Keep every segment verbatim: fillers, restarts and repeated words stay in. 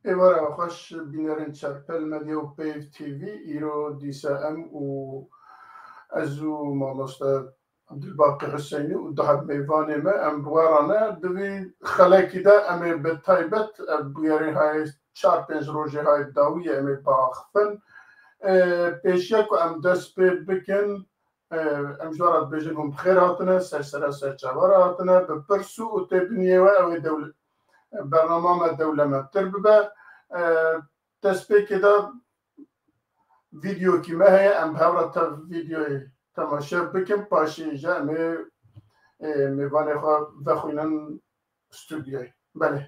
Êvara xweş bînerên Çerpel Medya û Peyv T V, îro dîsa em û ez û mamoste Abdulbaqî Huseynî û du heb mêvanê me, em bi we re ne. Di vî xelekî de em ê bi taybet, ev bûyerê hayê çar pênc rojê hayê dawî ye, em ê biaxifin. Ê, pêşiya ku em dest pê bikin, ê, em ji we re dibêjin hûn bi xêr hatine, ser sera ser çava re hatine, bi pirs û têbiniyê we ew ê dewle-, bernama me dewlemendtir bibe. Ê, destpêkê de vîdeokî me heye, em bi hev re tev vîdeoyê temaşe bikin, paşê jî em ê, ê, mêvanê xwe vexwînin stûdyoyê. Belê.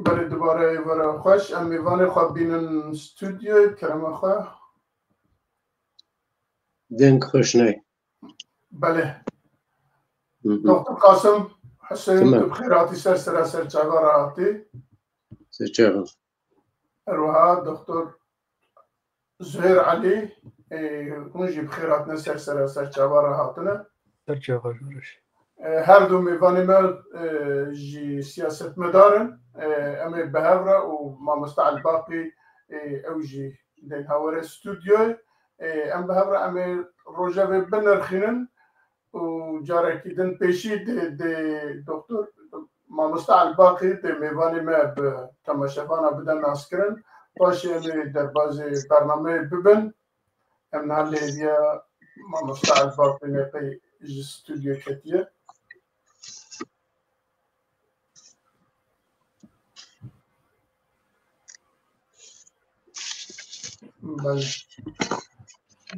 Belê, dubare êvara xweş. Em mêvanê xwe bînin stûdyoyê, kerema xwe. Deng xweş ney. Belê. Hı hı. Doktor Qasim Huseyîn, Tamam. Tu bi xêr hatî, ser sera ser çava re hatî. Ser çava. Her wiha Doktor Zuhêr Elî, ê, hûn jî bi xêr hatine, ser sera ser çava re hatine. Ser çava jûriş. Ê, her du mêvanê me, ê, jî siyasetmedar in. Ê, em ê bi hev re û mamoste Elbaqî, ê, ew jî tên hawere stûdyoyê. Ê, em bi hev re em ê rojevê binirxînin. Û carekî din pêşî dê, dê doktor mamoste Elbaqî dê mêvanê me bi temaşevana bide naskirin. Paşê em ê derbazê bernameyê bibin. Em niha li hêviya mamoste Elbaqî ne pey ji stûdyo ketiye. Belê.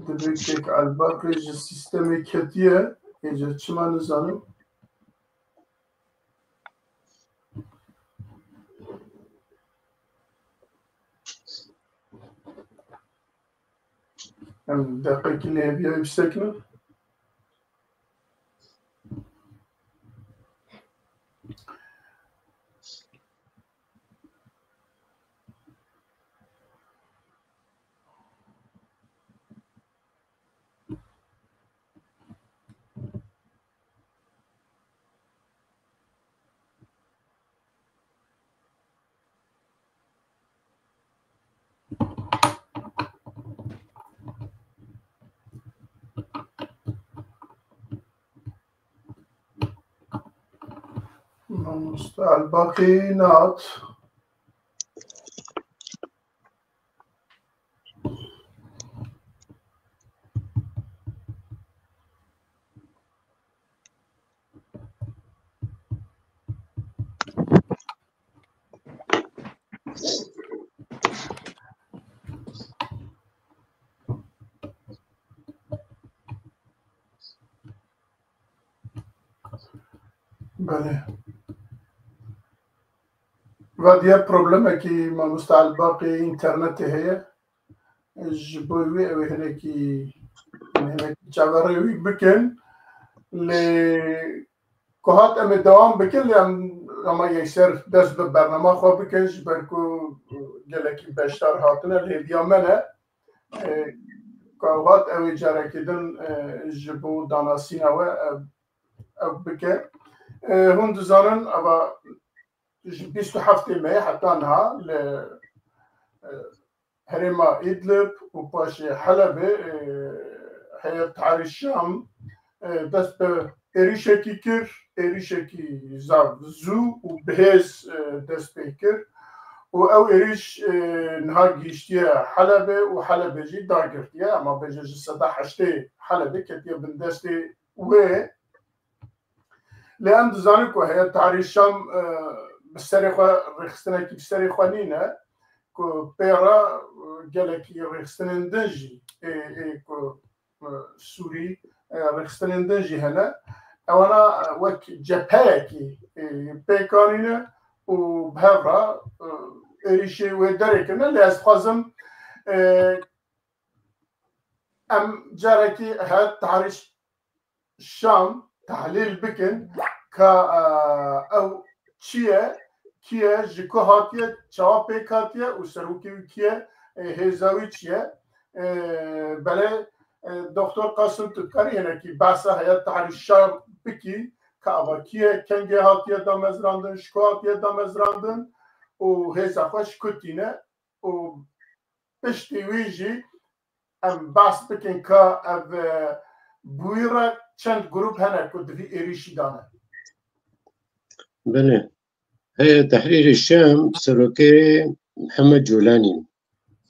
Divê kek Elbaqê ji sîstemê ketiye, êca çima nizanim. Em deqekî li hêviyayê bisekinin. Mamoste Elbaqî nehat. Belê. Va diye problemekî mamoste Elbaqî înternetê heye. Ji bo wê ew ê hinekî, hinekî çaverê wî bikin. Lê ku hat em ê dewam bikin, lê em, em ê yekser dest bi bernama xwe bikin, ji ber ku gelekî beşdar hatine, lê hêviya me ne. E, ku ew hat ew ê carekî din, e, ji bo danasîna we, e, ew bike. E, hûn dizanin, eva ji bîst û heftê Meyê heta niha li, e, herêma Îdlib û paşê Helebê, e, Heyet Tehrîr Şam, e, dest bi êrîşekî kir, êrîşekî zaf zû û bihêz, e, dest pê kir û ew êrîş, e, niha gihîştiye Helebê û Helebê jî dagirtiye, ema bêje ji seda heştê Helebê ketiye bin destê wê. Lê em dizanin ku Heyet Tehrîr Şam, e, bi serê xwe rêxistinekî bi serê xwe nîne, ku pê re, e, gelekî rêxistinên din jî ê, ê ku, e, Sûrî, e, rêxistinên din jî hene. Ewana, e, wek cepheyekî, e, pêk anîne û bi hev re, e, êrîşê wê derê kirine. Lê ez dixwazim, e, em carekî Heyet Tehrîr Şam tehlîl bikin ka, e, ew çi ye, kî ye, ji ku hatiye, çawa pêk hatiye û serokê wî kî ye, e, hêza wî çi ye? E, belê, e, Doktor Qasim, tu dikarî hinekî behsa Heyet Tehrîr Şam bikî ka ava kî ye, kengê hatiye damezrandin, ji ku hatiye damezrandin û hêza xwe ji ku tîne û piştî wî jî em behs bikin ka ev, e, bi wî re çend grûp hene ku di vî êrîşî de ne. Belê. Heyet Tehrîrê Şam serokê Mihemed Colanî.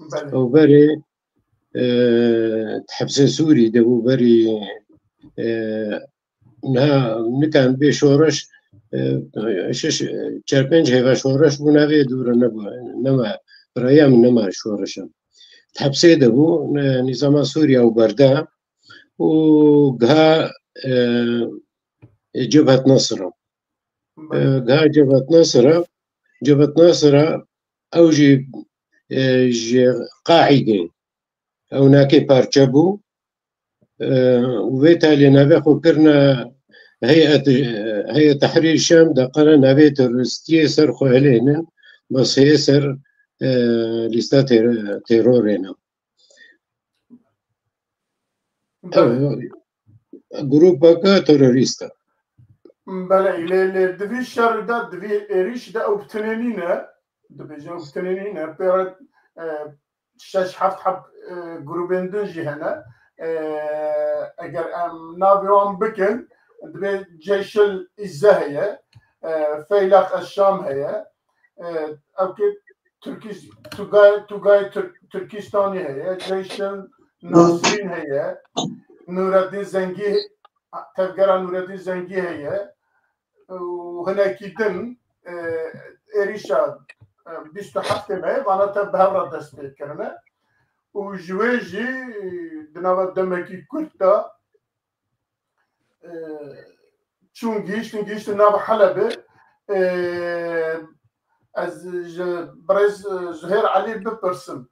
Belê. Ew berê, e, di hepsê Sûrî de bû berî, e, niha nikan bê şoreş, e, şeş, çar pênc hêva şoreş bû, navê dû re nebû, nema, bi raya min nema şoreşan. Di hepsê de bû, e, nîzama Sûriya û berda û giha, e, e, Cebhet Nasra. E, giha Cebhet Nasra, Cebhet Nasra ew jî, e, ji Qaîdê ew nakê parçe bû. E, û vê talê navê xwe kirine Heyet, Heyet Tehrîr Şam, de qere navê teroristiyê ser xwe hilênin, bes heye ser, e, lîsta ter-, terorê ne. Belê. Ew grûpeke terorîst e. Belê, lê, lê di vî şerî de, di vî êrîşî de ew bi tinê nîne, dibêje ew bi tinê nîne, pê re, e, şeş heft heb, e, grûbên din jî hene. E, eger em navê wan bikin, dibê Ceyşil Îzze heye, e, Feyleq Eşşam heye, e, ew kê Tirkî-, Tugay, Tugay Tirk-, Tirkistanî heye, Ceyşil Nasrîn heye, Nureddin Zengî, tevgera Nureddin Zengî heye û hinekî din, e, êrîşa, e, bîst û heftê me, vana te bi hev re dest pê kirine. Û ji wê jî, e, di nava demekî kurt de, e, çûn gihîştin, gihîştin nav Helebê. E, ez ji birêz, e, Zuhêr Elî bipirsim.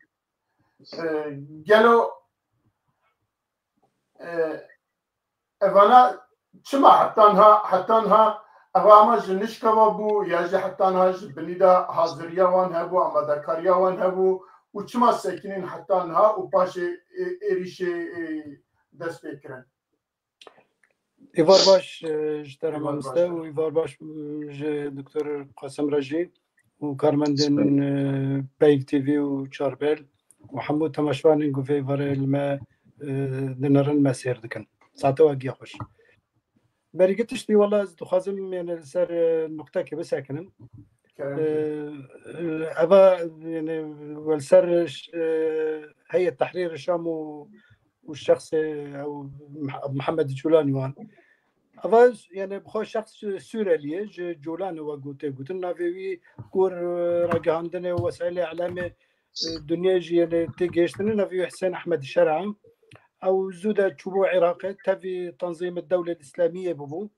E, gelo, e, evana çima heta niha, heta niha eva ama ji nişka ve bû, ya jî heta niha ji binî de haziriya wan hebû, amadekariya wan hebû û çima sekinîn heta niha û paşê ê-, êrîşê, ê, dest pê kirin? Êvar baş, e, ji te re, mamoste, û êvar baş, e, ji Doktor Qasim re jî û karmendên, e, Peyv T V û Çarbel û hemû temaşevanên ku vê êvarê li me, e, dinirin, me sêr dikin. Saete we giya xweş. Berî tiştî, wela ez dixwazim, yani, li ser, e, nuqtekê bisekinim. Kerem. E, eva, yani, we li ser, e, Heyet Tehrîr Şam û, û şexsê ew Mih-, Mihemed Colanî wan. Eva, yani, bi xwe şexs Sûrelî ye, ji Colanê we gotê gotin. Navê wî gor, e, ragihandinê û wesaîlê îlamê, e, dinyê jî, yani, tê gihiştine, navê wî Hisên Ehmed Şera. Ew zû de çûbû Iraqê, tevî Tanzîm Dewlê Îslamiyê bûbû.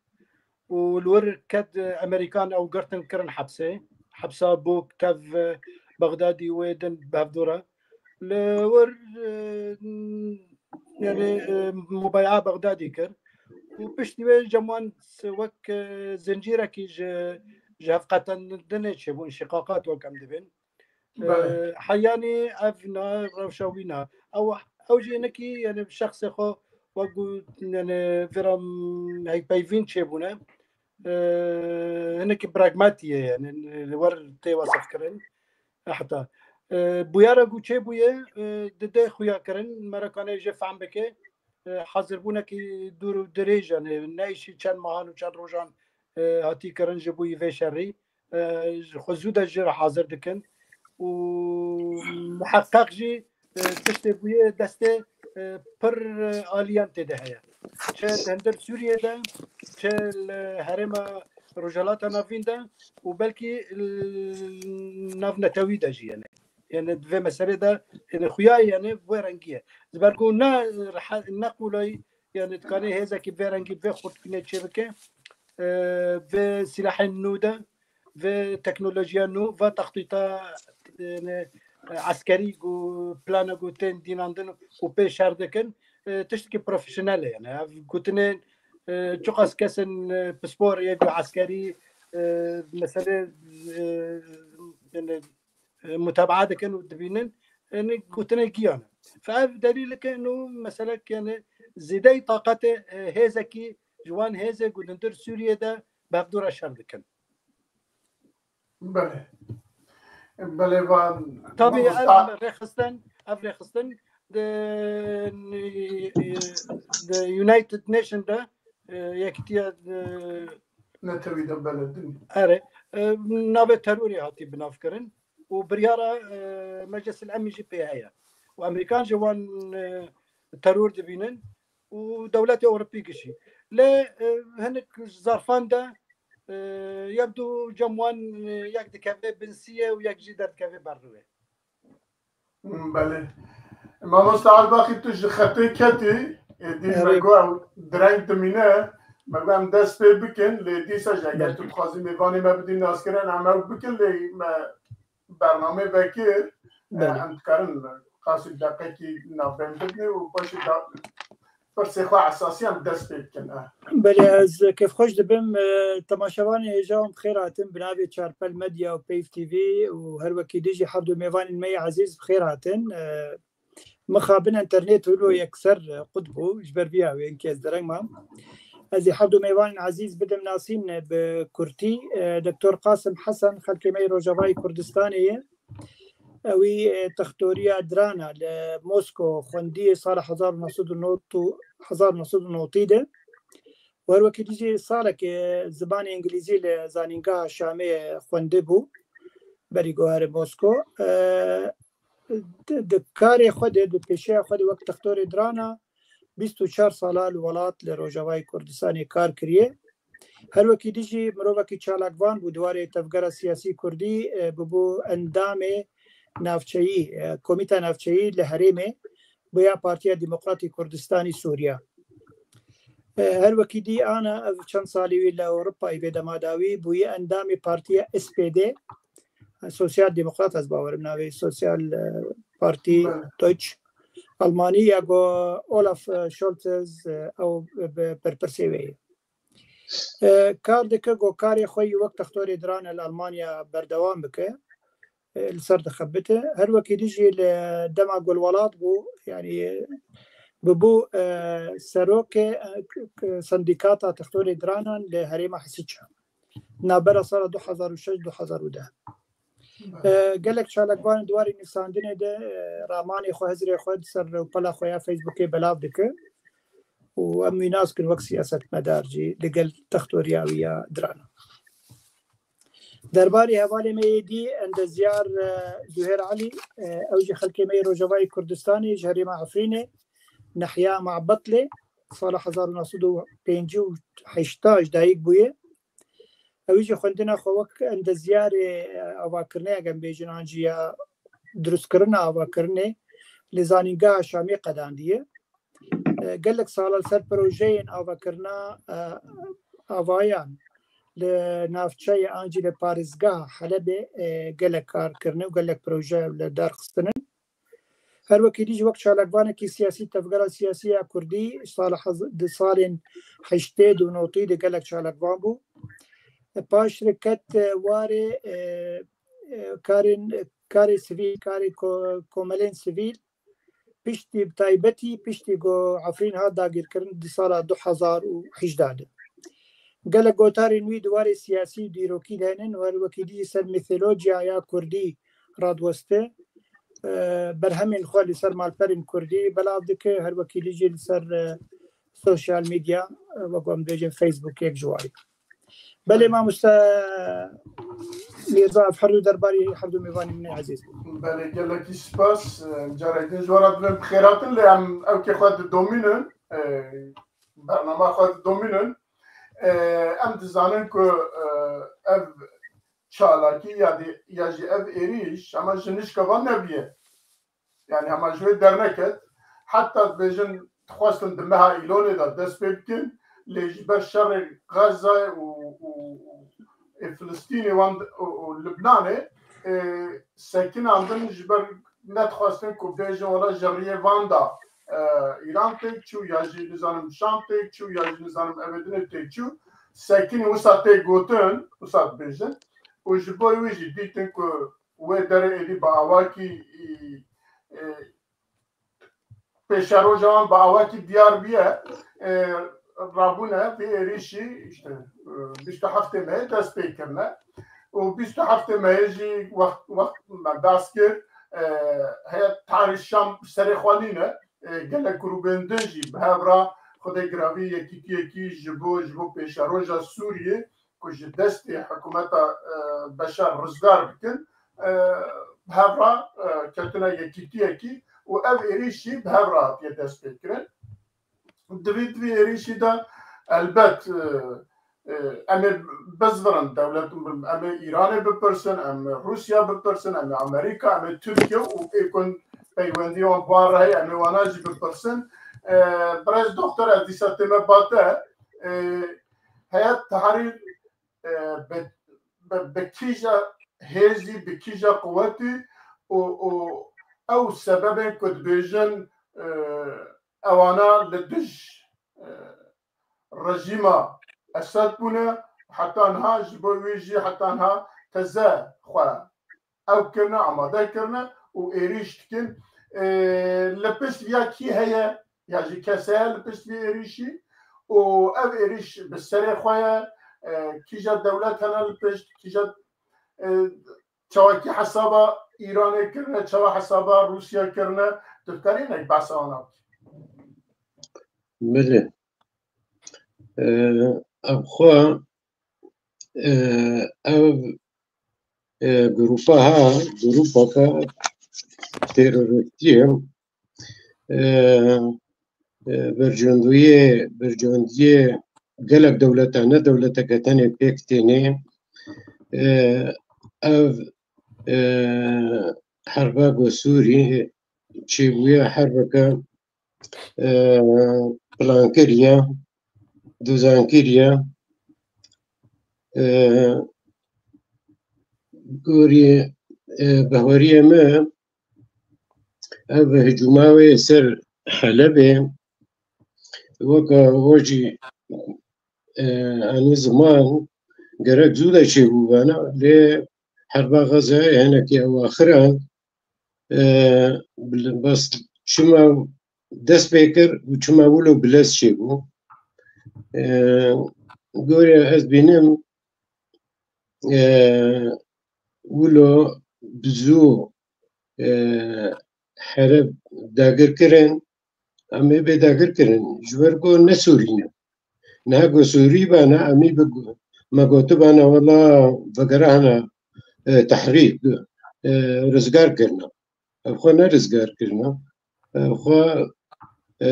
Û li wir ket, e, Amerîkan ew girtin, kirin hepsê. Hepsa bû tev, e, Bexdadî wê din bi hevdû re. Li wir, e, yani, e, mubaye'a Bexdadî kir. Û piştî wê cem wan s-, wek, e, zincîrekî ji, ji hevqetandinê çêbû, înşîqaqat wek em dibên. Belê. E, heyanî ev na rewşa wî na. Ew, ew jî hinekî, yani, şexsê xwe wek got, yani, vêra, m, hevpeyvîn çêbûne. E, hinekî pragmatî ye, yani, li wer tê wesifkirin. Heta, e, bûyera ku çêbûye, e, dide xuya kirin, merekanê jê fehm bike. E, hazirbûnekî dûr û dirêj, yani, ne îşî çend mehan û çend rojan, e, hatî kirin ji bo vê şerî. E, ji xwe zû de jê re hazir dikin. û muheqeq jî, e, tiştê bûye destê, e, pir, e, aliyan tê de heye. Çi di hundir Sûriyê de, çi li herêma Rojhilata Navîn de û belkî li nav netewî de jî, yani. Yani di vê meselê de, yani, xuya, yani, bi wê rengî ye. Ji ber ku ne rehe-, ne qûlayî, yani, dikanê hêzekî bi vê rengî, bi vê xurtbûnê çêbike, e, vê silahên nû de, vê teknolojiya nû, va textîta, yani, eskerî ku plana ku tên dînandin û pê şer dikin, e, tiştekî profesyonel e, yani. Ev gotinên, e, çiqas kesên, e, pispor yê ku eskerî, e, meselê, e, yani, e, mutabaa dikin û dibînin, yani, gotinê giyan e. Fe ev delîl e ke nû meselek, yani, zêdeyî taqetê, e, hêzekî ji wan hêzê ku di hundir Sûriyê de bi hevdû re şer dikin. Belê. Belê, van Tabii, mamosta ev rêxistin, ev rêxistin di, di United Nation de, e, yekîtiya, e, Netewî de, belê, din. Erê, e, navê terorê hatî binavkirin û biryara, e, Meclis el Emnî jî pê heye. Û Amerîkan jî wan, e, teror dibînin û dewletê Ewropî gişî. Lê, e, hinek zarfan de, e, yek du cem wan, e, yek dikeve bin siyê û yek jî derdikeve ber rûyê. Belê. Mamosta Erbaxî, tu ji xetê ketî, êdî me Erê. got ew direng dimîne, me got em dest pê bikin, lê dîsa jî eger Belê. tu dixwazî mêvanê me bidî naskirin, em ew bikin, lê me bernamê vekir, Belê. em dikarin qasî deqekî navbendin û paşê da pirsê xwe esasiyan dest pê bikin. Eh. Belê, ez kêfxweş dibim. E, temaşevanê hêja wan bi xêr hatin. Bi navê Çarpel Medya û Peyv T V û her wekî dî jî hevdu mêvanên me yê ezîz bi xêr hatin. E, mixabin enternet wilo yekser, e, qut bû. Ji ber vî awê hinkê ez dereng mam. Ez ê hevdu mêvanên ezîz bidim nasîn, e, bi kurtî. E, Doktor Qasim Hesen, xelkê me yê Rojavayê Kurdistanê ye. Ewî, e, textoriya Drana li Mosko xwendiyê sala hezar û neh sed û nod û, hezar û neh sed û nod de. Û her wekî dî jî salekê zimanê îngilîzî li Zanîngeha Şamê xwendibû, berî ku here Mosko. E, di, di karê xwe de, di pêşeya xwe de wek textorê Drana bîst û çar sala li welat li Rojavayê Kurdistanê kar kiriye. Her wekî dî jî mirovekî çalakvan bû di warê tevgera siyasî kurdî, e, bûbû endamê navçeyî, e, komîta navçeyî li herêmê bûya Partiya Demokratî Kurdistanî Sûriya. E, her wekî dî ana ev çend salî wî li Ewropayê bê dema dawî bûye endamê Partiya S P D, Sosyal Demokrat ez bawerim navê Sosyal, e, Partî Belê. Deutsch Almanî ya ku Olaf, e, Scholz, e, ew bi berpirsê wê ye. E, kar dike ku karê xwe yî wek textorê Drana li Almanya berdewam bike. E, li ser dixebite. Her wekî dî jî li dema ku li welat bû, yanî, e, bûbû, e, serokê, e, k-, k-, sendîkata textorê Dranan li herêma Hesiça. Navbera sala du hezar û şeş du hezar û deh. E, gelek çalakvan di warê nivîsandinê de, e, ramanê xwe, hizrê xwe di ser rewpela xwe ya Facebookê belav dike û em wî nas kin wek siyasetmedar jî li gel textoriya wî ya Drana. Derbarê hevalê me yê dî endezyar, e, Zuhêr Elî, e, ew jî xelkê me yê Rojavayê Kurdistanê ji herêma Efrînê, nehiya Mabetlê, sala hezar û neh sed û pêncî û heşt ji dayik bûye. Ew jî xwendina xwe wek endezyarê, e, avakirinê, eger em bêjin, an jî ya dirustkirina avakirinê li Zanîngeha Şamê qedandiye. E, gelek sala li ser projeyên avakirina, e, avayan li navçeyê an jî li parêzgeha Helebê, e, gelek kar kirine û gelek proje li dar xistine. Her wekî dî jî wek çalakvanekî siyasî, tevgera siyasî ya Kurdî sala hez-, di salên heştê û notî de gelek çalakvan bû. E, paş re ket, e, warê, e, e, karên, karê sivîl, karê ko-, komelên sivîl, piştî, bi taybetî piştî ku Efrîn hat dagirkirin di sala du hezar û hejdeh de. Gelek gotarên wî di warê siyasî û dîrokî de hene û her wekî dî ser mîtolojiya ya kurdî radiweste, e, berhemên xwe li ser malperên kurdî belav dike, her wekî dî jî li ser, e, sosyal medya, e, wek em dibêjin Facebook yek ji wan. Belê mamoste Mîrza, ev her du derbarî her du mêvanî min ê ezîz bûn. Belê, gelekî spas. Em, carek din ji we re dibin bi xêr hatin, lê em ewkê xwe didomînin, e, bernama xwe didomînin. E, em dizanin ku, e, ev çalakî ya dî, ya jî ev êrîş hema ji nişka van nebûye. Yani hema ji wê derneket. Heta dibêjin dixwestin di meha Îlonê de dest pê bikin, lê ji ber şerê Gaza û, û, û, ê Filistînê wan û, û Libnanê, e, sekinandin ji ber nedixwestin ku bêjin wela ji riyê van de, e, Îran têk çû ya jî nizanim Şam têk çû ya jî nizanim evê dinê têk çû. Sekinî wisa tê gotin, wisa dibêjin. Û ji bo wî jî dîtin ku wê derê êdî bi awakî, e, e, pêşeroja wan bi awakî diyar bûye, e, rabûne vê êrîşî, işte, e, bîst û heftê mehê dest pê kirine. Û bîst û heftê mehê jî wext, wext me behs kir, e, heyet Tehrîr Şam serê xwe nîne, e, gelek grûbên din jî bi hev re Xwedê giravî yekîtiyekî ji bo, ji bo pêşeroja Sûriyê ku ji destê hikûmeta, e, Beşar rizgar bikin, e, bi hev re, e, ketine yekîtiyekî û ev êrîş jî bi hev re hatiye destpêkirin. Di vî, di vî êrîşî de elbet, e, e, em ê bizvirin dewlet, em ê Îranê bipirsin, em ê Rûsya bipirsin, em ê Amerîka, em ê Tirkiye û ê ku peywendî wan bi wan re heye, em ê wana jî bipirsin. E, birêz doktor, ez dîsa tême ba te. E, Heyet Tehrîr, e, bi, bi, bi kîja hêzî, bi kîja quwetî û, û ew sebebên ku dibêjin, e, ewana li dij, e, rejîma Esed bûne, heta niha ji bo wî jî heta niha teze xwe ew kirine, amade kirine û êrîş dikin. E, li pişt viya kî heye? Ya jî kes heye li pişt vî êrîşî? Û ev êrîş bi serê xwe ye? E, kîja dewlet hene li pişt? Kîja, e, çawakî hesaba Îranê kirine, çawa hesaba Rûsya kirine? Tu dikarî hinek behsa wana bikî? Belê. E, ev xwe, e, ev, e, grupa ha, grupaka terorîstî ye. E, e, bercondiyê, bercondiyê gelek dewletan, ne dewleteke tenê pêk tênê. E, ev, e, herba ku Sûrî çêbûye, herbeke, e, plankirî ye, dozankirî ye. E, gorî, e, baweriyê me, ev hicûma wê ser Helebê, weke we jî, e, anî ziman, gerek zû de çêbûbana, lê herba Xezayê hinekî ew axiran, e, bes çima dest pê kir û çima wilo bi lez çêbû? E, gorê ez bînim, e, wilo bi zû, e, hereb dagir kirin, em ê bê dagir kirin. Ji ber ku ne Sûrî ne. Niha ku Sûrî bana, em ê bi, me gotibana, wela vegerahna, e, tehrîr, e, rizgar kirina. Ev xwe ne rizgar kirina. Ev xwe, e,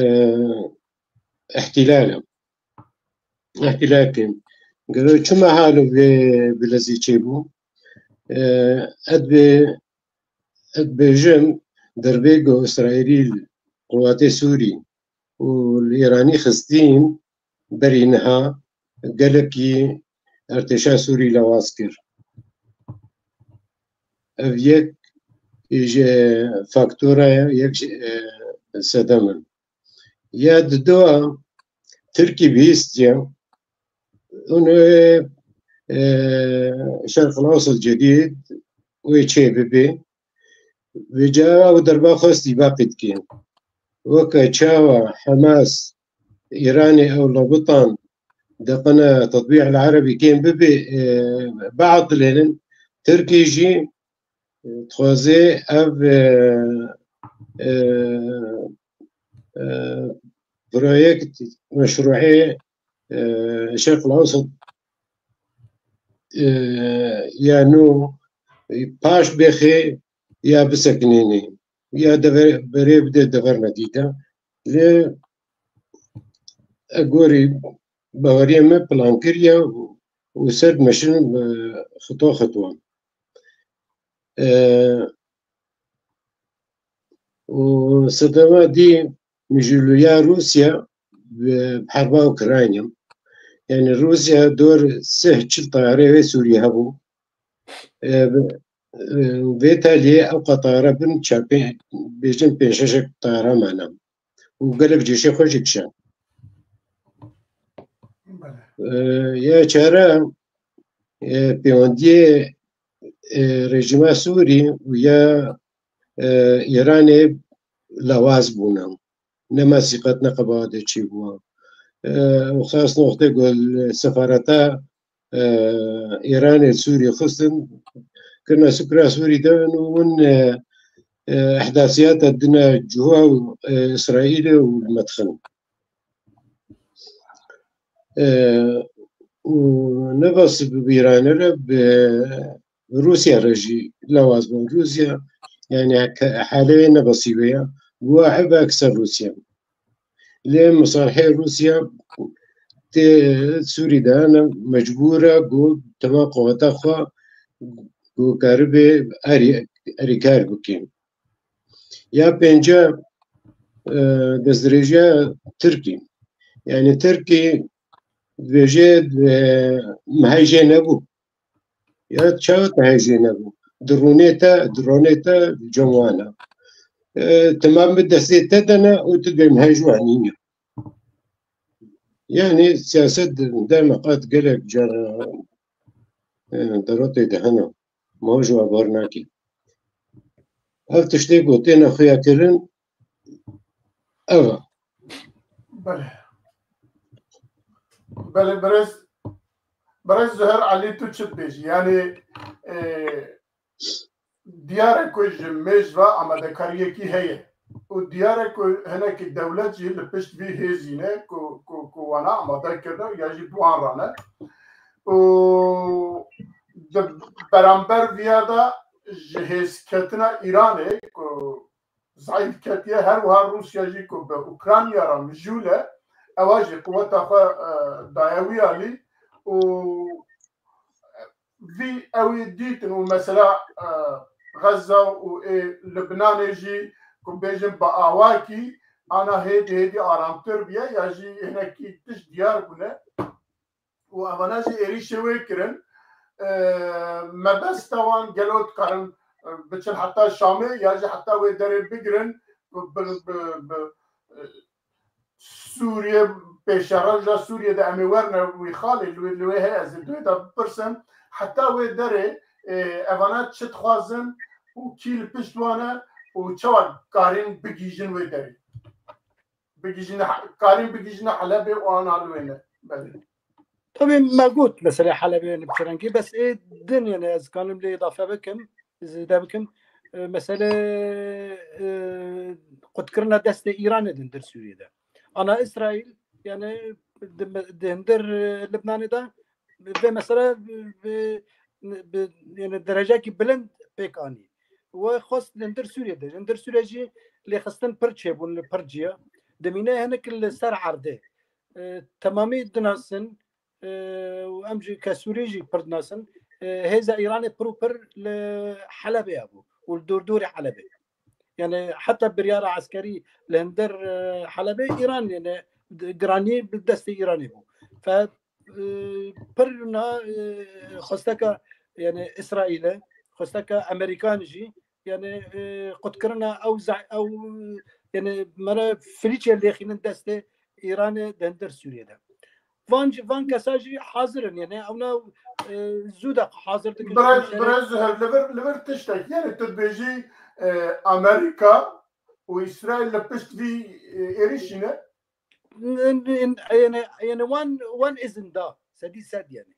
îhtîlal e. Îhtîlal kirin. Gelo çima halo vê bilezî çêbû? E, ez bê, ez bêjim, derbê ku Îsraîlî, quwatê Sûrî û li Îranî xistîn, berî niha gelekî artêşa Sûrî lawaz kir. Ev yek ji faktora ye, yek ji, e, sedem in. Ya didoa Tirkî bihîstiye, û, e, Şerq Ewsat Cedîd wê çê bibe. Vêca ew derba xwestî baqî dike. Weke çawa Hemas, Îranê ew labitan deqine tetbîh li erebî kêm bibe, e, biatilênin, Tirkî jî, e, dixwaze ev, e, e, e, proyekt, meşruê, e, Şerq Ewsat e, ya nû, e, paş bêxê ya bisekinênê, ya dever, berê bide deverna dî de. Lê e, gorî baweriyê me plan kiriye û ser dimeşin, e, xito xito. E, û sedema dî mijûliya Rûsya bi herba Ukrayna. Yani Rûsya dor sih çil tayarê wê Sûriyê hebû. E, bi- e, vê taliyê ew qatara bin çapê bêjin pênc şeşek tayara mane. Û gelek cêşê xwe jî kişand. E, ya çare, e, pêwendiyê, e, rejîma Sûrî û ya, e, Îranê lawaz bûne. Ne mesîqet ne qebaetê çî bû. E, xas noxtê ku li sefareta, e, Îranê Sûrî xistin, kirine sifra Sûrî de û hûn, e, e, ehdasiyata dine cuha û, e, Îsraîlê û li me dixin. E, û ne bes bi Îranê re, bi Rûsya re jî lawaz bûn. Rûsya, yani, he-, halê wê ne besî wê ya. Guwa ev ekser Rûsya. Lê misalhê Rûsya tê Sûrî de ne mecbûr e ku tema qeweta xwe ku karibe erî-, erîkar bike. Ya pênce, e, destdirêjiya Tirkî. Yani Tirkî dibêje, e, mehê jê nebû. Ya çawa te hê jê nebû? Di rûnê te, di ronê te cem wan e. E, temam bi destê te de ne û tu dê mehê ji wan nîne. Yani siyaset dema qet gelek cara, e, derotê de hene. Ma ji wan bar nakî. Ev tiştê ku têne xuya kirin, ev e. Belê. Belê, birêz, birêz Zuher Elî, tu çi dibêjî? Yani, e, diyar e ku ji mêj ve amadekariyekî heye. Û diyar e ku hinekî dewlet jî li pişt vî hêzî ne ku, ku, ku wana amade kirine ya jî bi wan re ne. Û di beramber viya de ji hêzketina Îranê ku zayîf ketiye, her wiha Rûsya jî ku bi Ukrayna re mijûl e, ewa jî quweta xwe, e, daye wî alî û vî ew ê dîtin û mesela, e, Xezza û ê Libnanê jî ku bêjin bi awakî ana hêdî hêdî aramtir bûye ya jî hinekî tişt diyar bûne. Û evana jî êrîşê wê kirin. E, mebesta wan gelo dikarin, e, biçin heta Şamê ya jî heta wê derê bigirin, bi, bi, bi, bi, e, Sûriye, pêşerojda Sûriye de em ê werine wî xalê, li wê, li wê heye ez ê di wê de bipirsim. Heta wê derê, e, evana çi dixwazin û kî li pişt wan e û çawa karîn bigihîjin wê derê? Bigihîjine, karîn bigihîjine Helebê û ana li wê ne. Belê. Tabii me got mesele Helebê ne bi çi rengî, bes ê din, yani ez kanim lê îdafe bikim, zêde bikim. E, mesele, e, qutkirina destê Îranê din dir Sûriyê de. Ana Îsraîl, yani di, di hindir, e, Libnanê de vê mesele bi, bi, bi, yani derecekî bilind pêk anî. We xwest li hindir Sûriyê de. Li hindir Sûriyê jî lêxistin pir çêbûn li pir ciya. Dimîne hinek li ser erdê. E, temamî dinasin, e, û em jî ke Sûrî jî pir dinasin. E, hêza Îranê pir û pir li Helebê hebû û li dordorê Helebê. Yani heta biryara eskerî li hindir, e, Helebê Îran, yani giranî bi destê Îranê bû. Fe, e, pir na, e, xwesteka, yani Îsraîl e, xwesteka Amerîkan jî, yani, e, qutkirina ew za-, ew, yani mere filîçê lêxînin destê Îranê di hindir Sûriyê de. Van jî, van kesa jî hazir in, yani ewna, e, zû de hazir dikin. Birez, birez Zuher, li vir, li vir tiştek, yani tu dibêjî, e, Amerîka û Îsraîl li pişt vî, e, êrîşî ne? N-, n-, n-, yani, yani wan, wan izin da, sedî sed yani.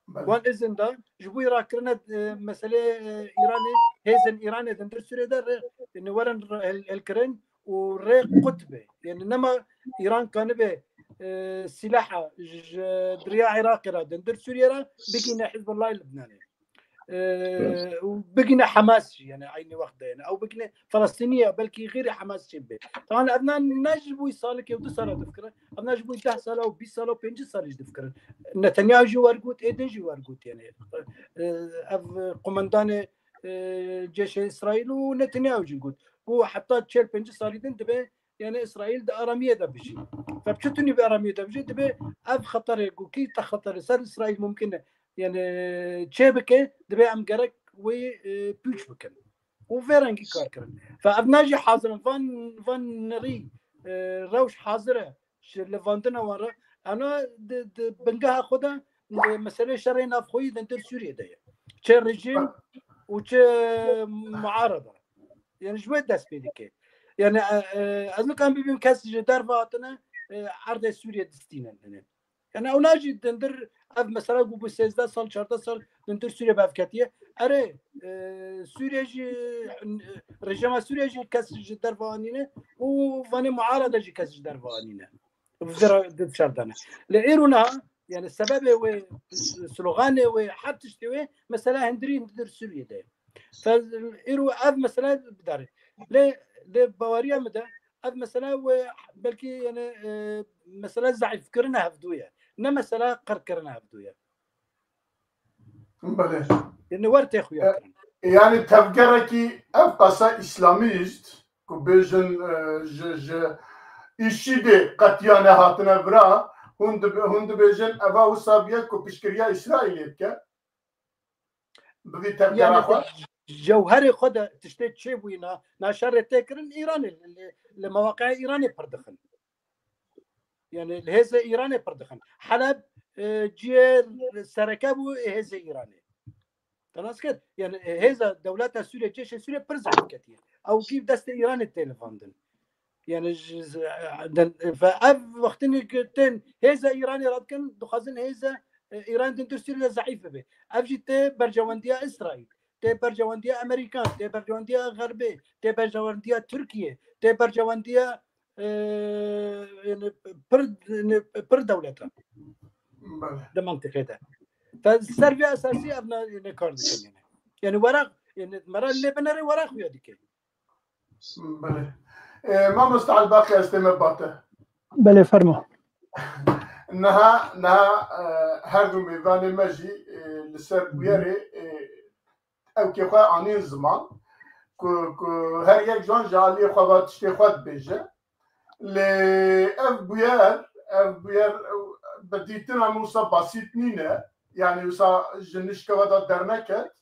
Belê. Wan izin da, ji bo rakirina, e, meselê, e, Îranê, hêzên Îranê di hindir Sûriyê de rê, yani werin rê hil-, hilkirin û rê qut be. Yani nema Îran kanibe e, silaha ji, ji diriya Iraqê re, dindir Sûriyê re, bigîne Hizbullahê Libnanê. E, û bigîne Hamas jî, yani, eynî wext de, yani, ew bigîne Felestîniye, belkî xêrê Hamas jî be. Taban evna ne ji bo salekê û du sala difikirin, evna ji bo deh sala û bîst sala û pêncî salî jî difikirin. Netanyahu jî wergot, ê din jî wergot, yani. E, ev, e, qomendanê, e, cêşê Îsraîl û Netanyahu jî got. Û heta çel pêncî salî din dibe, yani, Îsraîl di aramiyê de bijî. Fe çi tunî bi aramiyê de bijî, dibe ev xeterê ku kî te xeterê ser Îsraîl mumkin e, yani, çê bike, dibe em gerek wê, e, pûç bikin. Û vê rengî kar kirin. Fe ev ne jî hazir in, van, van nirî, e, rewş hazir e. Ji levandina wan re. Ana di, di bingeha xwe de, e, meselê şerê navxweyî dindir Sûriyê de ye. Çi rejîm û çi muarada. Yani ji wê dest pê dike. Yani, e, e, ez nikan bibîm kes ji derve hatine, e, erdê Sûriyê distînin. Yani, yani ew najî dindir ev mesela ku bû sêzdeh sal, çardeh sal dindir Sûriyê bevketiye. Erê, e, Sûriye jî, e, rejîma Sûriye jî kes ji derve anîne û vanê muarada jî kes ji derve anîne. Vira di çardane. Lê êro niha, yani sebebê wê, sloganê wê, her tiştê wê, mesela hindirî dindir Sûriyê de. Fe îro ev mesele bidare. Lê, lê baweriya min de ev mesele wê belkî, yani, e, mesele zeîfkirina hevdû ye. Ne mesele qirkirina hevdû ye. Belê. Yani wer tê xuya kirin. Yani tevgerekî ev qasa îslamîst ku bêjin, e, ji, ji îşîdê qetiya nehatine vira, hûn dibe-, hûn dibêjin eva wisa biye ku piştgiriya Îsraîlê bike. Bi vî tevgera Yani xwe. Cewherê xwe de tiştê çêbûyî na, na şerê tê kirin Îranê, li, li mewaqiya Îranê pir dixin. Yani li hêzê Îranê pir dixin. Heleb, e, cihê sereke bû hêzê Îranê. Te nas kir? Yani, e, hêza dewleta Sûriyê, cêşê Sûriyê pir zehf ketiye. Ew kî destê Îranê tê livandin. Yani, ji, ji, den, ve ev wextinê ki tên hêza Îranê radikin, dixwazin hêza, e, Îran dindir Sûriyê de zeîf bibe. Ev jî tê berjewendiya Îsraîl, tê berjewendiya Amerîkan, tê berjewendiya Xerbê, tê berjewendiya Tirkiye, tê berjewendiya, e, yani, pir, yani, pir dewleta Belê. di mentiqê de. Te ser vê esasî ev ne, ne kar dikin yani. Yani were, yani mera lê binerê were xuya dike. Belê. E, mamosta Elbaqî, ez tême bate. Belê, fermo. Niha, niha, e, her du mêvanê me jî, e, li ser bûyerê, e, ewkê xwe anîn ziman ku, ku her yek ji wan ji aliyê xwe ve tiştê xwe dibêje. Lê ev bûyer, ev bûyer, e, bi dîtina min wisa basît nîne. Yani wisa ji nişka ve de derneket,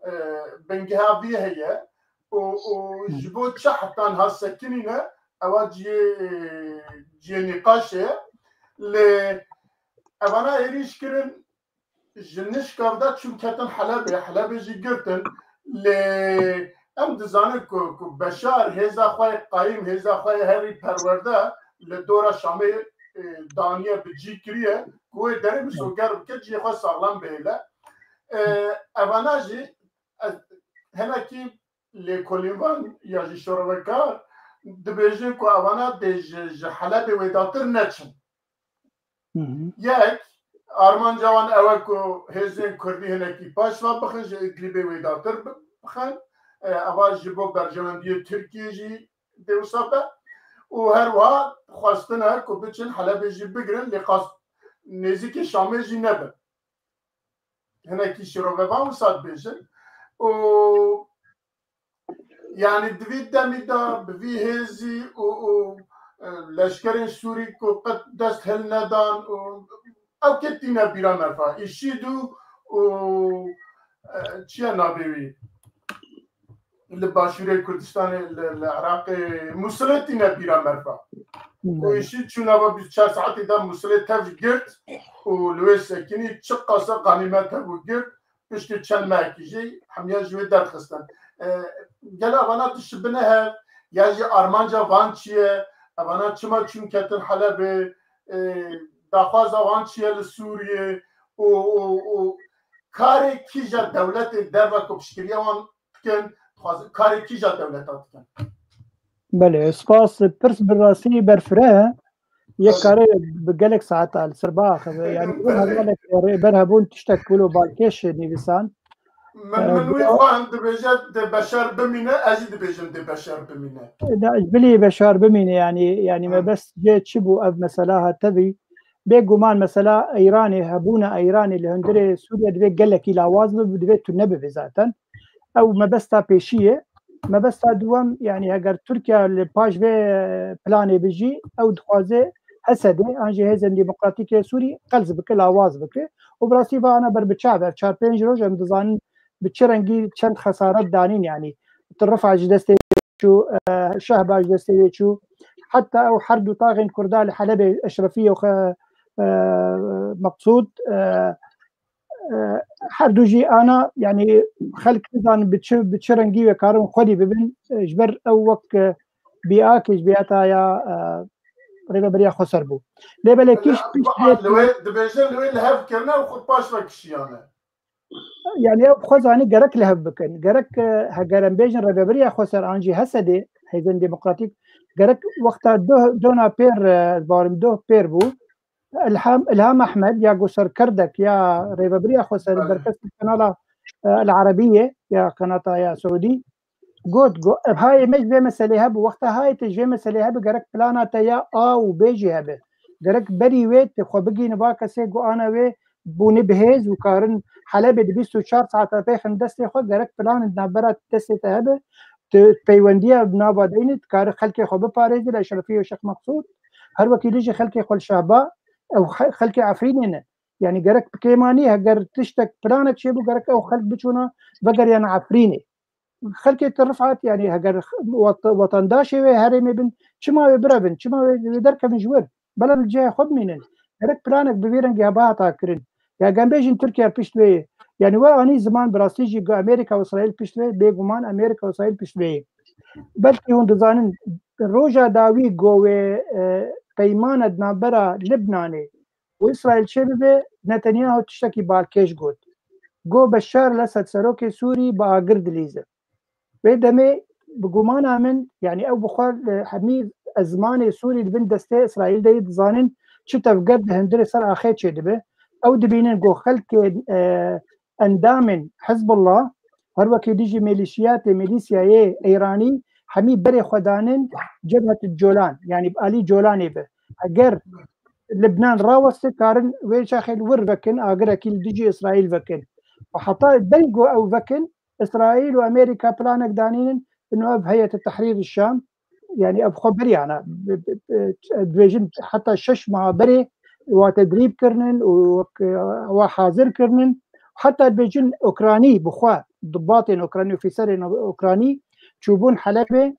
e, bingeha vî heye û, û ji bo çi heta niha sekinîne, ewa cihê, cihê nîqaşê ye. Lê evana êrîş kirin, ji nişka ve de çûn ketin Helebê, Helebê jî girtin. Lê em dizanin ku, ku Beşar hêza xwe yê qayîm, hêza xwe yê herî perwerde li dora Şamê, e, daniye, bi cî kiriye, ku wê derê misoger bike, cihê xwe saxlem bihêle. E, evana jî, ez, hinekî lêkolînvan ya jî şorovekar dibêjin ku evana dê ji, ji Helebê wêdatir neçin. Hı hı. Yek, armanca wan ew e ku hêzên kurdî hinekî paş ve bixin, ji Idlîbê wêdatir bi-, bixin. E, eva ji bo berjewendiyê Tirkiyê jî dê wisa be. Û her wiha xwestin e ku biçin Helebê jî bigirin, lê qas nêzîkî Şamê jî nebin. Hinekî şirovevan wisa dibêjin. Û yani di vî demî de bi vî hêzî û, û, e, leşkerên Sûrî ku qet dest hilnedan û ew kê tîne bîra me fa. Îşîd û, û, e, çi ye navê wî? Li Başûrê Kurdistanê, li, li Iraqê, Mûsilê tîne bîra me fa. Ku Îşîd çûna ve bîst çar saetê de Mûsilê tev girt û li wê sekinî, çiqas e xanîmet hebû girt. Piştî çend mehekî jî hemiya ji wê derxistin. E, gela evana dişibine hev, ya jî armanca van çi ye, evana çima çûn ketin Helebê, e, daxwaza wan çi ye li Sûriyê û, û, û karê kîja dewletê derve ku piştgiriya wan dikin, dixwazin karê kîja dewleta dikin? Belê, spas, pirs bi rastî berfireh e. Yek kare bi gelek saeta li ser biaxive. Yani, hûn hevalek rêber hebûn tiştek wilo balkêş nivîsan. Min, min wî xwe hin dibêje, dê Beşar bimîne, ez jî dibêjim dê Beşar bimîne. Bilî Beşar bimîne, yani, yani mebest jê çi bû ev mesela hatevî? Bêguman mesela Îranê, hebûna Îranê li hundirê Sûriye divê gelekî lawaz bibe, divê tune bibe zaten. Ew mebesta pêşî ye. Mebesta duwem, yani heger Tirkiye li paş vê planê bijî, ew dixwaze Hesedê an jî Hêzên Demokratîk ê Sûrî qels bike, lawaz bike. Û bi rastî ve ana ber bi çav e. Çar pênc roj em dizanin bi çi rengî çend xesaret danîn, yani Ti Rifa ji destê çû, e, Şehba ji destê wê çû. Heta ew her du taxên Kurda li Helebê, Eşrefî û xe-, e, Meqsûd, e, e, her du jî ana, yani xelk nizanin bi çi, bi çi rengî wê karin xwedî bibin, e, ji ber ew wek, e, bîakê ji bîata ya, e, rêveberiya xweser bû. Lê belê kîş pişt vê Li wê dibêje, li wê li hev kirine û xwe paş ve kişiyane. Yani ew xwe zanî gerek li hev bikin. Gerek, e, heger em bêjin rêveberiya xweser an jî Hesedê, Hêzên Demokratîk, gerek wexta doh, dona pêr, e, ez bawerim doh pêr bû. Ilham, Ilham Ehmed ya ku serkerdek ya rêveberiya xweser, berkesî kanala, e, El Arabiyê ya kanata ya Saudî, got, got, ev hayê me ji vê meselê hebû. Wexta hayê te ji vê meselê hebû, gerek plana te ya A û B jî hebe. Gerek berî wê te xwe bigîne ba kesê ku ana wê bûne bi hêz û karin Helebê di bîst û çar saeta pêxin destê xwe, gerek planên navbera destê te hebe. Tu peywendiya nava deyne, dikare xelkê xwe biparêze li Eşrefî û Şêx Meqsûd. Her wekî dijî xelkê xwe li Şehba, ew xe-, xelkê Efrînê ne. Yani gerek bi kêmanî heger tiştek planek çêbû, gerek ew xelk biçûna vegeriyana Efrînê. Xelkê Til Rifat, yani heger wat-, wetandaşê wê herêmê bin, çima wê birevin, çima wê, wê derkevin ji wir? Bela li cihê xwe bimînin. Gerek planek bi vî rengî heba hata kirin. Ya gem bêjin Tirkiye pişt wê ye. Yani we anî ziman bi rastî jî ku Amerîka û Îsraîl pişt wê, bêguman Amerîka û Îsraîl pişt wê ye. Belkî hûn dizanin roja dawî ku wê, e, peymana di navbera Libnanê û Îsraîl çêbibe, Netanyahu tiştekî balkêş got. Got Beşar el-Esed serokê Sûrî bi agir dilîze. Vê demê bi gumana min, yani ew bi xwe li hemî ezmanê Sûrî di bin destê Îsraîl de yê dizanin çi tevger di hundirê ser axê çêdibe. Ew dibînin ku xelkê, e, endamên Hizbullah, her wekî dijî mêlîşiyatê, mêlîsiyayê Îranî hemî berê xwe danin Cebhet Colan, yani bi alî Colanê be. Heger Libnan raweste karin wê çaxê li wir vekin, agirekî li dijî Îsraîl vekin. Û heta deng ku ew vekin, Îsraîl û Amerîka planek danînin, ino ev Heyet Tehrîr Şam, yani ev xwe beriyana, bi, bi, bi, dibêjin heta şeş meha berê wa tedrîb kirinin û wek, e, wa hazir kirinin. Heta dibêjin Okranî bi xwe, dibatên Okranî, ofîserên Okranî çûbûn Helebê,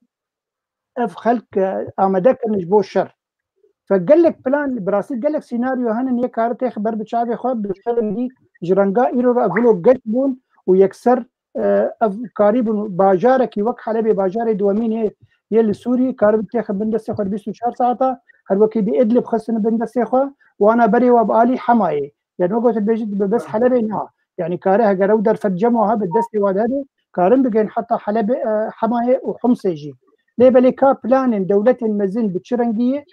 ev xelk, e, amade kirin ji bo şer. Fe gelek plan, bi rastî gelek senaryo hene, yê kare têxe ber bi çavê xwe, bi şerê ji renga îro re ev wilo geş bûn û yekser, e, ev karîbûn bajarekî wek Helebê, bajarê duwemîn yê, yê li Sûrî, karibin têxe bin destê xwe di bîst û çar saeta, her wekî di Idlib xistine bin destê xwe, wana berê wa bi alî Hemayê. Yani wek gotin bêjin bi bes Helebê niha. Yani kare heger ew derfet cem wa hebe destê wa de hebe, karin bigên heta Helebê, e, Hemayê û Humsê jî. Lê belê ka planên dewletên mezin bi çi rengî ye?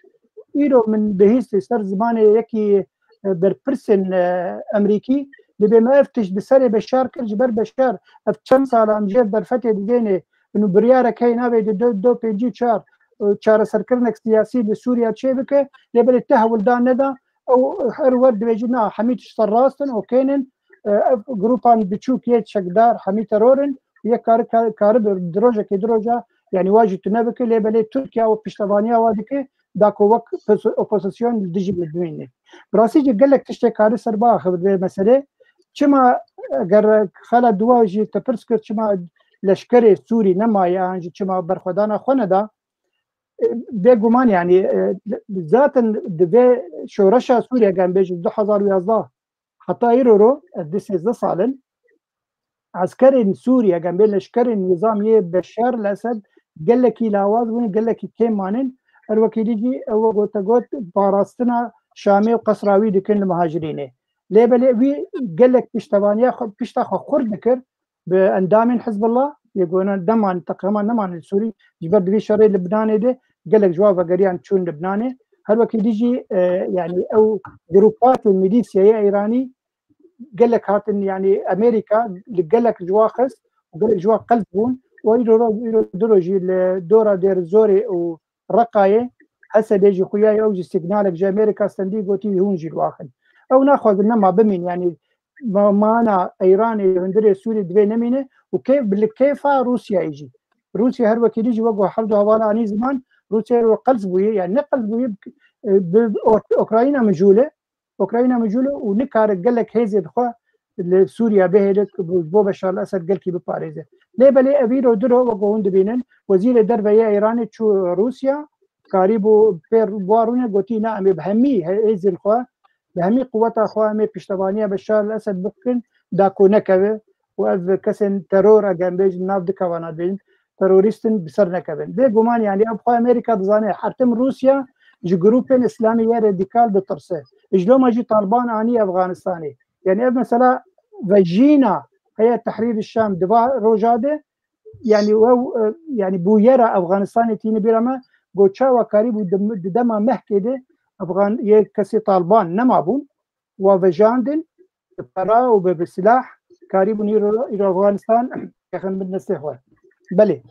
Îro min bihîstî ser zimanê yekî, e, berpirsên, e, Emerîkî, dibê me ev tişt bi serê Beşar kir, ji ber Beşar ev çend sala em jêr derfetê didênê, û biryarek heye navê di do, do pêncî û çar, e, çareserkirinek siyasî li Sûriya çêbike, lê belê ti hewldan neda, ew her wer dibêjin, na, hemî tişt serrast in, okên in, e, ev grupan biçûk yê çekdar, hemî teror in, yek kari, ka-, karibe di rojekê di roja, yani wa jî tune bike, lê belê Tirkiye û piştevaniya wa dike, da ku wek pos-, opozisyon li dijî min bimîne. Bi rastî jî gelek tiştê kari ser biaxive vê meselê. Çima, eger xala duwa jî te pirs kir, çima leşkerê Sûrî nemaye, an jî çima berxwedana xwe neda? E, bêguman, yani, e, zaten di vê şoreşa Sûriye, gem bêjin du hezar û yazdeh heta îro ro, ev di sêzdeh sal in, eskerên Sûriye, gem bê leşkerên nîzam yê Beşar el-Esed gelekî lawaz bûn, gelekî kêm manin. Her wekî dî jî ew gote got, parastina Şamê û qesra wî dikin li muhacirînê. Lê belê wî gelek piştevaniya xwe, pişta xwe xurt dikir bi endamên Hizbullah, yê ku ne-, neman, teqrîban neman li Sûrî, ji ber di vî şerê Libnanê de gelek ji wan vegeriyan çûn Libnanê. Her wekî dî jî, e, yanî ew grûpatên milîsyayê Îranî gelek hatin, yanî Amerîka li gelek ji wan xist û gelek ji wan qels bûn û îro, îro du roj jî li dora Dêr Zorê û Reqayê, Hesedê jî xuya ye, ew jî signalek ji Amerîka stendî, gotî hûn jî li wan xin. Ew naxwazin nema bimîn, yanî ma-, mana Îranê li hundirê Sûrî divê nemîne û kê-, bi li kêfa Rûsyayê jî. Rûsya her wekî dî jî wek ku her du hevala anî ziman, Rûsya îro qels bûye, yanî ne qels bûye, bi, bi Or-, Ukrayna mijûl e, Ukrayna mijûl e û nikare gelek hêzên xwe li Sûriya bihêle ku bo Beşar el-Esed gelkî biparêze. Lê belê ev îro du ro wek hûn dibînin, Wezîrê Derve yê Îranê çû Rûsya, karîbû pê wa rûne, gotî, na, em ê bi hemî he-, hêzên xwe, bi hemî quweta xwe em ê piştevaniya Beşar el-Esed bikin, da ku nekeve û ev kesên teror, eger em bêjin, nav dikevana dibêjin, terorîstin bi ser nekevin. Bêguman, yanî, ev xwe Amerîka dizane, her tim Rûsya ji grûpên îslamî yê radîkal ditirse. Ji loma jî Taliban anî Efxanistanê. Yanî ev mesela vejîna Heyet Tehrîr Şam di va roja de, yanî ew, e, yanî bûyera Efxanistanê tîne bîra me, got çawa karîbû di, di dema mehkê de Efxan yê kesê Taliban nemabûn, wa vejandin, bi para û bi, bi silah karîbûn îro, îro Efxanistan yaxin bin destê xwe. Belê.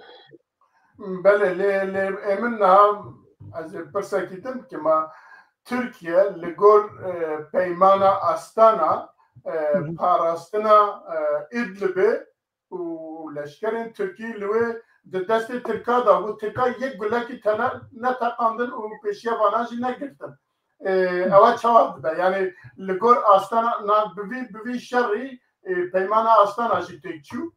Belê, lê, lê ê min niha ez ê pirsekî din bikima. Tirkiye li gor, e, peymana Astana, e, Hı hı. parastina, e, Idlibê û leşkerên Tirkî li wê di destê Tirka de bû. Tirka yek gulekî tene neteqandin û pêşiya vana jî negirtin. E, ewa çawa dibe? Yani li gor Astana na bi vî, bi vî şerî, e, peymana Astana jî têk çû.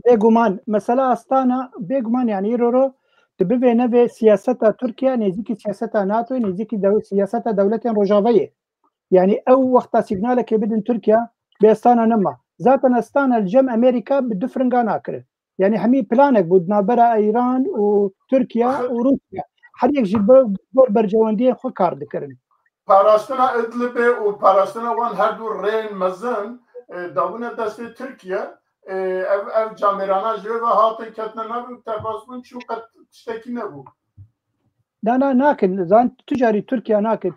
Bêguman, mesela Astana, bêguman, yani îro ro, tu bivê nevê siyaseta Tirkiye, nêzîkî siyaseta NATOyê, nêzîkî dew-, siyaseta dewletên Rojavayê. Yani ew wexta signalekê bidin Tirkiye, bê Astana nema. Zaten Astana li cem Amerîka bi du firinga nakirin. Yani hemî planek bû di navbera Îran û Tirkiye û Rûsya. Her yek jî bi gor bercewendiyên xwe kar dikirin. Parastina Idlibê û parastina wan her du rêyên mezin, e, dabûne destê Tirkiye, e, ev, ev camêrana ji wê ve hatin ketine nav û terbaz bûn, çû qet tiştekî nebû. Na, na, nakin. Zan tu carî Tirkiye nakin.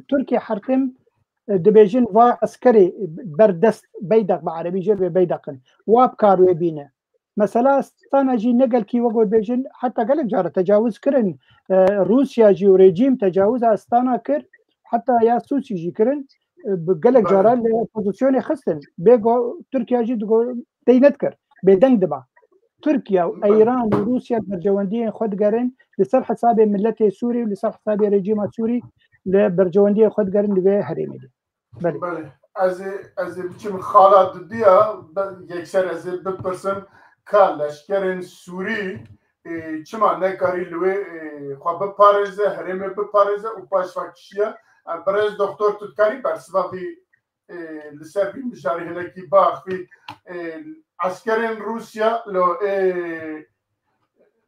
Tirkiye her tim, e, dibêjin va eskerê berdest beydaq bi erebî jê ve beydaq in. Wa bi kar wê bîne. Mesela Astana jî ne gelkî wek we bêjin, heta gelek cara tecawuz kirin. E, Rûsya jî û rejîm tecawuza Astana kir, heta ya Sûsî jî kirin. E, bi gelek Belê. cara li opozisyonê xistin. Bê go Tirkiye jî digo tey nedikir. Bêdeng diba. Tirkiye û Belê. Îran û Rûsya bercewendiyên xwe digerin li ser hesabê miletê Sûrî û li ser hesabê rejîma Sûrî li bercewendiyên xwe digerin li vê herêmê de. Belê. Belê. Ez ê, ez ê biçim xala didiya, be-, yekser ez ê bipirsim, ka leşkerên Sûrî, e, çima nekarî li wê, e, xwe biparêze, herêmê biparêze û paşva kişiye? E, birêz doktor, tu dikarî bersiva vî, e, li ser vî mijarê hinekî baxivî, e, eskerên Rûsya lo, e,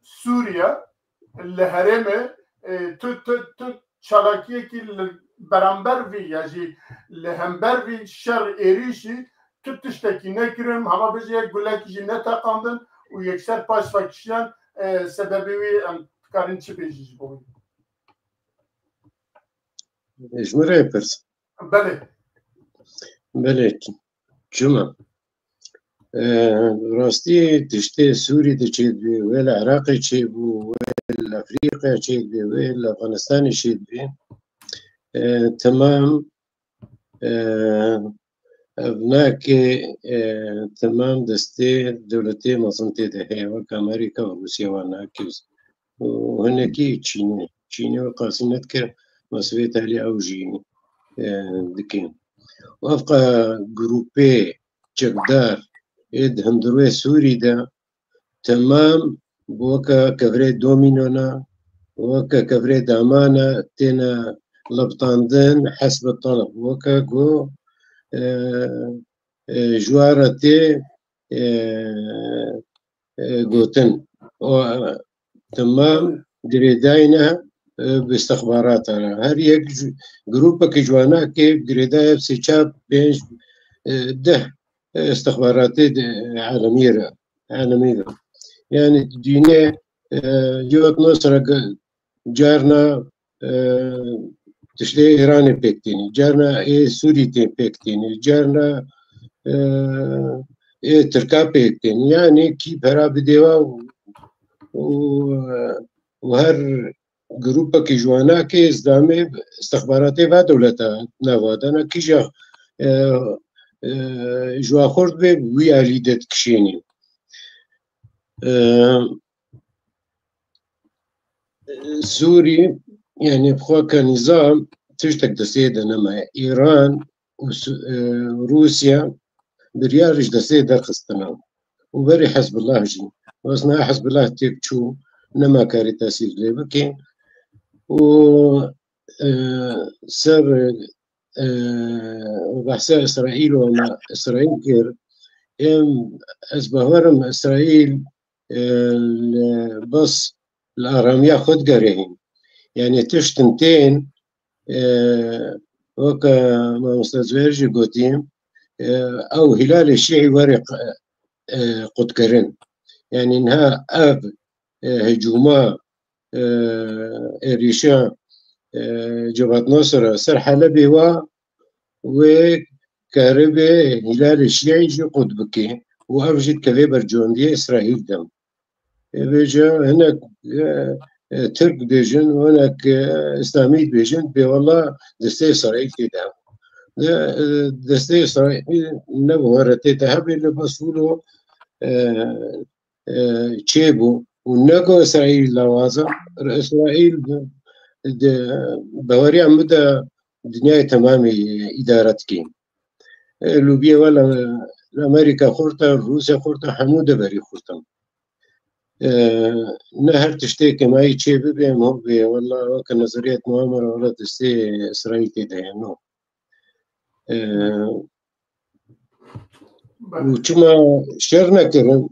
Sûriye li herêmê, e, tu, tu, tu çalakiyekî li beramber vî ya jî li hember vî şer êrîşî tu tiştekî nekirin, hema bêje yek gulekî jî neteqandin û yekser paşva kişiyan, e, sebebê wî em dikarin çi bêjî ji bo wî? Ji min re pirs. Belê. Belê, çima? E, rastî tiştê Sûrî de çêdibê, wê li Iraqê çêbû, wê li Efrîqya çêdibê, wê li Efxanistanê çêdibê. E, temam, e, ev nake, e, temam destê dewletê mezin tê de heye, wek Amerîka û Rûsya wan nake. Û hinekî Çînê. Çînê wê qasî nedikir, mesûliyet alî ew jî, e, dike. Û ev qe grûpê çekdar ê di hundirwê Sûrî de temam bi weke kevirê domîno ne, weke kevirê dama ne, têne lebitandin, hesb û taleb. Weke ku, e, e, ji we re tê, e, e, gotin. O, e, temam girêdayî ne, e, bi istixbarata re. Her yek ji, grûpekî ji wana ke girêdayî sê çar pênc, e, deh, e, istixbaratê de, e, alemî re, alemî re. Yani dîne, e, cewet nasra ge-, carna, e, tiştê Îranê pêk tênî, carna ê Sûrî tê pêk tênî, carna, e, ê Tirka pêk tênî. Yanî kî pera bidê wa û, û, û her grûpekî ji wana kê zdamê istixbaratê va dewleta nava dana kîja, e, e, ji wa xurt bê wî alî de dikişênî. E, Sûrî, yanî bi xwe ke nîzam tiştek destê de nemaye. Îran û Su-, e, Rûsya biryar ji destê derxistine. Û berê Hezbollah jî. Wesna Hezbollah têk çû, nema karê tesîr lê bike. Û, e, ser, e, behsa Îsraîl û me Îsraîl kir. Em, ez bawerim Îsraîl, e, li bes li aramiya xwe digerihîn. Yanî tiştin tên, e, weke mamoste Zuher jî gotî, e, ew Hîlalê Şîî were, e, qutkirin. Yanî niha ev, e, hicûma, e, êrîşa, e, Cevat Nasira ser Helebê wa, wê karibe Hîlalê Şîî jî qut bike û ev jî dikeve ber ciwandiya Îsraîl de. Ê vêca hinek, e, e, Tirk bêjin, hinek, e, Îslamî bêjin, bê wela destê Îsraîl tê de hebû. De, e, destê Îsraîl ne bi were tê de hebê, li bes wilo, e, e, çêbû. Û ne ku Îsraîl lawaza, Îsraîl bi, de, baweriya min de dinyayê temamê îdare dike. E, lûbiyê we li, li Amerîka xurt e, Rûsya xurt e, hemû deverî xurt in. E, ne her tiştê kemayî çê bibe, em hov bê, wela weke nezeriyet muamera wela destê Îsraîl tê de ye, no. E, û çima şer nekirin?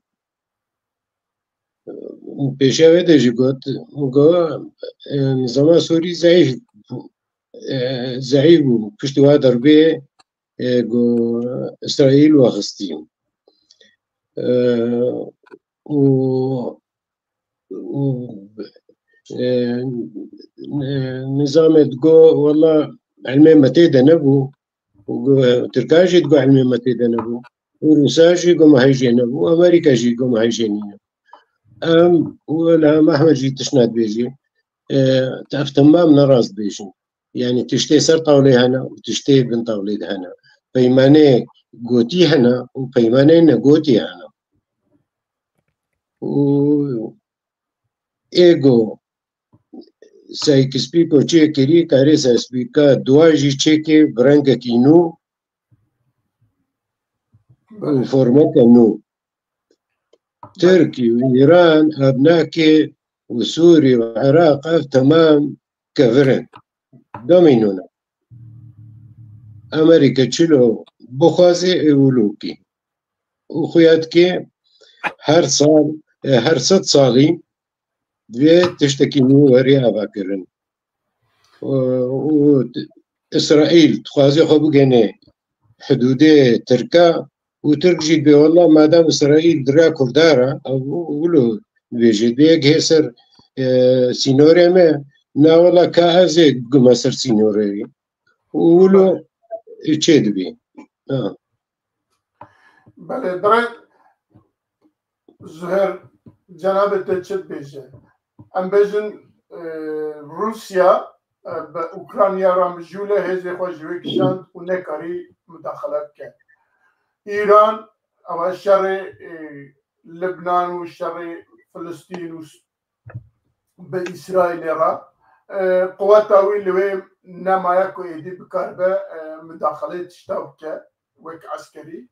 Pêşiya wê de jî got, got, e, nizama Sûrî zeîf bû, e, zeîf bû. Piştî wa derbê, e, got, Îsraîl wexistî. E, û, û, e, e, nizamê digot, wela ilmê me tê de nebû. Û gu-, Tirkan jî digot ilmê me tê de nebû. Û Rûsa jî got me hejê nebû. Amerîka jî got me hejê nîne. Em, û Ilham Ehmed jî tiştna dibêjî. E, ev temam ne rast dibêjin. Yanî tiştê ser tawlê hene û tiştê bin tawlê de hene. Peymanê gotî hene û peymanê negotî hene. Û ê got Sykes-Picot çêkirî, karê Sykes-Picot dua jî çêkê bi rengekî nû û formeke nû. Tirkî û Îran, Ebnakê û Sûrî û Iraq ev temam kevir in. Domîno ne. Amerîka çilo bixwaze ê wilo bike. Û xuya dike her sal, e, her sed salî divê tiştekî nû werê avakirin. Û, û Îsraîl dixwaze xwe bigihîne hidûdê Tirka û Tirk jî dibê, wela madem Îsraîl di rêya Kurda re, ew wilo dibêje, dibê yek hê ser, e, sînorê me, na wela ka ez ê bigime ser sînorê wî. Û wilo çê dibê. Ha. Belê, birê Zuher, cenabê te çi dibêje? Em bêjin, e, Rûsya, e, bi Ukrayna re mijûl e, hêzê xwe ji wê kişand û nekarî mudaxele bike. Îran, ewa şerê, e, Libnan û şerê Filistîn û s-, bi Îsraîlê re, e, quweta wî li wê nemaye ku êdî bikaribe, e, mudaxeleyê tişta bike. Wek eskerî.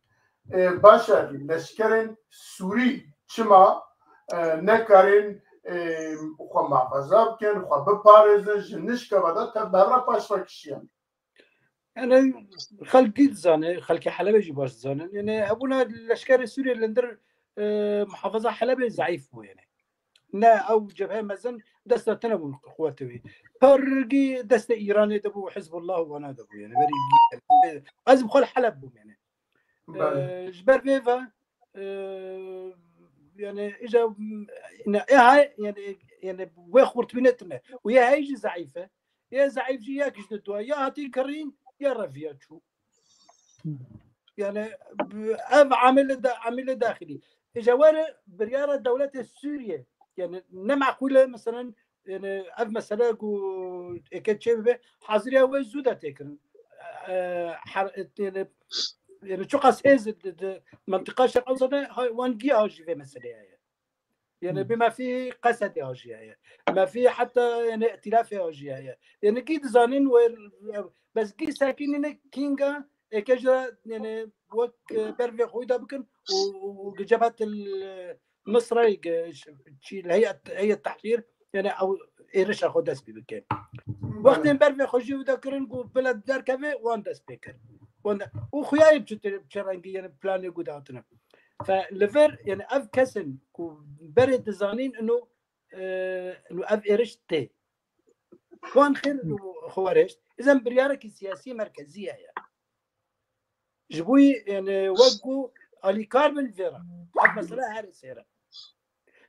E, baş e, leşkerên Sûrî çima, e, nekarên, e, xwe muhafaza bikin, xwe biparêzin, ji nişkeva de tev berre paş ve kişiyan? Yani xelk dî dizane, xelkê Helebê jî baş dizanin. Yani hebûna leşkerê Sûriyê li ndir, e, muhafaza Helebê zeîf bû yani. Ne ew cebhe mezin desta tune bû quwetê wî. Pargî destê Îranê de bû, Hizbullah û wana de bû. Yani verî ez bi xwe li Heleb bûm yani. Belê. Ee, ji ber vê ve, e, yani îja, ne, e, hay, yani, yani wê xurtbînê tune. Û yê hey jî zeîf e. Yê zeîf jî yek ji di duwa ya hatî kirîn ya reviya çû. Yani ev amilê de amilê daxilî. Îja were biryara dewletê Sûriye. Yani ne meqûl e, meselen, yani ev mesele ku êke çê bibe, haziriya wê zû de tê kirin. E, her, yani, yani çiqas hêz di, di mentiqa Şerq Ewsat de, ha, wan giya jî vê meseleyê ye. Yani bi mefî Qesedê ajiyaye. Mefî heta yani îtilafê ajiyaye. Yani gî dizanin we, bes gî sekînine kînga êke ji yani wek, e, bervê xwe da bikin û, û, û cebhet il Misra çî li heyet, heyet tehrîr yani ew êrişa xwe dest pê bike. Wextên bervê xwe jî wida kirin ku bila derkeve wan dest pê kir. Wan de, û xuyayê bi çi, bi çi rengî yani planê ku datine. Fe li vir, yani ev kesin ku berê dizanîn ino, e, ino ev êriş tê. Wan xêr û xwe rêşt. Îzen biryarekî siyasî merkezî heye. Ji bo yani wek ku alîkar bin vêra. Ev mesela her sêre.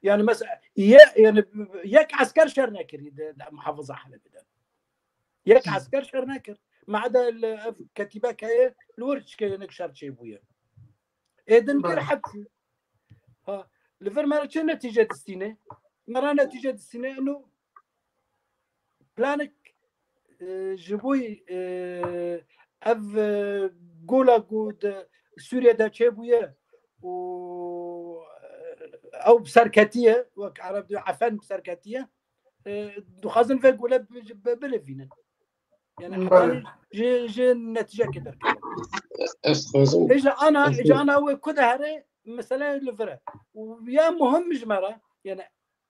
Yani mesela ye, yani yek esker şer nekirî de, de muhafaza Helebê de. Yek esker şer nekir. Mada li ev ketîbek heye, li wir çike yenik şer çêbûye. Ê din kir hepsî. Ha, li vir me re çi netîce distîne? Me re netîce distîne ino planik, e, ji bo, e, ev, e, gola ku di Sûriye de çêbûye û, e, ew bi ser ketiye, wek Ereb diyo efen bi ser ketiye, e, dixwazin vê gole bi-, bi-, bilivînin. Yani hetanî ji, ji netîcekê derkeve. Ez dixwazim, Ê ji ana, ez ji ana wê ku de here, mesele li vir e. Û ya muhim ji me re, yani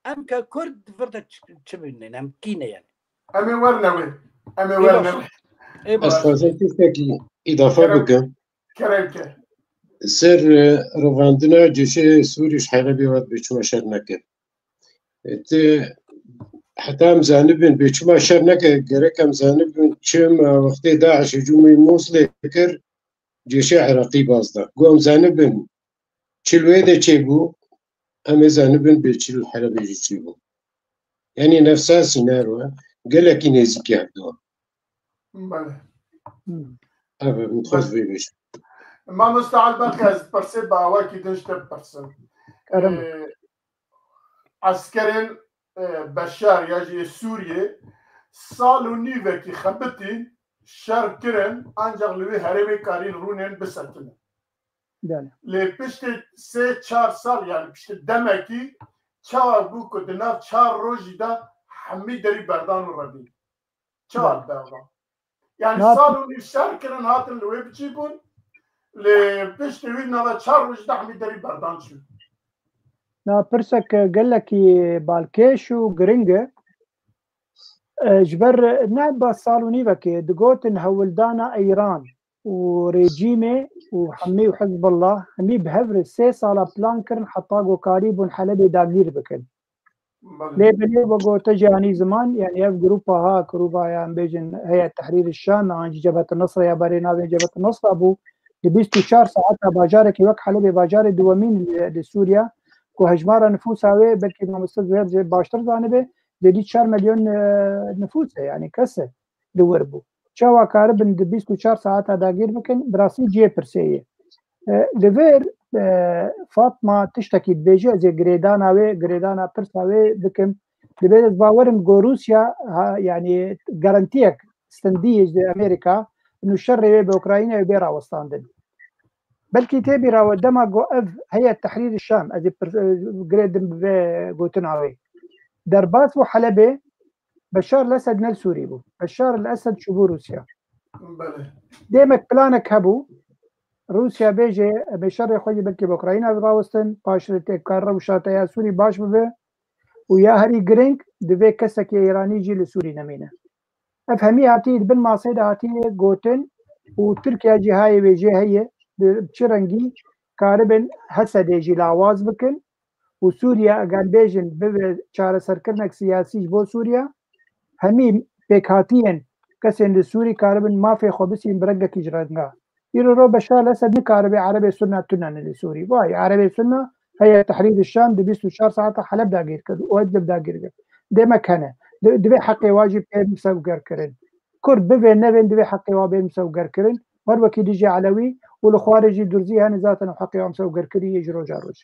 em ke Kurd vir de çi, çi bînin, em kî ne yani. Em ê werne wê. Em ê Ê werne baş. Wê. Ê Ez baş. dixwazim tiştekî îdafe Kerem, bikim. Kerem ke. Ser, e, revandina cêşê Sûrî ji Helebê ve bi çima şer neke. E, ti heta em zanibin, bê çima şer neke, gerek em zanibin, çima wextê DAIŞ hicûmê Mûslê kir, cêşê Iraqî baz da. Ku em zanibin, çi li wê de çêbû, em ê zanibin bê çi li Helebê jî çêbû. Yanî nefsa sînaro, gelekî nêzîkî hevdu. Bele. Hmm. Ev, min dixwest vê bêjim. Mamosta Elbak, ez pirsê bi awakî din ji te bipirsim. Kerem. Ee, eskerên, e, Beşar ya jî yê Sûriyê sal û nîvekî xebitîn, şer kirin, ancaq li wê herêmê karîn rûnên bisekinin. Belê. Lê piştî sê çar sal, yani piştî demekî, çawa bû ku di nav çar rojî de hemî derî berdan û revîn? Çawa berdan? Yani Na- sal û nîv şer kirin, hatin li wê biçî bûn. Lê piştî wî nava çar rojî de hemî derî berdan çûn. Na pirsek gelekî balkêş û giring e. E, ji ber ne ba sal û nîvekê digotin hewldana Îran û rejîmê û hemî û Hizbullah hemî bi hev re sê sala plan kirin heta ku karîbûn Helebê dagîr bikin. Belê. Lê belê we gote jî anî ziman, yani ev grupa ha, grupa ya em bêjin Heyet Tehrîr Şam, an jî Cebhet Nusra ya berê navê Cebhet Nusra bû. Di bîst û çar saeta bajarekî wek Helebê bajarê duwemîn li, li Sûriya, ku hejmara nifûsa wê belkî mamoste Zuhêr jî baştir zanibe, dêdî çar milyon, e, nifûs e, yani kes e li wir bû. Çawa karibin di bîst û çar saeta dagîr bikin, bi rastî cihê pirsê ye. E, li vir, e, Fatma tiştekî dibêje, ez ê girêdana wê, girêdana pirsa wê bikim. Dibê ez bawerim ku Rûsya, ha, yani garantiyek stendî ji Amerîka, nû şerê wê bi Ukraynayê bê rawestandin. Belkî tê bîra we dema ku ev Heyet Tehrîr Şam, ez ê pir-, e, girêdim bi vê gotina wê. Derbas bû Helebê, Beşar el-Esed ne li Sûrî bû. Beşar el-Esed çûbû Rûsya. Belê. Demek planek hebû. Rûsya bêje, em ê şerê xwe jî belkî bi Ukrayna rawestin, paşê tê kar rewşa te ya Sûrî baş bibe û ya herî giring divê kesekî Îranî jî li Sûrî nemîne. Ev hemî hatî di bin masê de hatiye gotin û Tirkiye jî hayê wê jê heye, bi çi rengî karibin Hesedê jî lawaz bikin û Sûriye, eger bêjin bibe çareserkirinek siyasî ji bo Sûriye, hemî pêkhatiyên kesên li Sûrî karibin mafê xwe bisîn bi rengekî ji renga. Îro ro Beşar Esed nikaribe Erebê Sunna tune li Sûrî. Vay, Erebê Sunna heye Tehrîr Şam di bîst û çar saeta Heleb dagîr kir û Idlib dagîr kir. Demek hene. Di- divê heqê wa jî pê misewgerkirin. Kurd bivên nevên divê heqê wa bê misewgerkirin. Her wekî dijî Elewî û li xwarê jî Durzî hene zaten û heqê wa misewgerkirî yê ji roja roj.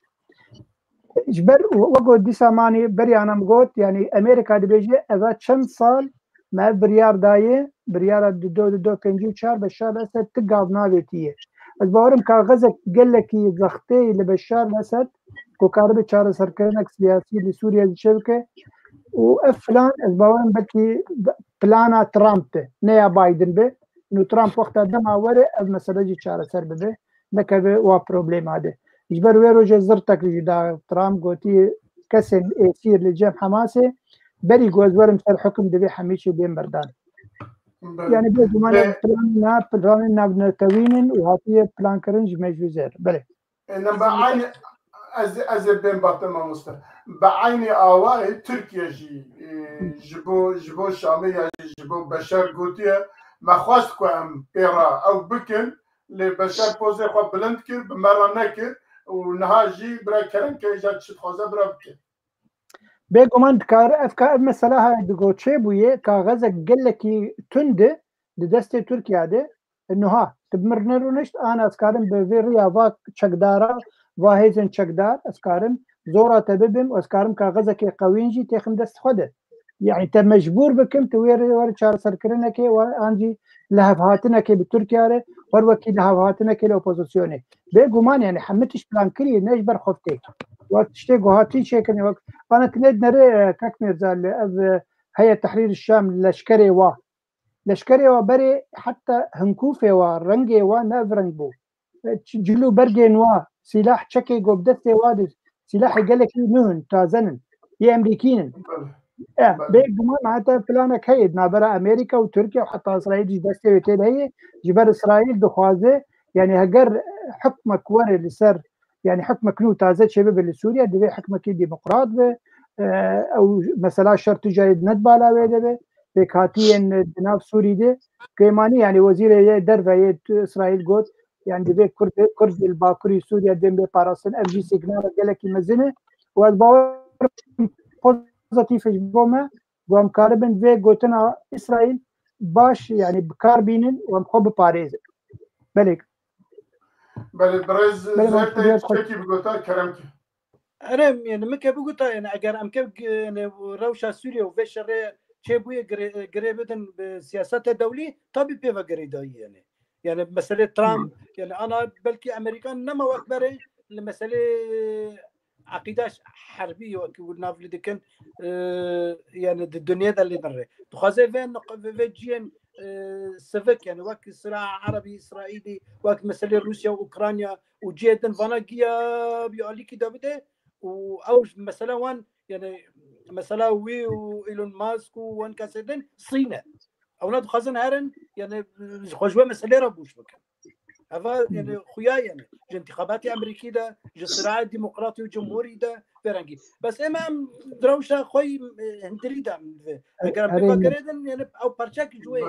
Ji ber we got dîsa manî berî ana min got, yanî Amerîka dibêje eva çend sal me ev biryar daye, biryara di do di do pêncî û çar Beşar Esed ti gav navêtiye. Ez bawerim kaxezek gelekî zextê li Beşar Esed ku karibe çareserkirinek siyasî li Sûriye jî çêbike û ev plan ez bawerim belkî plana Trump be, ne ya Biden be. Û Trump wexta dema were ev mesele jî çareser bibe, nekeve wa problema de. Ji ber wê rojê zirtek jî da Trump, gotî kesên êsîr li cem Hamasê berî ku ez werim ser hukum divê hemî çî bên berdan. Belê. Yani bê guman Lê- ev planê na, planên navnetewîn in û hatiye plankirin ji me jî zêr. Belê. E, ne, be aynî, ez, ez ê bên bate mamoste. Be aynî awayê Tirkiye jî, e, ji bo, ji bo Şamê ya jî ji bo Beşar gotiye, me xwest ku em pê re ew bikin, lê Beşar pozê xwe bilind kir, bi me re nekir û niha jî bira kerem ke îcar çi dixwaze bira bike. Bêguman dikare ev ka ev mesela haya digo çêbûye, kaxezek gelekî tund e di destê Tirkiye de, niha tu bi mir nerûnişt, ana ez karim bi vê riya va çekdara, va hêzên çekdar, ez karim zora te bibim, ez karim kaxezekê qewîn jî têxim dest xwe de. Yani te mecbûr bikim, tu wê rê were çareserkirinekê, we an jî lihevhatinekê bi Tirkiye re, wer wekî lihevhatinekê li opozisyonê. Bêguman yani hemî tişt plan kiriye, ne ji ber xwe têk. Wek tiştê guhatî çêkirin, wek ana tu nê dinere, e, Kak Mirza, li ev, e, Heyet Tehrîr Şam, leşkerê wa. Leşkerê wa berê heta hinkûfê wa, rengê wa ne ev reng bû. E, ç-, cil û bergên wa, sîlah çekê go bi destê wa de, sîlahê gelekî nû in, taze nin. Yê Emrîkî nin. E, Belê. Bêguman heta planek heye, di navbera Amerîka û Tirkiye û heta Îsraîl jî destê wê tê de heye. Ji ber Îsraîl dixwaze, yani heger hukmek were li ser, yani hukmek nû taze çêbibe li Sûriye, divê hukmekî demokrat be. E, ew mesela şer tu carê ne di bala wê de be. Pêkhatiyên di nav Sûrî de. Kêmanî yani wezîrê yê derve yê tu-, Îsraîl got, yani divê Kurd, Kurd li Bakurî Sûriye bên bê parastin. Ev jî signala gelekî mezin e. Û ez bawer pozitîf ji bo me, ku em karibin vê gotina Îsraîl baş, yani bi kar bînin û em xwe biparêzin. Belê. Belê, birêz Belê, Zertê mamoste, tiştekî bigota, kerem ki. Erê, yani min ke bigota, yani eger em ke, yani rewşa Sûriye û vê şerê çêbûye girê, girê bidin bi siyaseta dewlî, tabî pê ve girêdayî yani. Yani meselê Trump, Hmm. yani ana belkî Amerîkan nema wek berê li meselê eqîda herbî wekî wir nav lê dikin, e, yani di dinyê de lê din rê. Dixwaze vê niq-, vê, vê ciyên, e, sivik, yani wek sira Erebî, Îsraîlî, wek meselê Rûsya û Ukrayna û ciyê din vana giya bi alîkî de bide û ew ji mesela wan, yani mesela wî û Elon Musk û wan kesê din sîne. Ewna dixwazin herin, yani ji xwe ji wê meselê re bûş bikin. Eva, yani, xuya, yani, ji intixabatê Amerîkî de, ji siraê demokratî û cumhurî de, vê rengî. Bes ême em di rewşa xwe yî, e, hindirî de em divê. Eger em Erê, pê ve ne- gerêdin, yani, ew parçek ji wê ye.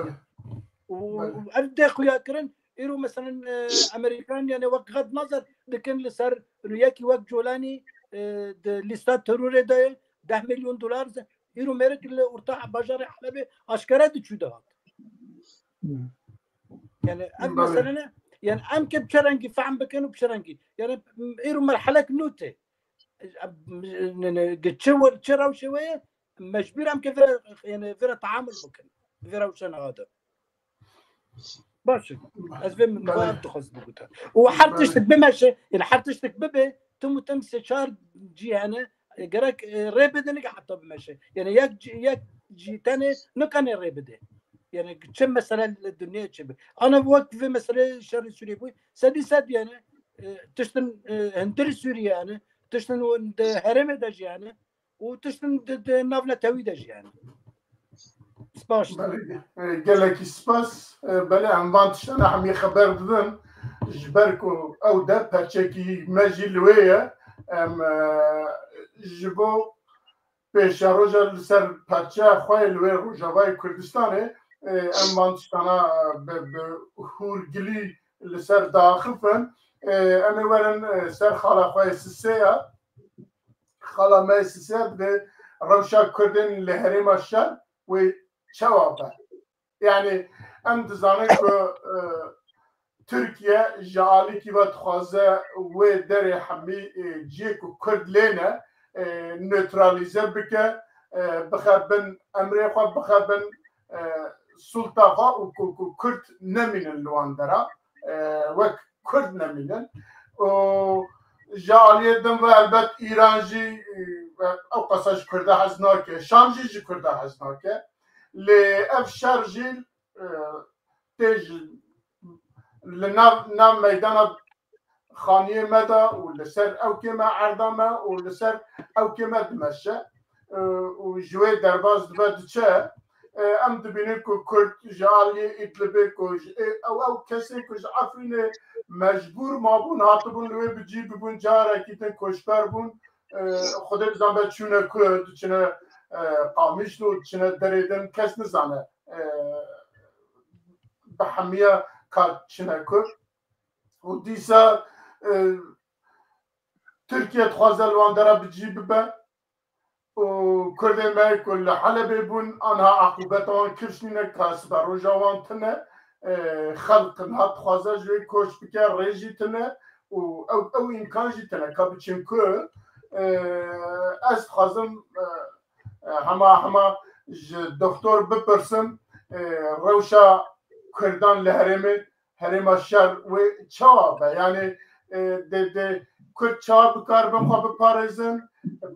Û, Belê. û ev dê xuya kirin, îro, meselen, e, Amerîkan, yani, wek xet nazar dikin li ser yekî wek Colanî, e, di lîsta terorê de ye, deh milyon dolar, îro mêrik li orta bajarê Helebê aşkere diçû dihat. Hmm. Yani ev Belê. mesele ne? Yani em ke bi çi rengî fehm bikin û bi çi rengî? Yani îro merhelek nû tê. Ne, ne, gi çi wir, çi rewşê wê ye? Mecbûr em ke vira, yani vira taamul bikin. Vira rewşa niha de. Baş e. Ez vê min Belê. Var dixwest biguta. Û her Belê. Tiştik bimeşe, yani her tiştik bibe, tim û tim sê çar cî hene, e, gerek, e, rê bidin ki heta bimeşe. Yani yek cî, yek cî tenê nikane rê bide. Yani çi mesele li dinyayê çi bi. Ana wek vê meselê şerê Sûriyê bû. Sedî sed yani, e, tiştin, e, hindirî Sûriyê yani, tiştin di herêmê de jî yani, û tiştin di, di navnetewî de jî yani. Spas. Belê, e, gelekî spas. E, belê em van tiştana hemî xeber didin. Ji ber ku ew de perçekî me jî li wê ye. Em, e, ji bo pêşeroja li ser perçeya xwe yê li wê Rojavayê Kurdistanê, e, em van tiştana bi, bi hûrgilî li ser diaxifin. E, em ê werin, e, ser xala xwe yê Sisê ya. Xala me Sisê divê rewşa Kurdên li herêma şer wê çawa be? Yani em dizanin ku, e, Tirkiye ji alîkî ve dixwaze wê derê hemî, e, ciyê ku Kurd lê ne, e, neutralîze bike, e, bixe bin emrê xwe, bixe bin, e, sulta xwe û ku, ku Kurd nemînin li wan dera, e, wek Kurd nemînin. Û ji aliyê din ve elbet Îran jî, e, ew qasa ji Kurda hez nake. Şam jî ji Kurda hez nake. Lê ev şer jî, e, tê ji, li nav, nav meydana xaniyê me de û li ser ewkê me erda me û li ser ewkê me dimeşe, e, û ji wê derbas dibe diçe. E, em dibînin ku Kurd ji aliyê Îdlibê ku ji, e, ew, ew kesên ku ji Efrînê mecbûr mabûn, hatibûn li wê bi cî bibûn, carekî din koçber bûn. E, Xwedê bizan be çûne ku, diçine, e, Qamişlo, diçine derê din, kes nizane, e, bi hemiya ka çine ku. Û dîsa, e, Tirkiye dixwaze li wan dera bi cî bibe û Kurdên me ku li Helebê bûn, anha eqûbeta wan kifş nîne, ka sibe roja wan tune, e, xelq niha dixwaze ji wê koç bike, rê jî tune û ew, ew îmkan jî tune ka biçin ku, e, ez dixwazim, e, e, hema, hema ji doktor bipirsim, e, rewşa Kurdan li herêmê, herêma şer wê çawa be? Yani, e, dê, dê Kurd çawa bikaribin xwe biparêzin?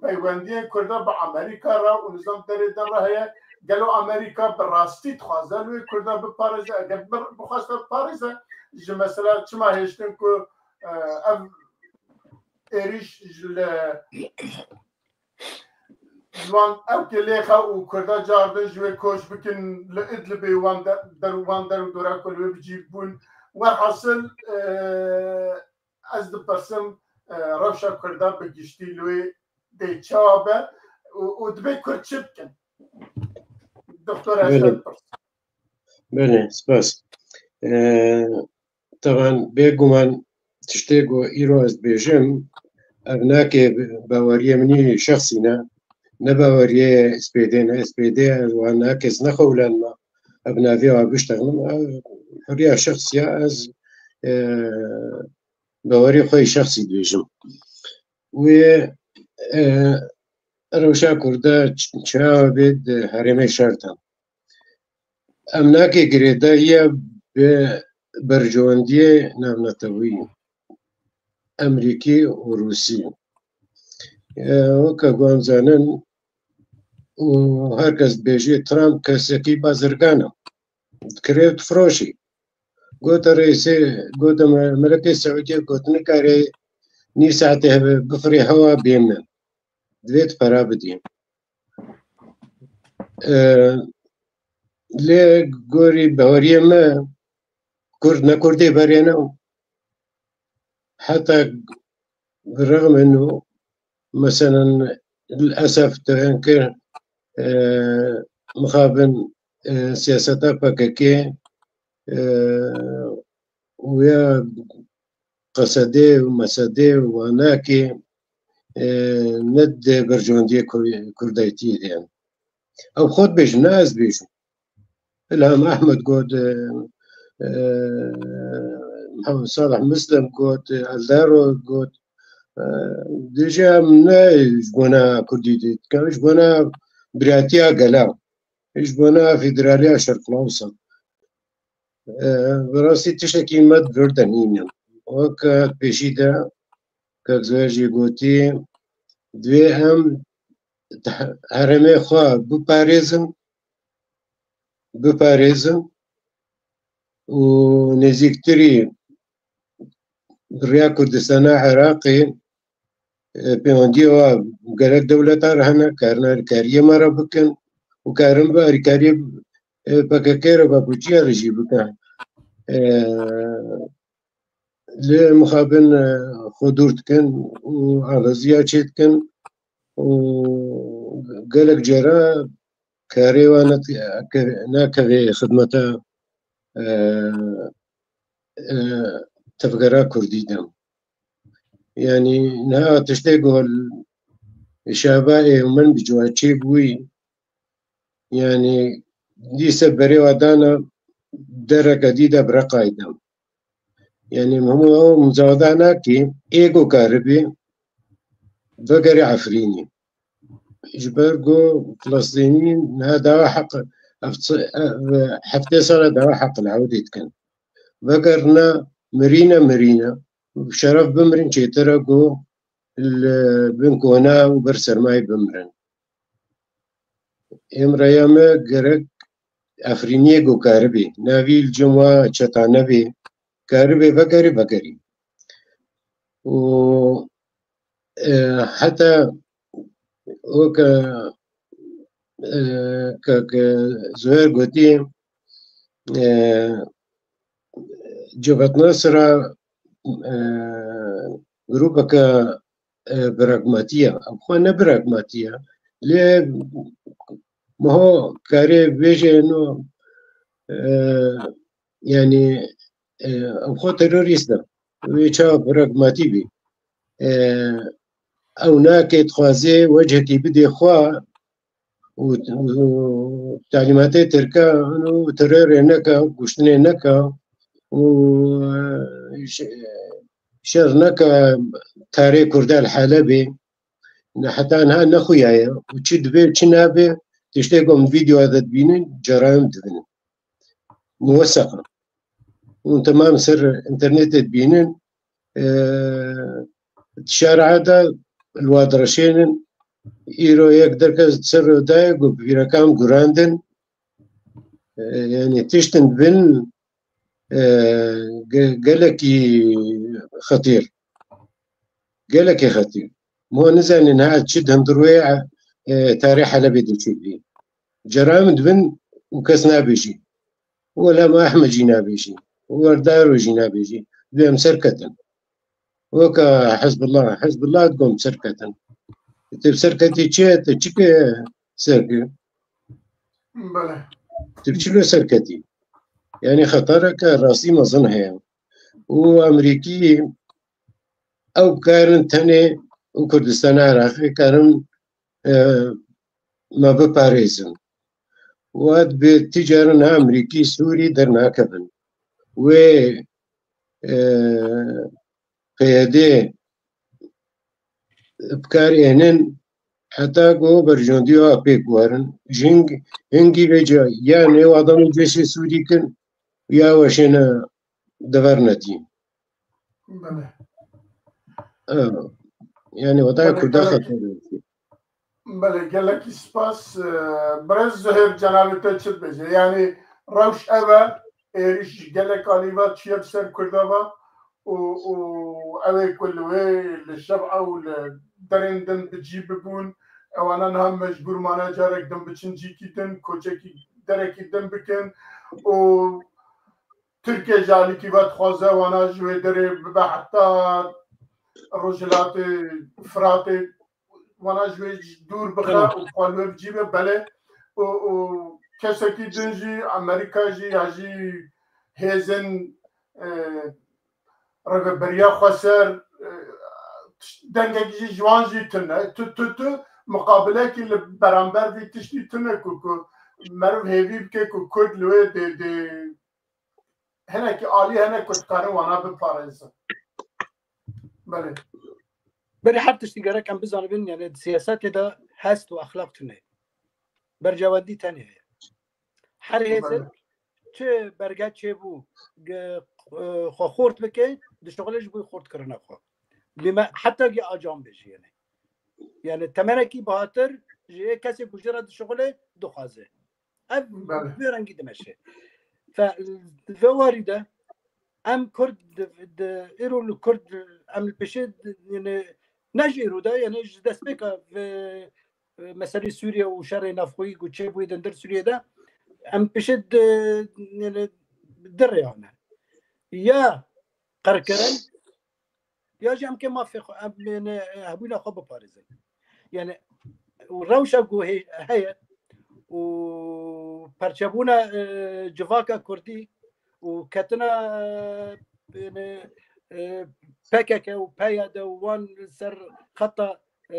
Peywendiyên Kurda bi Amerîka re û nizam derê din re heye. Gelo Amerîka bi rastî dixwaze li wê Kurda biparêze? Eger bi-, bixwaste biparêze, ji mesela çima hêştin ku, e, ev êrîş ji li ji wan ew ke lêxe û Kurda cardin ji wê koç bikin li Idlibê wan de-, der, wan der û dora ku li wê bi cî bûn. Werhasil, e, ez dipirsim, e, rewşa Kurda bi giştî li wê dê çawa be û, û dibê Kurd çi bikin? Doktor, ez Belê. te dipirsim. Belê, spas. E, Teban, bêguman tiştê ku îro ez dibêjim, ev nake baweriyê min î şexsî ne, ne baweriyê S P D ne, S P D wan nake ez nexewlenme, ev navê wa biştexnim, ev huriya şexsî ya ez, e, bawerî xwe yî şexsî dibêjim. Wê, e, rewşa Kurda ç-, çawa bê di herêmê şer de. Em nake girêdayiya bi berjewendiyê navnetewî, Emerîkî û Rûsî. E, weke ku em zanin û her kes dibêjê Trump kesekî bazirgan e. Dikirê û difiroşî. Gote reîsê, gote me-, melekê Seûdiyê got nikare nîv saetê hebe bifirê hewa bê min. Divê tu pera bidî. E, lê gorî baweriyê me, Kurd ne Kurdê berê ne. Heta bi rexmê nû, meselen, lilesef tu enkir, e, mixabin, e, siyaseta P K K, e, û ya qesedê û mesedê û wanakê, e, ne di berjewendiyê Kur-, Kurdayetiyê de ye. Ew xwe dibêjin, ne ez dibêjim. Îlham Ehmed got, e, e, Mihemed Salih Muslim got, e, Eldaro got, e, dibêje em ne ji bona Kurdî dikin, ji bona biratiya gela, ji bona federaliya Şerq Lewsa. E, bi rastî tiştekî me di vir de nîne. Weke pêşî de kek Zoya jî gotî, divê em herêmê xwe biparêzin, biparêzin û nêzîktirî bi rêya Kurdistana Iraqê, e, pêwendiyê wa gelek dewleta re hene, karine alîkariyê me re bikin û karin bi alîkariyê, e, P K K re, Bakuçiya re jî bikin. E, Lê mixabin, e, xwe dûr dikin û aleziya çê dikin û gelek cara karê wan net-, ke-, nakeve xidmeta, e, e, tevgera Kurdî de. Yanî niha tiştê ku Şaba ê min bi cuwa çê bûyî. Yani dîse berê wa dana dereke dî de bire qayde. Yani hemû ew muzawada nakî êgo karibî vegerî Efrînî. Ji ber ku Filistînî niha dawa heq heftê sala dawa heq lewdê dikin. Vegerina mirîne mirîne. Şeref bimirin çêtir e ku li bin kona û ber sermayê bimirin. Êm reya me gerek Efrîniyê ku karibê. Navî li cem wa çeta nebê. Karibê vegerî vegerî. Û e, heta weke e, ke, ke Zuher gotî e, Cebhet Nasira e, grûpeke e, pragmatî ye. Ev xwe ne pragmatî ye. Lê miho karê bêje no e, yani e, ev xwe terorîst e. Wê çawa pragmatî bî. E, ew nake dixwaze wecekî bidê xwe û, û talîmatê Tirkan û terorê neke, kuştinê neke û, e, şe-, şer neke tarê Kurda li Helebê. Ne heta niha nexuyaye û çi dibe, çi nabe, tiştê ku em vîdyoya de dibînin, cerayim dibin. Muweseqa. Hûn temam ser înternetê dibînin, e, şara de li wa direşênin. Îro yek derke ser rê dayê ku pîrekan gurandin. E, yani tiştin bin, e, ge-, gelekî xetîr. Gelekî xetîr. Ma nizanin ha çi di hundir wê, e, tarê Helebê de çêdibî. Cerayim dibin û kes nabêjî. Wela ma Ehmed jî nabêjî. Werdaro jî nabêjî. Dibê em serketin. Weke Hizbullah, Hizbullah dikom serketin. Tu serketî çi ye? Tu çi ke serkî? Bele. Tu çilo serketî? Yani xetareke rastî mezin heye. Û Amerîkî ew karin tenê û Kurdistana Iraqê karin, e, me biparêzin. Wad bi ticarin Amerîkî Sûrî dernakevin. Wê, e, P Y D bi kar ênin heta ku berjewendî wa pêk werin. Ji hing-, hingî vê ca ya nêw adamê ceşê Sûrî kin ya weşêne dever netî. Bele. E, yani wada Bele, Kurda gelek, xeter e. Bele, gelekî spas. E, Birêz Zuhêr, cenabê te çi dibêje? Yani rewş ev e, êrîş ji gelek alî ve çiye bi ser Kurda ve û, û ew ê ku li wê, li Şeb'a û li derên din bi cî bibûn, ewana niha mecbûr mane carek din biçin cîkî din, koçekî derekî din bikin û Tirkiye ji alîkî ve dixwaze wana ji wê derê bibe heta Rojhilatê Firatê, wana ji wê dûr bixe Tamam. û xwe li wê bi cî be, belê. Û, û kesekî din jî, Amerîka jî ya jî hêzên, e, rêveberiya xweser, e, dengekî jî ji wan jî tune. Tu, tu, tu muqabilekî li beramber vî tiştî tune ku, ku meriv hêvî bike ku Kurd li wê dê, dê hinekî alî hene ku dikarin wana biparêzin. Belê. Berê her tiştî gerek em bizanibin, yani di siyasetê de hest û exlaq tune. Bercewendî tenê heye. Her hêzek Belê. çi berge çêbû, ge-, e, xwe xort bike, dişuxile ji bo xortkirina xwe. Bîme heta ki acan bêjî yani. Yani temenekî bahatir ji yê kesê ku jê re dişuxile dixwaze. Ev Belê. vê rengî dimeşe. Fe, di vê warî de em Kurd di, di, îro li Kurd em li pêşê di, yani ne ji îro de, yani ji destpêka vê, e, meselê Sûriye û şerê navxweyî ku çêbûyê di hundir Sûriye de em pêşê di, yani di rêya ne. Ya qirkirin, ya jî em kê mafê xwe, em, ne, hebûna xwe biparêzin. Yani, û rewşa ku hê-, heye û perçebûna, e, civaka Kurdî û ketina, e, ne, e, P K K û P Y D û wan li ser xeta e,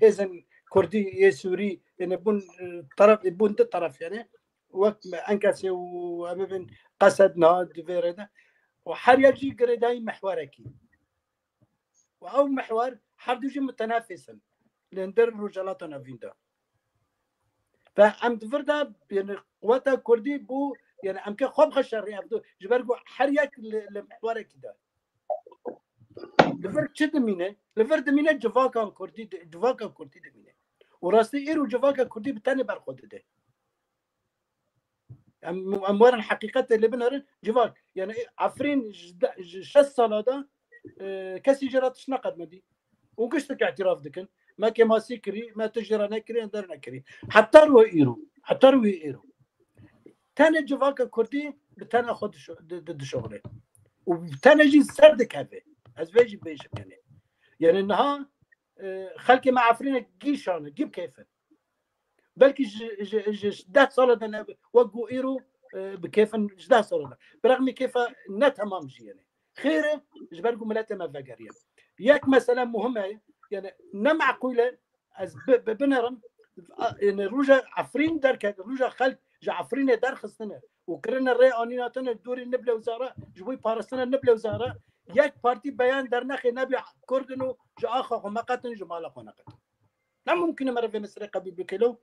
hêzên Kurdî yê Sûrî, yani bûn, e, taraf, bûn di taraf yani. Wek Enkesê û em bin Qesed niha di vê rê de. Û her yek jî girêdayî mihwerekî. Û ew mihwer her du jî mutenefis in li hundir Rojhilata Navîn de. Ve em di vir de, yani, quweta Kurdî bû, yani, em kê xwe bi xwe şerî ev du, ji ber ku her yek li, li mihwerekî de. Li vir çi dimîne? Li vir dimîne civaka Kurdî, civaka Kurdî dimîne. Û rastî îro civaka Kurdî bi tenê ber xwe dide. Em, em werin heqîqetê lê binerin, civak. Yani, Efrîn ji de, ji şeş sala de, e, kesî jê re tişt neqedmedî. Û giştik îtiraf dikin. Me kêmasî kirî, me tişt jê re nekirî, em dernekirî. Heta ro îro, heta ro îro. Tenê civaka Kurdî bi tena xwe dişo-, di, di, dişoxile. Û tenê jî ser dikeve. Ez vê jî bêjim yani. Yani niha, e, xelkê me Efrînê gî şan e, gî bi kêf in. Belkî ji, ji, ji deh sala de ne, wek ku îro, e, bi kêf in ji deh sala de. Bi rexmî kêfa ne temam jî yani. Xêr e, ji ber ku miletê me vegeriye. Yek mesele muhim e, yani ne meqûl e, ez bi, bi, binerim, a, yani roja Efrîn derket, roja xelk ji Efrînê derxistine û kirine rê anîna tine dorî Niblewza re, ji bo parastina Niblewza re, yek partî beyan dernexê nebî Kurd in û ji axa xwe meqetin, ji mala xwe neqetin. Ne mumkin e me re vê meselê qebûl bike lo.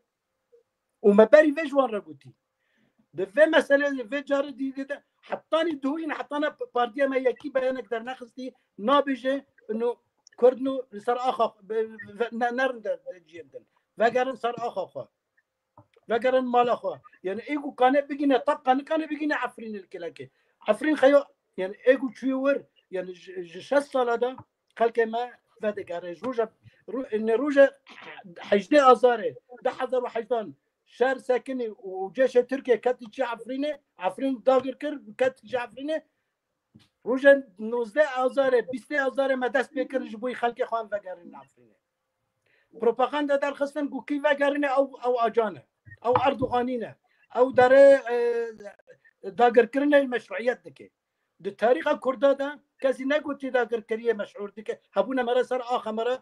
Û me berî vê ji wan re gotî. Di vê meselê, vê carê dî de, hetanî duhîn, hetana partiya me yekî beyanek dernexistî, nabêje, no, Kurd no, li ser axa, be-, ve-, ne, nerin de, de ciyê bidin. Vegerin ser axa xwe. Vegerin mala xwe. Yani, ê ku kane bigîne, tabqa nikane bigîne Efrînê li kilekê. Efrîn xeyo, yani, ê ku çûyê wir, yani, ji, ji şeş sala de, xelkê me vedigere. Ji roja, ro-, ne roja hejdê Azarê, du hezar û hejdan şer sekinî û cêşê Tirkiye ketî çi Efrînê, Efrîn dagir kir, ketî çi Efrînê. Roja nozdeh Azarê, bîstê Azarê me dest pê kir ji bo xelkê xwe em vegerin Efrînê. Propaganda derxistin ku kî vegerine ew, ew acan e, ew Erdoganî ne, ew dere, e, dagirkirine meşruiyet dike. Di tarîxa Kurda de kesî negotî dagirkiriyê meşhûr dike. Hebûne me re ser axa me re,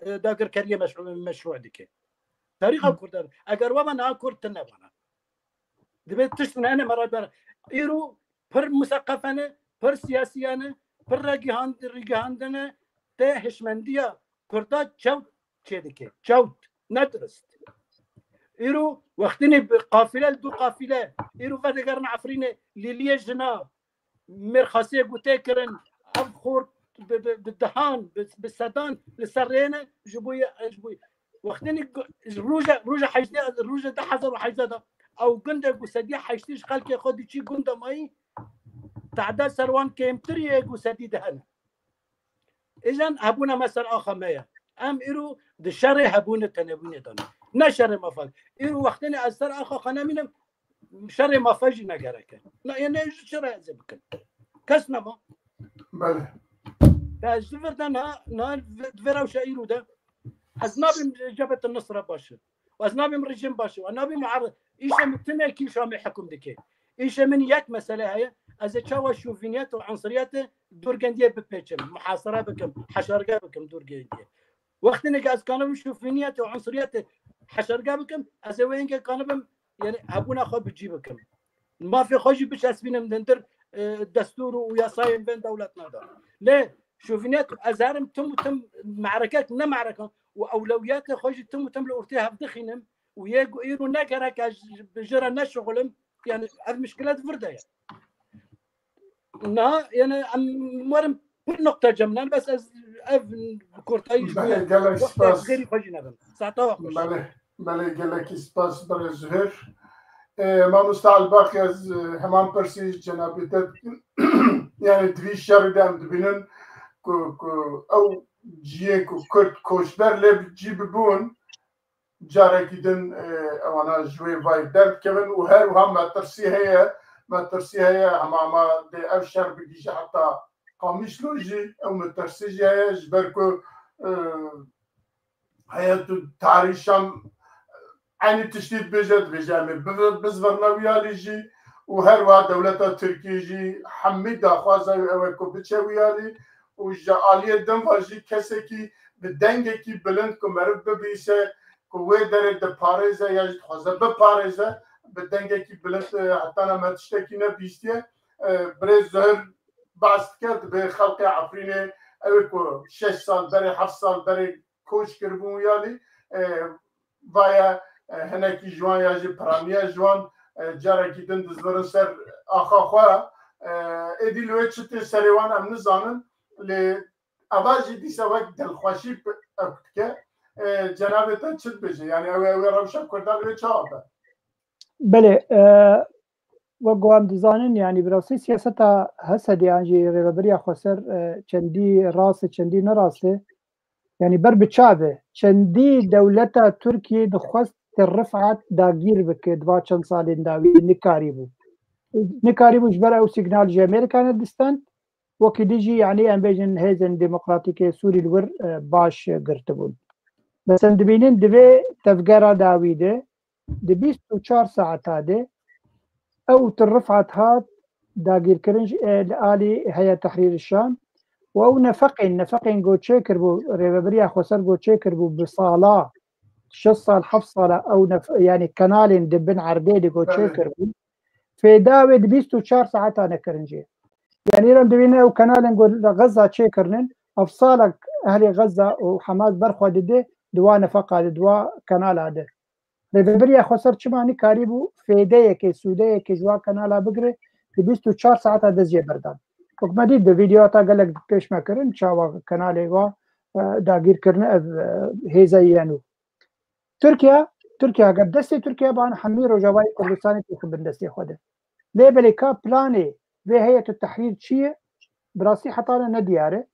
e, dagirkiriyê meşhûr, meşhûr dike. Tarîxa Kurda de. Eger we me niha Kurd tune bana. Divê tişt ne me re ber. Îro pir museqefe ne, pir siyasiye ne, pir regihand-, rigihandine tê hişmendiya Kurda çewt çêdike. Çewt. Ne dirist. Îro wextinê bi qafîle li du qafîle, îro vedigerin Efrînê, lîliyê jina, mêrxasiyê ku tê kirin, ev xort bi, bi, bi dehan, bi, bi sedan li ser rê ne, ji bo ye, ji bo ye. Wextinê ku, roja, roja hejdê, roja du hezar û hejde de, ew gundê ku sedî heştê ji xelkê xwe diçî gunda mayî, tehdê ser wan kêmtir ye ku sedî de hene. Îjan hebûna me ser axa me ye. Em îro di şerê hebûnê tenebûnê de ne. Ne şerê mafan. Îro wextinê ez ser axa xwe nemînim, şerê mafe jî negereke. Na, yani ji çi re ez ê bikim? Kes nema. Belê. Ya ji vir de na, na, di vê rewşa îro de ez nabim Cebhet Nusra baş e. Ez nabim rejîm baş e. Ez nabim muar-, îşê min tinekî Şamê hukm dike. Îşê min yek mesele heye. Ez ê çawa şoviniyet û unsuriyetê dûr gendiyê bipêçim. Muhasere bikim, heşarge bikim dûr gendiyê. Wextinê ku ez kanibim şoviniyetê û unsuriyetê heşarge bikim, ez ê wê yengê kanibim yani hebûna xwe bi cî bikim. Mafê xwe jî biçespînim dindir, e, destûr û yasayên vên dewletna de. Lê şovîniyet ez herim tim û tim me'rekek ne me'rekan û ewlewiyetê xwe jî tim û tim li ortê hev dixînim û yê ku îro ne gerek ez ji, ji re neşixulim, yani ev mişkilet vir de ye. Na, yani em werin pir nokta cemnen, bes ez ev bi kurtayî ji Belê, gelek wextê spas. Xêrî xwe jî nebim. Saeta we xweş. Belê, belê, gelekî spas birêz Zuhêr. E, mamosta Elbak, ez, e, heman pirsî ji cenabê te dikim. Yani di vî şerî de em dibînin ku, ku ew cihê ku Kurd koçber lê bi cî bibûn, carekî din, e, ewana ji wê vayî derdikevin û her wiha metirsî heye, metirsî heye hema hema dê ev şer bigihîje heta Qamişlo jî, ew metirsî jî heye, ji ber ku, e, heye tu tarî Şam eynî tiştî dibêje, dibêje em ê biv-, bizvirne wî alî jî û her wiha dewleta Tirkiyê jî hemî daxwaza wî ew e ku biçe wî alî û ji aliyê din ve jî kesekî bi dengekî bilind ku meriv bibîse ku wê derê diparêze ya jî dixwaze biparêze, bi dengekî bilind, e, hetana me tiştekî nebîstiye. E, Birêz Zuhir behs dike, dibê xelkê Efrînê, ew ê ku şeş sal berê, heft sal berê koç kiribûn wî alî, e, vaye, e, hinekî ji wan ya jî piraniye ji wan, e, carekî din dizvirin ser axa xwe. E, êdî li wê çi tê serê wan em nizanin, lê eva jî dîsa wek dilxweşî p-, ew dike. E, cenabê te çi dibêje? Yani ew ê, ew ê rewşa Kurdan li wê çawa be? Belê, e, wek ku em dizanin, yani bi rastî siyaseta H S D an jî rêveberiya xweser, e, çendî rast e, çendî ne rast e. Yani ber bi çav e. Çendî dewleta Tirkiyê dixwest Tir Rifat dagîr bike, di va çend salên dawî nikarîbû. Nikarîbû ji ber ew signal ji Amerîka nedistend. Wekî dî jî, yani em bêjin hêzên demokratîkê Sûrî li wir, e, baş girtibûn. Bes em dibînin di vê tevgera dawî de, di bîst û çar saeta de ew Tir Rifat hat dagîrkirin ji, e, li alî Heya Tehrîr Şam û ew nefeqên, nefeqên ku çêkiribû, rêveberiya xweser ku çêkiribû bi sala, şeş sal, heft sala ew nef-, yani kanalên di bin erdê de ku Belê. çêkiribûn, fêda wê di bîst û çar saeta nekirin jê. Yani îro em dibînin ew kanalên ku li Xezza çêkirinin, ev salek ehlê Xezza û Hamas berxwe dide di wa nefeqa de, di wa kanala de. Rêveberiya xweser çima nikarîbû fêdeyekê, sûdeyekê ji wa kanala bigire, di bîst û çar saeta dest jê berdan. Wek me dît di vîdeoya ta gelek pêş me kirin, çawa kanalê wa, e, dagîr kirine ev, e, hêza Y N U. Tirkiye, Tirkiye, heger destê Tirkiye ban hemî Rojavayê Kurdistanê têxin bin destê xwe de. Lê belê ka planê vê Heyet Tehrîr çi ye? Bi rastî heta ne nediyar e.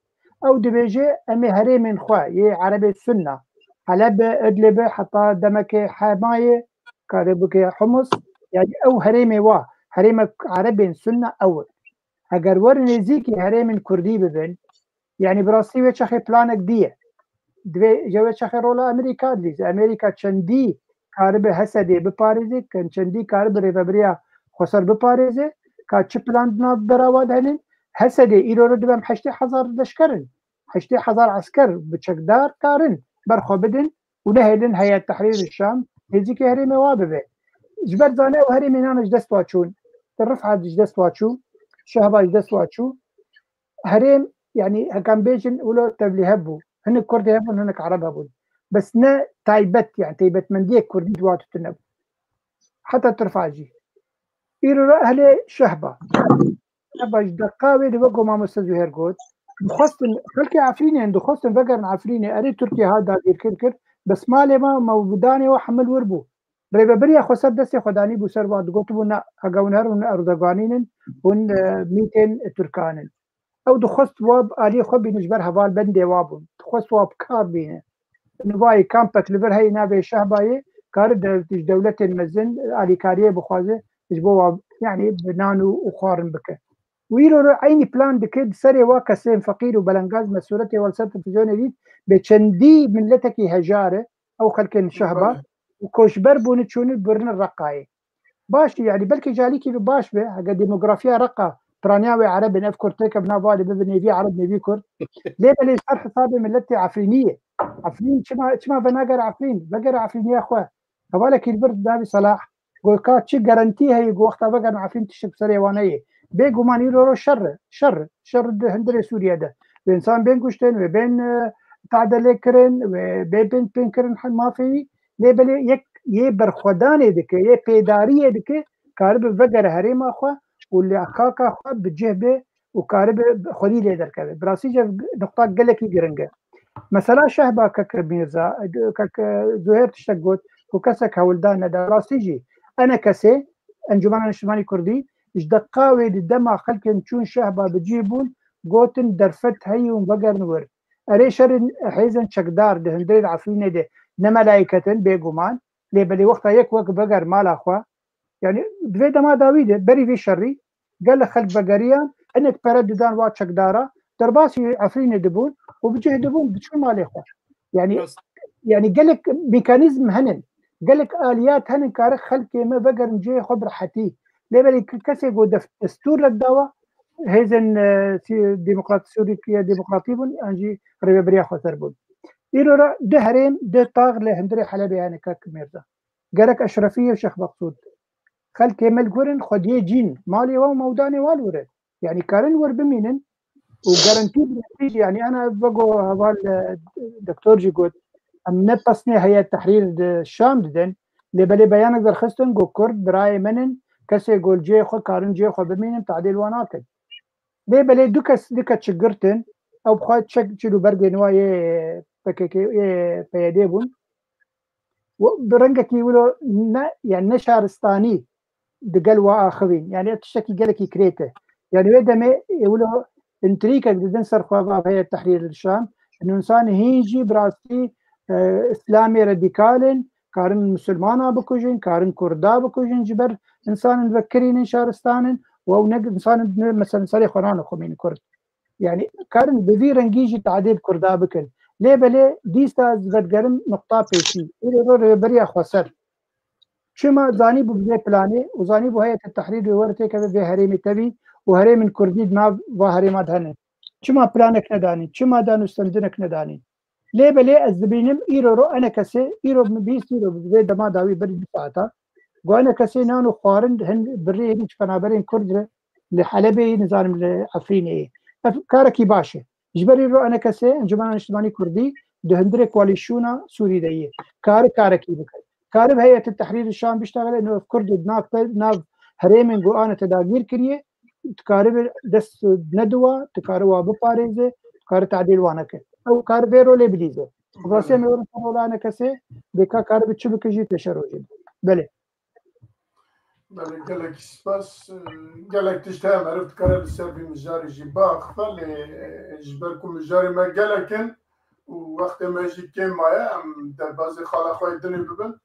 Ew dibêje, em ê herêmên xwe yê Erebê Sunna, Heleb be, Idlib be, heta demekê Hemayê, kare bike Humus, yani ew herêmê wa, herêmek Erebên Sunna ew e. Heger werin nêzîkî herêmên Kurdî bibin, yani bi rastî wê çaxê planek dî ye. Divê ji wê çaxê rola Amerîka dilîze. Amerîka çendî karibe H S D biparêze, kan çendî karibe rêveberiya xweser biparêze, ka çi plan di nav berawa de henin. H S D îro re dibem heştê hezar leşker in. Heştê hezar esker bi çekdar karin berxwe bidin û nehêlin Heyet Tehrîr Şam nêzîkî herêmê wa bibe. Ji ber zane ew herêmê nane ji dest wa çûn. Tir Rifat ji dest wa çû. Şehba ji dest wa çû. Herêm, yani hekan bêjin wilo tevlî hebû. Hinek Kurdê hebûn, hinek Ereb hebûn. Bes ne taybet, yani taybetmendiyek Kurdî di wa tune bû. Heta Tir Rifat jî. Îro re ehlê Şehba. Şehba ji deqa wê de wek ku mamoste Zuhêr got, dixwestin, xelkê Efrînê dixwestin vegerin Efrînê, erê Tirkiye ha dagîrkir kir, bes malê me, me û bidanê we hemil wir bû. Rêveberiya xweser destê xwe danî bû ser wan, digotibû, ne, hege hûn herin, hûn Erdoganîn in, hûn, e, mîtên Tirkan in. Ew dixwest wa bi aliyê xwe bîne, ji ber hevalbendê wa bûn. Dixwest wa bi kar bîne. Nivayê kampek li vir heyî navê Şehbayê, kare de-, ji dewletên mezin alîkariyê bixwaze, ji bo wa, yani bi nan û, û xwarin bike. Û îro re eynî plan dike, di serê wa kesên feqîr û belengaz me sûretê wa li ser televîzyonê dît, bê çendî miletekî hejar e, ew xelkên Şehba, û koçber bûne çûne birine Reqayê. Baş e, yani belkî ji alîkî ve baş be, hege demografiya Reqa, piraniya wê Ereb in, ev Kurd têke bi nav alî bibe nêvî Ereb, nêvî Kurd. Lê belê ji ser hesabê miletê Efrînî ye. Efrîn çima, çima venagere Efrîn? Vegere Efrîniya xwe. Hevalekî li vir navê Selah, got ka çi garantî heye ku wexta vegerin Efrîn tiştek bi serê wan heye. Bêguman îro ro şer e, şer e, şer e di hundirê Sûriye de. Wê însan bên kuştin, wê bên, e, tade lê kirin, wê bê bên, bên kirin he-, mafê wî. Lê belê yek yê berxwedanê dike, yê pêdariyê dike, karibe vegere herêma xwe û li xaka xwe bi cih be û karibe xwedî lê derkeve. Bi rastî jî ev nuqta gelekî giring e. Mesela Şehba kek Mîrza, kek Zuhêr tiştek got ku kesek hewldar neda. Bi rastî jî ENKSê, Encûmena Niştimanî Kurdî, ji deqa wê di dema xelkên çûn Şehba bi cih bûn, gotin derfet heyî hûn vegerin wir. Erê şerên hêzên çekdar di hundirê di Efrînê de ne melayîket in bêguman, lê belê wexta yek wek veger mala xwe, yani di vê dema dawî de berî vê şerî gelek xelk vegeriyan, hinek pere didan wa çekdara, derbasî Efrînê dibûn û bi cih dibûn, diçûn malê xwe. Yani, Rast. Yani gelek mekanîzm henin, gelek aliyat henin kare xelkê me vegerin cihê xwe bi rehetî. Lê belê kesê ku def-, destûr lek dawa, hêzên, e, si-, demokrat, Sûriye Demokratî bûn, an jî rêveberiya xweser bûn. Îro re du herêm, du tax li hundirê Helebê hene, kak Mêrza. Gerek Eşrefiyê û Şêx Meqsûd. Xelkê me li gurin xwediyê cîn, malê wan û mewdanê wan li wir e. Yanî karin wir bimînin û garantî bidin jî, yanî ana vego heval, e, doktor jî got, em ne pesnê Heyet Tehrîr di Şam didin, lê belê beyanek derxistin, got Kurd birayê min in, kesê got cihê xwe karin cihê xwe bimînin, tadêl wan nakin. Lê belê du kes, du kes çi girtin, ew bi xwe çek çil û bergên wa yê P K K, yê P Y D bûn. Û bi rengekî wilo ne, yani ne şaristanî di gel wa axivîn. Yani ev tiştekî gelekî kirêt e. Yani wê demê, e, wilo întrîkek didin ser xwe va heye Tehrîr li Şam. Însan hîn jî bi rastî, e, Îslamê radîkal in, karin Musulmana bikujin, karin Kurda bikujin, ji ber însanên vekirînin şaristanin, û ew ne însanên, ne, mesela, serê xwe nane xwe mînin Kurd. Yani karin bi vî rengî jî tadê bi Kurda bikin. Lê belê dîsa ez vedigerim nuqta pêşî. Îro ro rêveberiya xweser. Çima zanîbû bi vê planê û zanîbû Heyetê Tehrîr wê were têkeve vê herêmê tevî û herêmên Kurdî di nav va herêma de hene? Çima planek nedanîn? Çima danûstendinek nedanîn? Lê belê ez dibînim îro ro enekesê, îro min bihîst, îro bi vê dema dawî berî du saeta, ku enekesê nan û xwarin hin birî hêdî ji penaberên Kurd re li Helebê yê, nizanim li Efrînê yê. Ev karekî baş e. Ji ber îro enekesê Encûmena Niştimanî Kurdî di hundirê koalîsyona Sûrî de yê. Kari karekî bike. Kari bi Heyetê Tehrîrê Şam biştexile, no ev Kurd û nav, nav herêmên ku ane te dagîr kiriye, dikaribe dest nediwa, dikare wa biparêze, dikare tadîl wa neke. Ew kare vê rolê bilîze. Rastî em ê werin ser rola enekesê, bê ka karibe çi bike jî pêşerojê. Belê. Belê, gelekî spas. Gelek tişt heye meriv dikare li ser vî mijarê jî biaxife, lê, e, ji ber ku mijarê me gelek in û wextê me jî kêm maye, em derbazê xala xwe yê dinê bibin.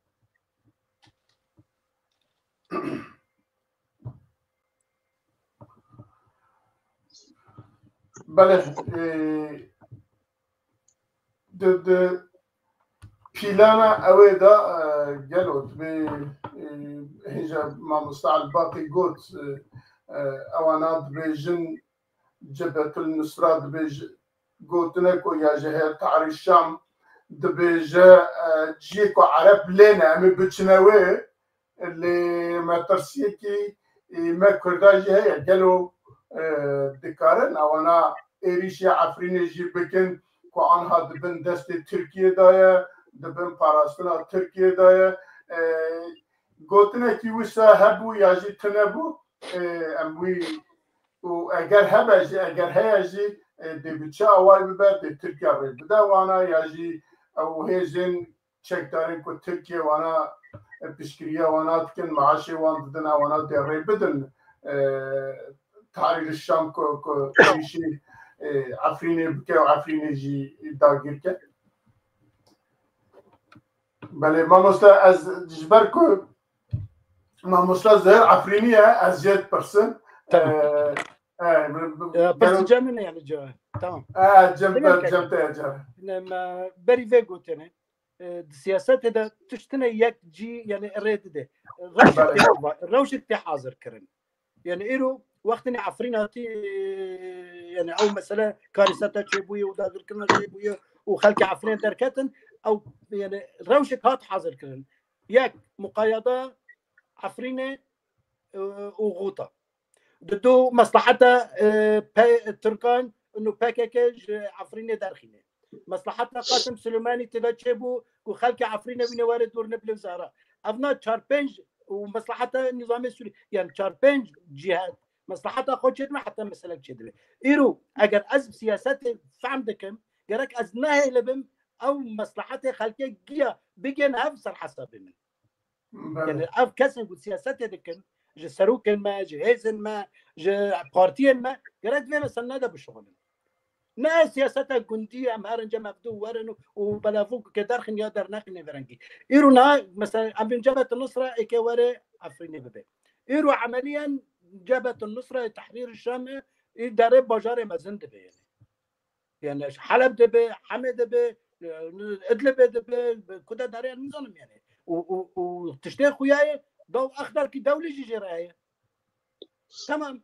Belê, e, di, di pîlana ewê de, e, gelo dibê, e, hêja mamosta Elbaqî got, e, e, ewana dibêjin Cebhetul Nusra, dibêj-, gotinek o ya ji Heyet Tehrîr Şam dibêje, e, ciyê ku Ereb lê ne, em ê biçine wê. Lê metirsiyekî, e, me Kurda jî heye. Gelo, e, dikarin ewana êrîşê Efrînê jî bikin ku anha di bin destê Tirkiyê de ye, di bin parastina Tirkiyê de ye. E, gotinekî wisa hebû ya jî tune bû, e, em wî û eger hebe jî, eger heye jî, e, dê bi çi awayî bibe, dê Tirkiye rê bide wana ya jî ew hêzên çekdarên ku Tirkiye wana, e, piştgiriya wana dikin, maaşê wan didin, ewana dê rê bidin, e, Tehrîr Şam ku, ku êrîşî, e, Efrînê bike û Efrînê jî dagîr ke. Belê, mamoste, ez ji ber ku mamoste Zihir Efrînî ye, ez jê dipirsim. Tamam. E, e, bi, bi, Ya, gelo- pirsîca min e yani ca. Tamam. E, cem, Bilin cem keke. te ye, cem. Ne, me berî vê gotene. E, di siyasetê de tiştine yek cî, yani rê dide. Rewşek Belê. tê, rewşek tê hazir kirin. Yani îro wextê Efrîn hatî, yani ew mesele karîseta çêbûye û dagirkirina çêbûye û xelkê Efrînê derketin, ew yani rewşek hat hazir kirin. Yek, muqayada Efrînê, e, û Xûta. Di du, meslaheta, e, pe-, Tirkan û P K K ji Efrînê derxîne. Meslaheta Qasim Silêmanî tê de çêbû ku xelkê Efrînê wîne were dûr ne bilê zara. Evna çar pênc û meslaheta nîzamê Sûrî, yani çar pênc cîhet meslaheta xwe çêdime, heta meselek çêdibe. Îro eger ez bi siyasetê fehm dikim, gerek ez nehêlibim ew meslahetê xelkê giya bigên hev ser hesabê min. Belê. Yani ev kesên ku siyasetê dikin, ji serokên me, ji hêzên me, ji partiyên me, gerek vê meselene de bişuxulin. Ne siyaseta gundî, em her ince mevdû werin û, û belavû ke derxin ya dernexin ê verengî. Îro na, mesela, em bên Cebhet Nusra êke were Efrînê bibe. Îro emeliyen Cebhet Nusra ê Tehrîr Şam e, îdare bajarê mezin dibe yani. Yani Heleb de be, Hemê de be, e, Idlibê de be, be, ku de dare nizanim yani. Û, û, û tiştê xuyaye, daw Exdar ki dewlê jî jê re heye. Tamam.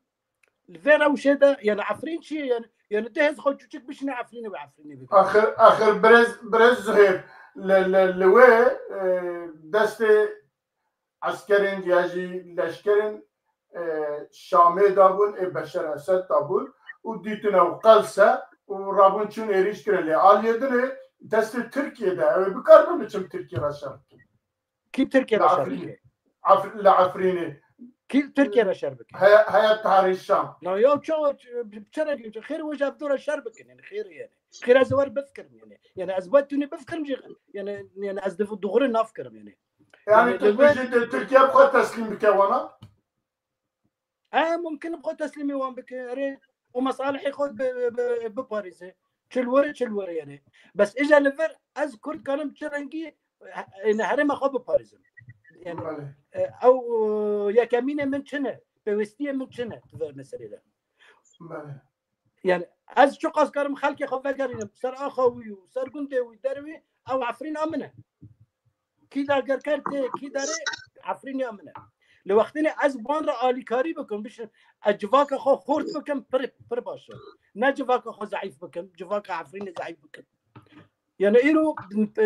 Li vê rewşê de, yani Efrîn çi ye? Yani Yani tu hêz xwe çûçik bişîne Efrînê û Efrînê bike. Axir, axir birêz, birêz Zuhêr, li, li, li wê, e, destê eskerên ya jî leşkerên, e, Şamê dabûn, ê Beşer Esed dabûn û dîtin ew qelse û rabûn çûn êrîş kirin. Lê aliyê din ê destê Tirkiyê de, ew ê bikaribin biçin Tirkiye re şer bikin. Kî Tirkiye re şer bike? Afr-, li Efrînê. Kî Tirkiye re şer bike? Heye-, Heyet Tahrir Şam. Ya, ya, çawa, ç-, çi re diyor? Xêr, wê ji ev dora şer bikin, yani, xêr, yani. Xêr, ez wer bifikirim, yani. Yani, ez wer tuni bifikirim jî, yani, yani, ez div-, doğru nafikirim, yani. Yani, Yani, tu dibêjî tu Tirkiye bi xwe teslîm bike wana? E, mumkin bi xwe teslîmî wan bike, erê, û mesalihê xwe bi-, bi-, biparêze. Çil were, çil were, yani. Bes îja li vir ez Kurd kanim çi rengî, e, yani, herêma xwe biparêzim. Yani, Belê. e, ew, e, yekemînê min çi ne? Pêwîstiyê min çi ne di vê meselê de? Belê. Yani, ez çiqas karim xelkê xwe vegerînim ser axa wî û ser gundê wî, derê wî, ew Efrîn a min e. Kî dagerker tê, kî derê, Efrîn a min e. Li wextê ne ez wan re alîkarî bikim, bişim, ez civaka xwe xurt bikim, pir, pir baş e. Ne civaka xwe zeîf bikim, civaka Efrînê zeîf bikim. Yani, îro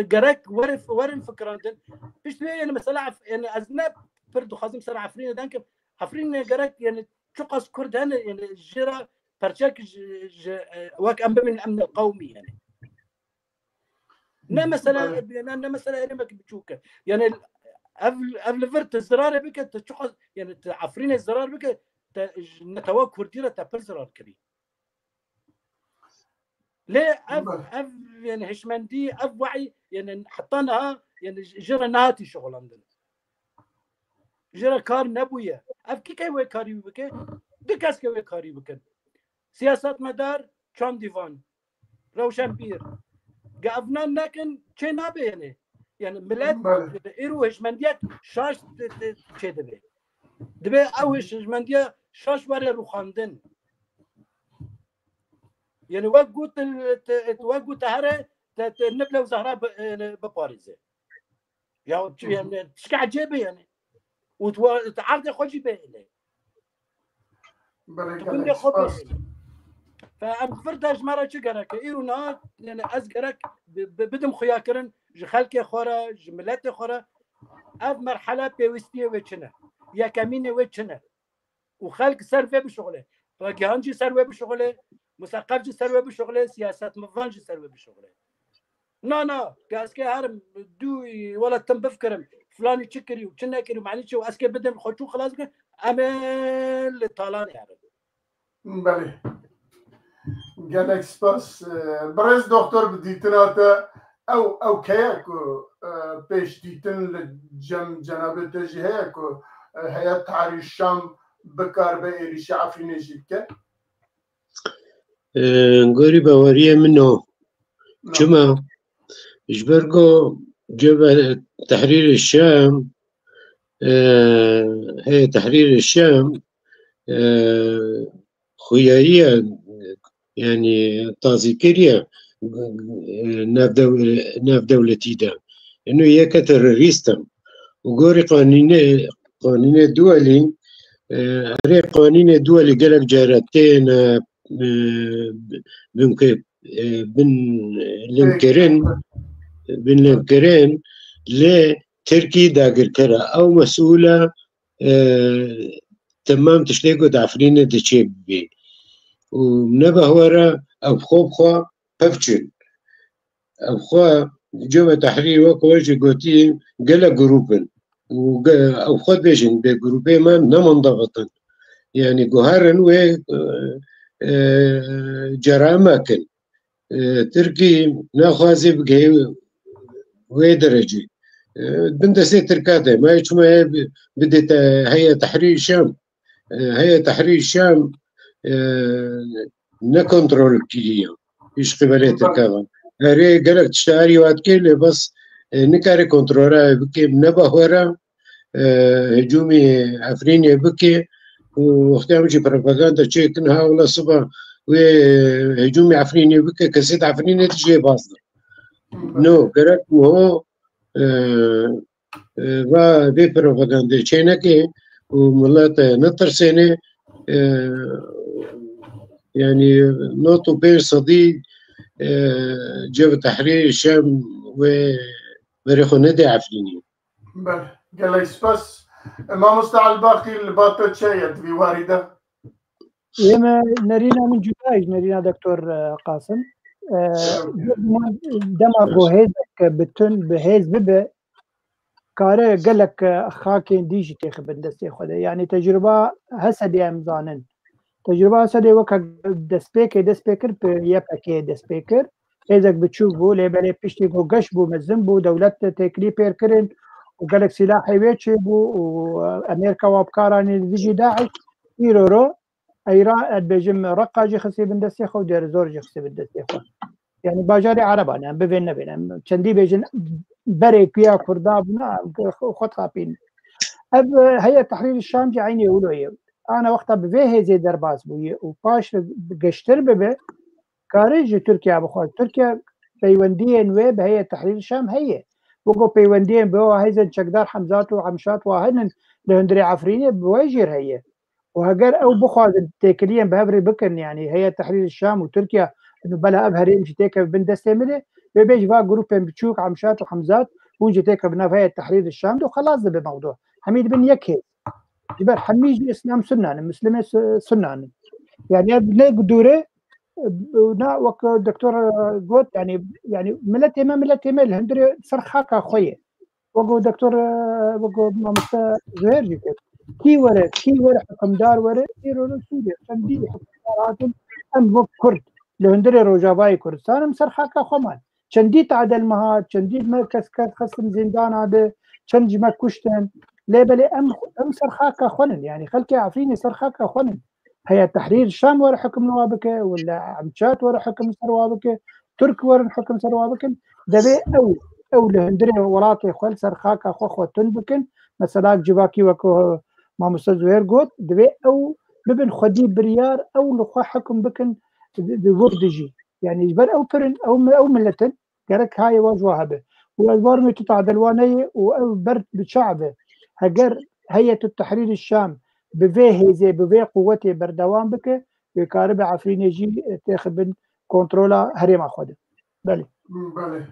gerek werin, werin fikirandin. Pişt wê, yani, mesela, Ef-, yani, ez ne pir dixwazim ser Efrînê denkim. Efrînê gerek, yani, çiqas Kurd hene, yani, jê re perçek ji, ji, e, wek em bibin emnê qewmî, yani. Ne mesela, Belê. ne, ne mesela herêmek biçûk e. Yani, ev, ev li vir tu zirarê bike, tu çiqas, yani, tu Efrînê zirar bike, te ji netewa Kurdî re te pir zirar kirî. Lê ev, Belê. ev, yani, hişmendî, ev we'y, yani, heta niha, yani, ji, ji re nehatî şixulandin. Ji re kar nebûye. Ev kî ke wê karî bike? Du kes ke wê karî bikin. Siyasetmedar, çandîvan, rewşenbîr. Ge evnan nekin, çê nabe, yani. Yani, millet, Belê. îro hişmendiyek şaş di-, di-, çê dibe. Dibe ew hişmendiya şaş were rûxandin. Yani, wek got, te, te, wek got te here, te, te niblew zehra bi-, e, biparêze. Ya, tu, Hı hı. yani, tişka ecêbe, yani. Û tu, tu erdê xwe jî bêle. Belê, Tu gelek gundê xwe spas. bêle. Fe em vir de ji me re çi gerek e? Îro niha, yani, ez gerek bi-, bi-, bidim xuyakirin ji xelkê xwe re, ji miletê xwe re. Ev merhele pêwîstiyê wê çi ne? Yekemînê wê çi ne? Û xelk ser vê bişuxile. Ragihan jî ser wê bişuxile, museqef jî ser wê bişuxile, siyasetmevan jî ser wê bişuxile. Na, na, ke ez kê herim dû wela tim bifikirim, filanî çi kirî û çi nekirî û manî çi û ez kê bidim xwe çû xilas bikim, em ê li talanê herin. Belê. Gelek spas. E, birêz doktor, bi dîtina te ew, ew keye ku, e, pêşdîtin li cem cenabê te jî heye ku, e, Heyet Tahrir Şam bikaribe êrîşa Efrînê jî bike? E, gorî baweriyê min o. Na. Çima? Ji ber ku Cebhe Tehrîrê Şam, e, Heyet Tehrîrê Şam, e, xuyayiya, yani, tazîkiriya, e, navdew-, navdewletî de. Ino yeke terorîst e. Û gorî qanûnê, qanûnê duwelî, e, erê qanûnê duwelî gelek cara têne, e, bin ke-, e, bin lêmkirin, bin lêmkirin, lê Tirkî dagirker e. Ew mesûl e, e, temam tiştê ku di Efrînê de çêbibî. Û ne behwere ew xwe bi xwe pevçin. Ev xwe Cebhe Tehrîr wek we jî gotî gelek grûp in. Û ge-, ew xwe dibêjin bê grûpê me ne mundaxit in. Yani guherin wê, e, e, cerame kin. E, Tirkî naxwaze bigihê wê derecê. E, bin destê Tirka de. Me çima heye bi-, bidê te heye Tehrîr Şam. E, heye Tehrîr Şam, e, ne kontrol kiriye. Ji qibelê Tirka ve. Erê gelek tişta erî wat kir, lê bes, e, nikare kontrola bike, ne bahwera, e, hicûmê Efrînê bike û wextê em jî propaganda çêkin, ha wela siba wê hicûmê Efrînê bike, kesê di Efrînê dijê baz de. No, gerek wiho, e, e, va vê propagandê çêneke û milet, e, netirsêne, e, Yani nod û pênc sedî, e, cem Tehrîr Şam wê berê xwe nede Efrînê. Belê, gelek spas. E, Mamoste Elbaqî, li ba te çi ye di vî warî de? Ê me nerîna min cuda ye ji nerîna Doktor, e, Qasim. E, dema ku hêzek bi tun, bi hêz bibe, kare gelek, e, xakên dî jî têxibin destê xwe de. Yanî tecrûba Hesedê em zanin. Tecrûba Hesedê weke destpêkê dest pê kir, bi Y P G dest pê kir. Hêzek biçûk bû, lê belê piştî ku geş bû, mezin bû, dewlet têkilî pêr kirin û gelek sîlahê wê çêbû û, e, Amerîka wa bi kar anî li dijî DAIŞ. Îro ro, Eyra, ez dibêjim, Reqa jî xistî bin destê xwe û Dêrizor jî xistî bin destê xwe. Yani bajarê Ereban, em bivên nevên, em çendî bêjin berê kuya Kurda bûna, xwe dixapînin. Ev, e, Heyet Tehrîr Şam jî eynî wilo ye. Ana wexta bi vê hêzê derbas bûye û paş geştir bibe, kare ji Tirkiye bixwaz. Tirkiye peywendiyên wê bi Heyet Tehrîr Şam heye. Weko peywendiyên bi wa hêzên çekdar Hemzat û Emşat wa hinin li hundirê Efrînê bi wê jî re heye. Û heger ew bixwazin têkiliyên bi hev rê bikin, yanî Heyet Tehrîr Şam û Tirkiye, inu bela ev herêm jî têkeve bin destê min ê, wê bêj va grûpên biçûk, Emşat û Hemzat, hûn jî têkevin nav Heyet Tehrîr Şam de û xelas dibe mewdu. Hemî dibin yek hêz. Ji ber hemî jî Îslam Sunnan in, Muslimê Su-, Sunnan in. Yanî ev ne dûre, na wek Doktor got, yanî, yanî miletê me, miletê me li hundirê ser xaka xwe ye. Wek ku Doktor, e, wek ku Mamoste Zuhêr jî got, kî were, kî were hukimdar were, îro li Sûriye çendî hukimdar hatin, em wek Kurd li hundirê Rojavayê Kurdistan em ser xaka xwe man. Çendî tadel me hat, çendî me kes, kes xistin zîndana de, çend ji me kuştin. Lê belê em, em ser xaka xwe nin, yanî xelkê Efrînê ser xaka xwe nin. Heyet Tehrîr Şam were hukum li wa bike, wele Emçat were hukum ser wa bike, Tirk werin hukum ser wa bikin. Devê ew, ew li hundirê welatê xwe li ser xaka xwe xwe tund bikin. Mesela civakî wek, e, Mamoste Zuhêr got, divê ew bibin xwedî biryar, ew li xwe hukum bikin di, di wir dijî. Yani ji ber ew pir in, ew, ew milet in. Gerek hayê wa ji wa hebe. Û ez barim wê tu tadel wa neyê û ew ber bi çav e. Heger Heyet Tehrîr Şam bi vê hêzê, bi vê quwetê berdewam bike, wê karibe Efrînê jî têxibin kontrola herêma xwe de. Belê. Belê.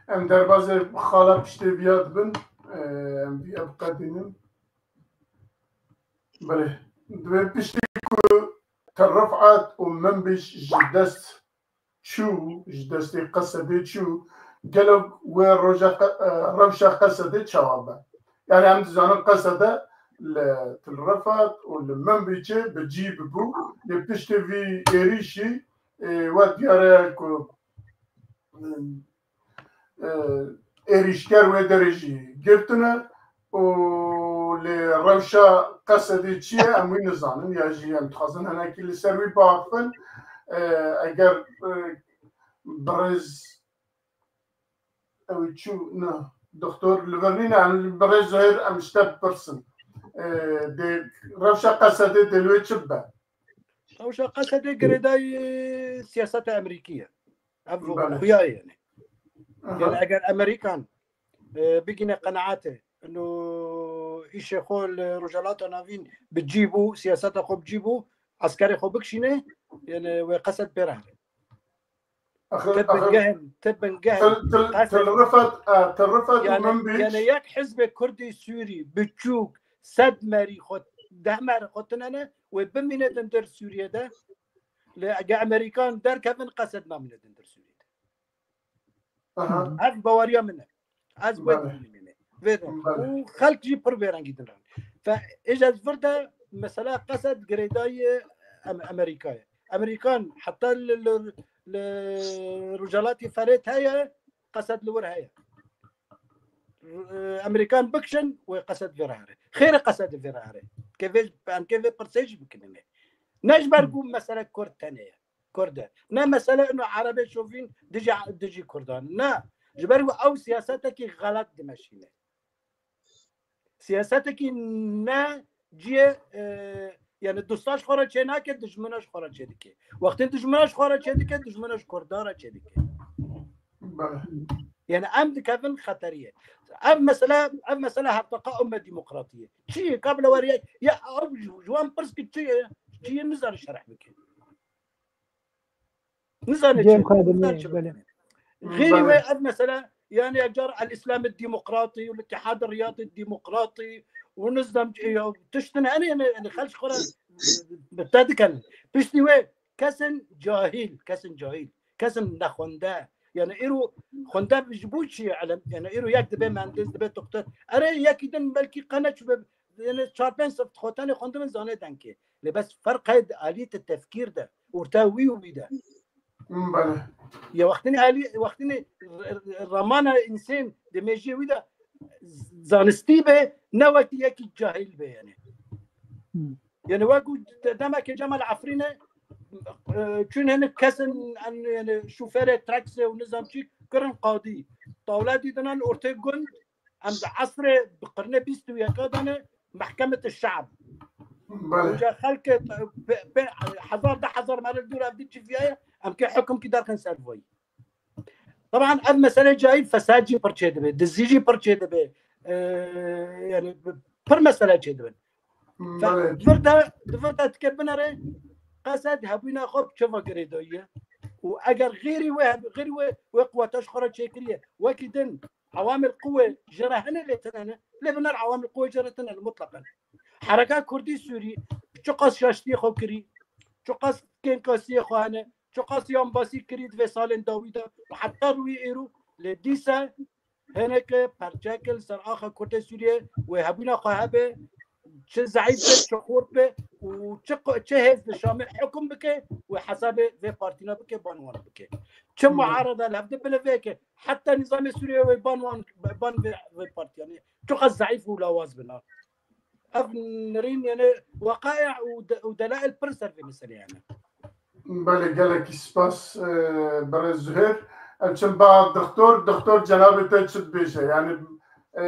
Em derbazê xala piştê viya dibin, e, em viya biqedînin. Belê. Divê piştî ku Tel Rifat û Minbij ji dest çû, ji destê Qesedê çû, gelo wê roja Qe-, e, rewşa Qesedê çawa be? Yani em dizanin Qesede li Til Refat û li Minbicê bi cî bibû, lê piştî vî êrîşî, e, we diyar e ku, e, êrîşker wê derê jî girtine û lê rewşa Qesedê çi ye, em wî nizanin ya jî em dixwazin hinekî li ser wî biaxivin. E, eger, e, birêz ew çû, ne, doktor li vir nîne, em li birêz Zuhêr em ji te bipirsin. E, dê rewşa Qesedê dê li wê çi bibe? Rewşa Qesedê girêdayî siyaseta Amerîkî ye. Ev Belê. Xuya ye yani. Aha. Yani eger Amerîkan, e, bigîne qenaetê, ino îşê xwe li Rojhilata Navîn bi cî bû, siyaseta xwe bi cî bû, eskerê xwe bikişîne, yani wê Qesed bêre here. Axir, Te axir, bingehên, te bingehên til, til, Qesedê. Til Rifat, e, Til Rifat û Yani, Minbij. Yani yek hizbê Kurdî Sûrî, biçûk, sed merî xwe, deh merî xwe tune ne, wê bimîne di hundir Sûriyê de. Lê ege Amerîkan derkevin, Qesed namîne di hundir Sûriyê de. Aha. Ev baweriya min e. Ez wê Belê. Dimînî. Vê de. Belê. Û xelk jî pir vê rengî din re. Fe, êj ez vir de mesela Qesed girêdayî Em-, Amerîka ye. Amerîkan heta li, li, li Rojhelatê Ferêt heye, Qesed li wir heye. E, Amerîkan bikişin, wê Qesed vê re here. Xêre Qesed vê re here. Ke vê, em ke vê pirsê jî bikinine. Ne ji ber ku mesele Kurd tenê ye. Kurd e. Ne mesele ino Erebê şovîn dijî, dijî Kurdan. Ne. Ji ber ku ew siyasetekî xelet dimeşîne. Siyasetekî ne ciyê, e, yani dosta ji xwe re çê nake, dijmina ji xwe re çê dike. Wextê dijmina ji xwe re çê dike, dijmina ji Kurdan re çê dike. Belê. Yani em dikevin xeteriyê. Ev mesele, ev mesele herteqa û me demokratiyê. Çi ye? Ka bila weriye, ya ew ji, ji wan pirs ki çi ye? Çi ye nizane şerh bike. Nizane çi, nizane çi. Xêrî wê ev mesele, yani, ecar el-Îslam demokratî û Îtîhad Riyadî Demokratî û nizam, ya, tiştin hene, yani, yani, xelk xwe re bi te dikin. Piştî wê kesin cahil, kesin cahil, kesin nexwende. Yani, îro xwende ji bo çi elem? Yani, îro yek dibe mühendis, dibe doktor. Erê, yekî din belkî qe neçûbe, yani, çar pênc sif xwe tenê xwendibin, zane denkê. Lê bes ferq heye di aliyê te tefkîr de, orta wî û wî de. Bele. Ya wextinê alî, wextinê r-, r-, ramana însên di mêjiyê wî de zanistî be, ne wekî yekî cahil be yani. Yani wekî de-, demekê Cemal Efrîne, e, çûn hinek kesin, en, yani şofêrê taksê û nizam çi kirin qadî. Tawle dîtinan ortê gund, em di esrê bi qirnê bîst û yeka de ne, mehkemet şe'b. Bele. Onca xelk, e, pe-, pe-, hezar, deh hezar mele dûr ev di çiviyaye, em kê hukm kî derxin ser vayî. Taban ev mesele cahil fesad jî pir çê dibe, dizî jî pir çê dibe. E, yani pir mesele çê dibin. Fe-, Bele. Di vir de, di vir de dike binere, qesed hebûna xwe bi çi ve girêdayî ye. Û eger xêrî wê heb-, xêrî wê, wê quweta ji xwe re çêkiriye. Wekî din, ewamil quwê ji re hene lê tune ne. Lê biner ewamil quwê ji re tune ne, mutlaqen. Hereka Kurdî Sûrî çiqas şaştiyê xwe kirî, çiqas kêmkasiyê xwe hene, çiqas yan basî kirî di vê salên dawî de û heta rûyê êro, lê dîsa hineke perçeke li ser axa Kurdê Sûriyê wê hebûna xwe hebe, çi zeîf be, çi xurt be û çi qo-, çi hêz li Şamê hukm bike, wê hesabê vê partîna bike, ban wan bike. Çi Hmm. muarada li hevdî bilivê ke, heta nîzamê Sûriyê wê ban wan, ban vê, vê partiyanê. Çiqas zeîf û lawaz bin, ha. Ev nirîn, yani, weqaî û de-, û delail pir ser vê meselê hene. Belê, gelekî spas, e, birêz Zuhêr. Em çin ba doktor, doktor cenabê te çi dibêje? Yani, e,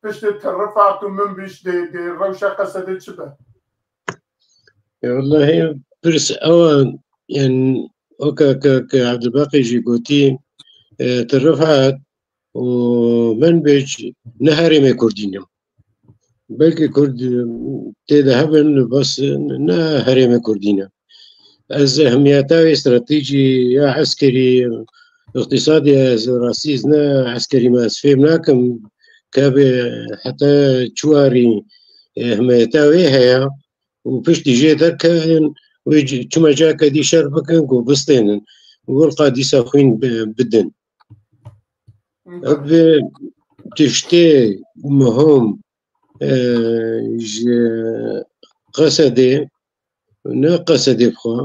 piştê Til Rifat û Minbij dê, dê rewşa Qesedê çi be? Ya wellahî pirs ew e, yani, weke ke, ke Evdilbaqî jî gotî, e, Til Rifat û Minbij ne herêmê Kurdî ne. Belkî Kurd tê de hebin, bes ne herêmê Kurdî ne. Ez ehmiyeta wê stratejî ya eskerî, iqtîsadî, ez rastî ne eskerî me, ez fêm nakim ke bê heta çi warî ehmiyeta wê heye û piştî jê derkevin, wê c-, çima cake dî şer bikin ku bistênin û wilqa dîsa xwîn bi-, bidin. Ev tiştê muhim, e, ji Qesedê, ne Qesedê bixwe,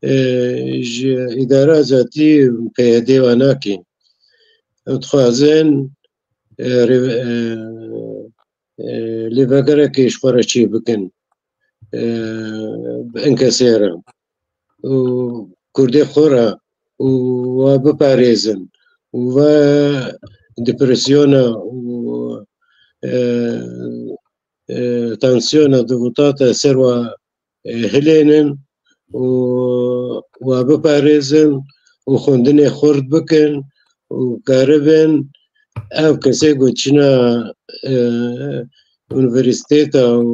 e, ji îdara zatî P Y D ve nake. Em dixwazin, e, rê-, e, e, lêvegerekê ji xwe re çêbikin, e, bi enkesê re û Kurdê xwe re û we biparêzin û ve depresyona û, e, e, tansiyona di witata ser we, e, hilênin û we biparêzin û xwendinê xurt bikin û karibin ev kesê ku çina, e, unîversîteta û,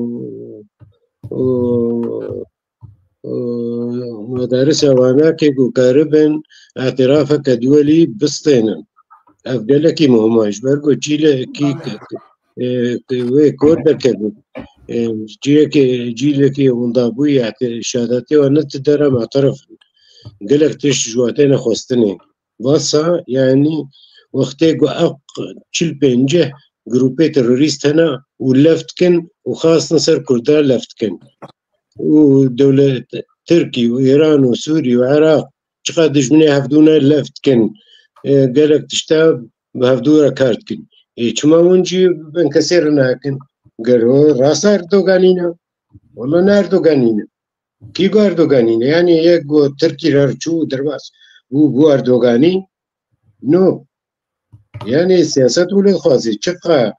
û, û medarisa wanakê ku karibin îtirafeke duwelî bistênin. Ev gelekî muhim e, ji ber ku cîlekî, e, wê kor derkevin. E, cîlekê, cîlekê windabûyî, îti-, şehadetê wan ne ti dera me teref in. Gelek tişt ji we têne xwestinê. Wasa, yani, wextê ku ev çil pênceh grûpê terorîst hene û lef dikin û xastin ser Kurda lef dikin. Û dewlet Tirkî û Îran û Sûrî û Iraq çiqas dijminê hevdû ne lef dikin. E, gelek tişta bi hevdû re kar dikin. Ê, çima hûn jî bi kesê re nakin? Gelo rasta Erdoganî ne? Wela ne Erdoganî ne. Kî got Erdoganî ne? Yani yek got Tirkî re çû derbas bû, bû Erdoganî? No. Yani siyaset û lêxwazî çiqa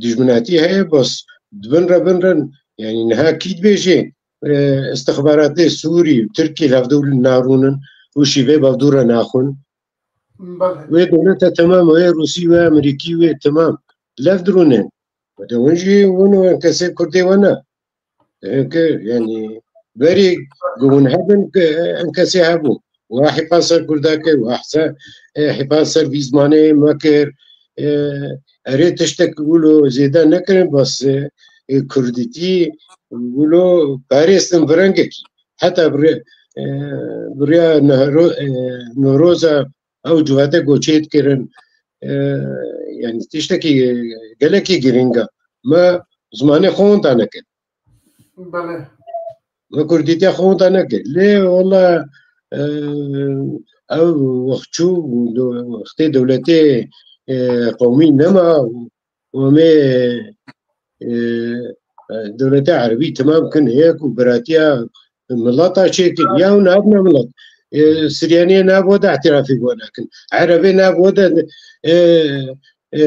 dijminatî heye, bas dibin re bin re, yani niha kî dibêje, e, istixbaratê Sûrî û Tirkî li hevdû narûnin û şîvê bi hevdû re naxwin? Belê. Wê dewlete temam, wê Rûsî, wê Amerîkî, wê temam. Lev dirûnin. Wede hûn jî hûn û enkesê Kurdê we ne. Ke, yani, berî ku hûn hebin, ke enkesê hebû. Wa hîpa ser Kurda kir, wa hîsa, e, hîpa ser vî zimanê me kir. E, erê tiştek wilo zêde nekirin, bes, e, e, Kurdîtî wilo parêstin bi rengekî. Heta bi rê-, e, bi rêya Nehro-, e, Newroza ew civate goçê dikirin. E, yani tiştekî, e, gelekî girîng e. Me zimanê xwe winda nekir. Belê. Me kurdîtiya xwe winda nekir. Lê wela, e, ew wext çû, wextê dewletê, e, qewmî nema û em ê, e, dewletê erebî temam kin, heye ku biratiya milata çêkin. Ya hûn hatine milet. E, Siryaniyê nabo de îtirafî bo nakin. Erebê nabo de, e, e,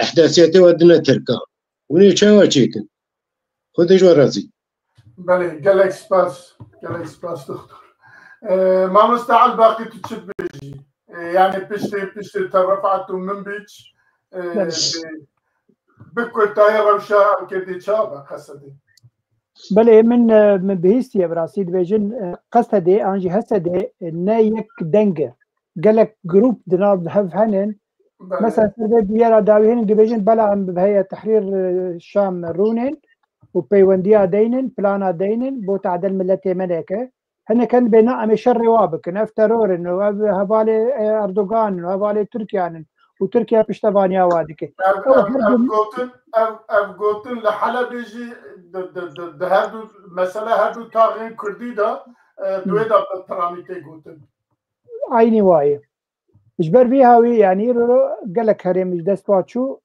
ehdasiyetê we dine Tirka. Hûn ê çawa çêkin? Xwedê ji we razî. Belê, gelek spas. Gelek spas, doktor. E, mamoste Elbaqî, tu çi dibêjî? E, yani piştê, piştê te Refat û min bîç, e, Belê. bi, bi kurtayê rewşa ew kirdî çawa be, Hesedê? Belê, min, e, min bihîstiye, bi rastî dibêjin, e, Qesedê an jî Hesedê, e, ne yek deng e. Gelek grûp di nav hev henin. Belê. Mesela ser vê bûyera dawî hinin dibêjin, bela em bi heye Tehrîr, e, Şam rûnin û peywendiya deynin, plana deynin, bo tadel miletê me neke. Hinek hin bê na em ê şerê wa bikin. Ev teror in û ev hevalê, e, Erdogan in û hevalê Tirkiyan in û Tirkiye piştevaniya wa dike. Ev, Ew ev, her ev du gotin, ev, ev gotin li Helebê jî di, di, di, di her du, mesele her du taxên Kurdî de, e, di wê de bi piranî tê gotin. Eynî wayê. Ji ber vî hawî, yanî îro gelek herêm ji dest wa çû.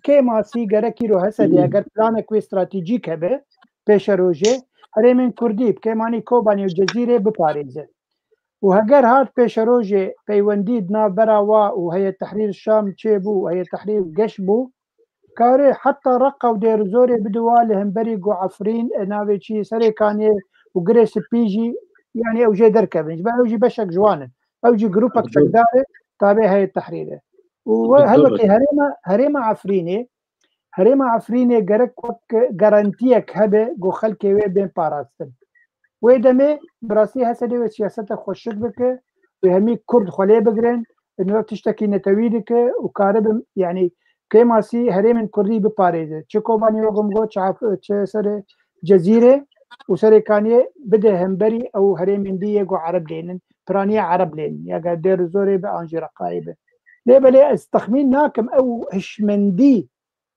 Kêmasî gerek îro Hesedê, eger planek wê stratejîk hebe, pêşerojê, herêmên Kurdî, bi kêmanî Kobanê û Cezîrê biparêze. Û heger hat pêşerojê peywendî di navbera wa û Heyet Tehrîr Şam çêbû û Heyet Tehrîr geş bû, kare heta Reqa û Dêrizorê bide wa li hemberî ku Efrîn, e, navê çi, Serê Kaniyê û Girê Spî jî, yanî ew jê derkevin. Ji ber ew jî beşek ji wan in. Ew jî grûpek çekdar e, tabê Heyet Tehrîr e. Û we Bi tabii. helwekî herêma, herêma Efrînê, herêma Efrînê gerek wek garantiyek hebe ku xelkê wê bên parastin. Wê demê bi rastî Hesedê wê siyasete xweşik bike, wê hemî Kurd xwe lê bigrin, nû tiştekî netewî dike û karibin, yanî kêmasî herêmên Kurdî biparêze. Çi Kobanî wek min got, çi Af-, çi serê Cezîrê û Serê Kaniyê bide hemberî ew herêmên dî yê ku Ereb lênin, piraniya Ereb lênin. Ya ge Dêr Zorê be an jî Reqayê be. Lê belê ez texmîn nakim ew hişmendî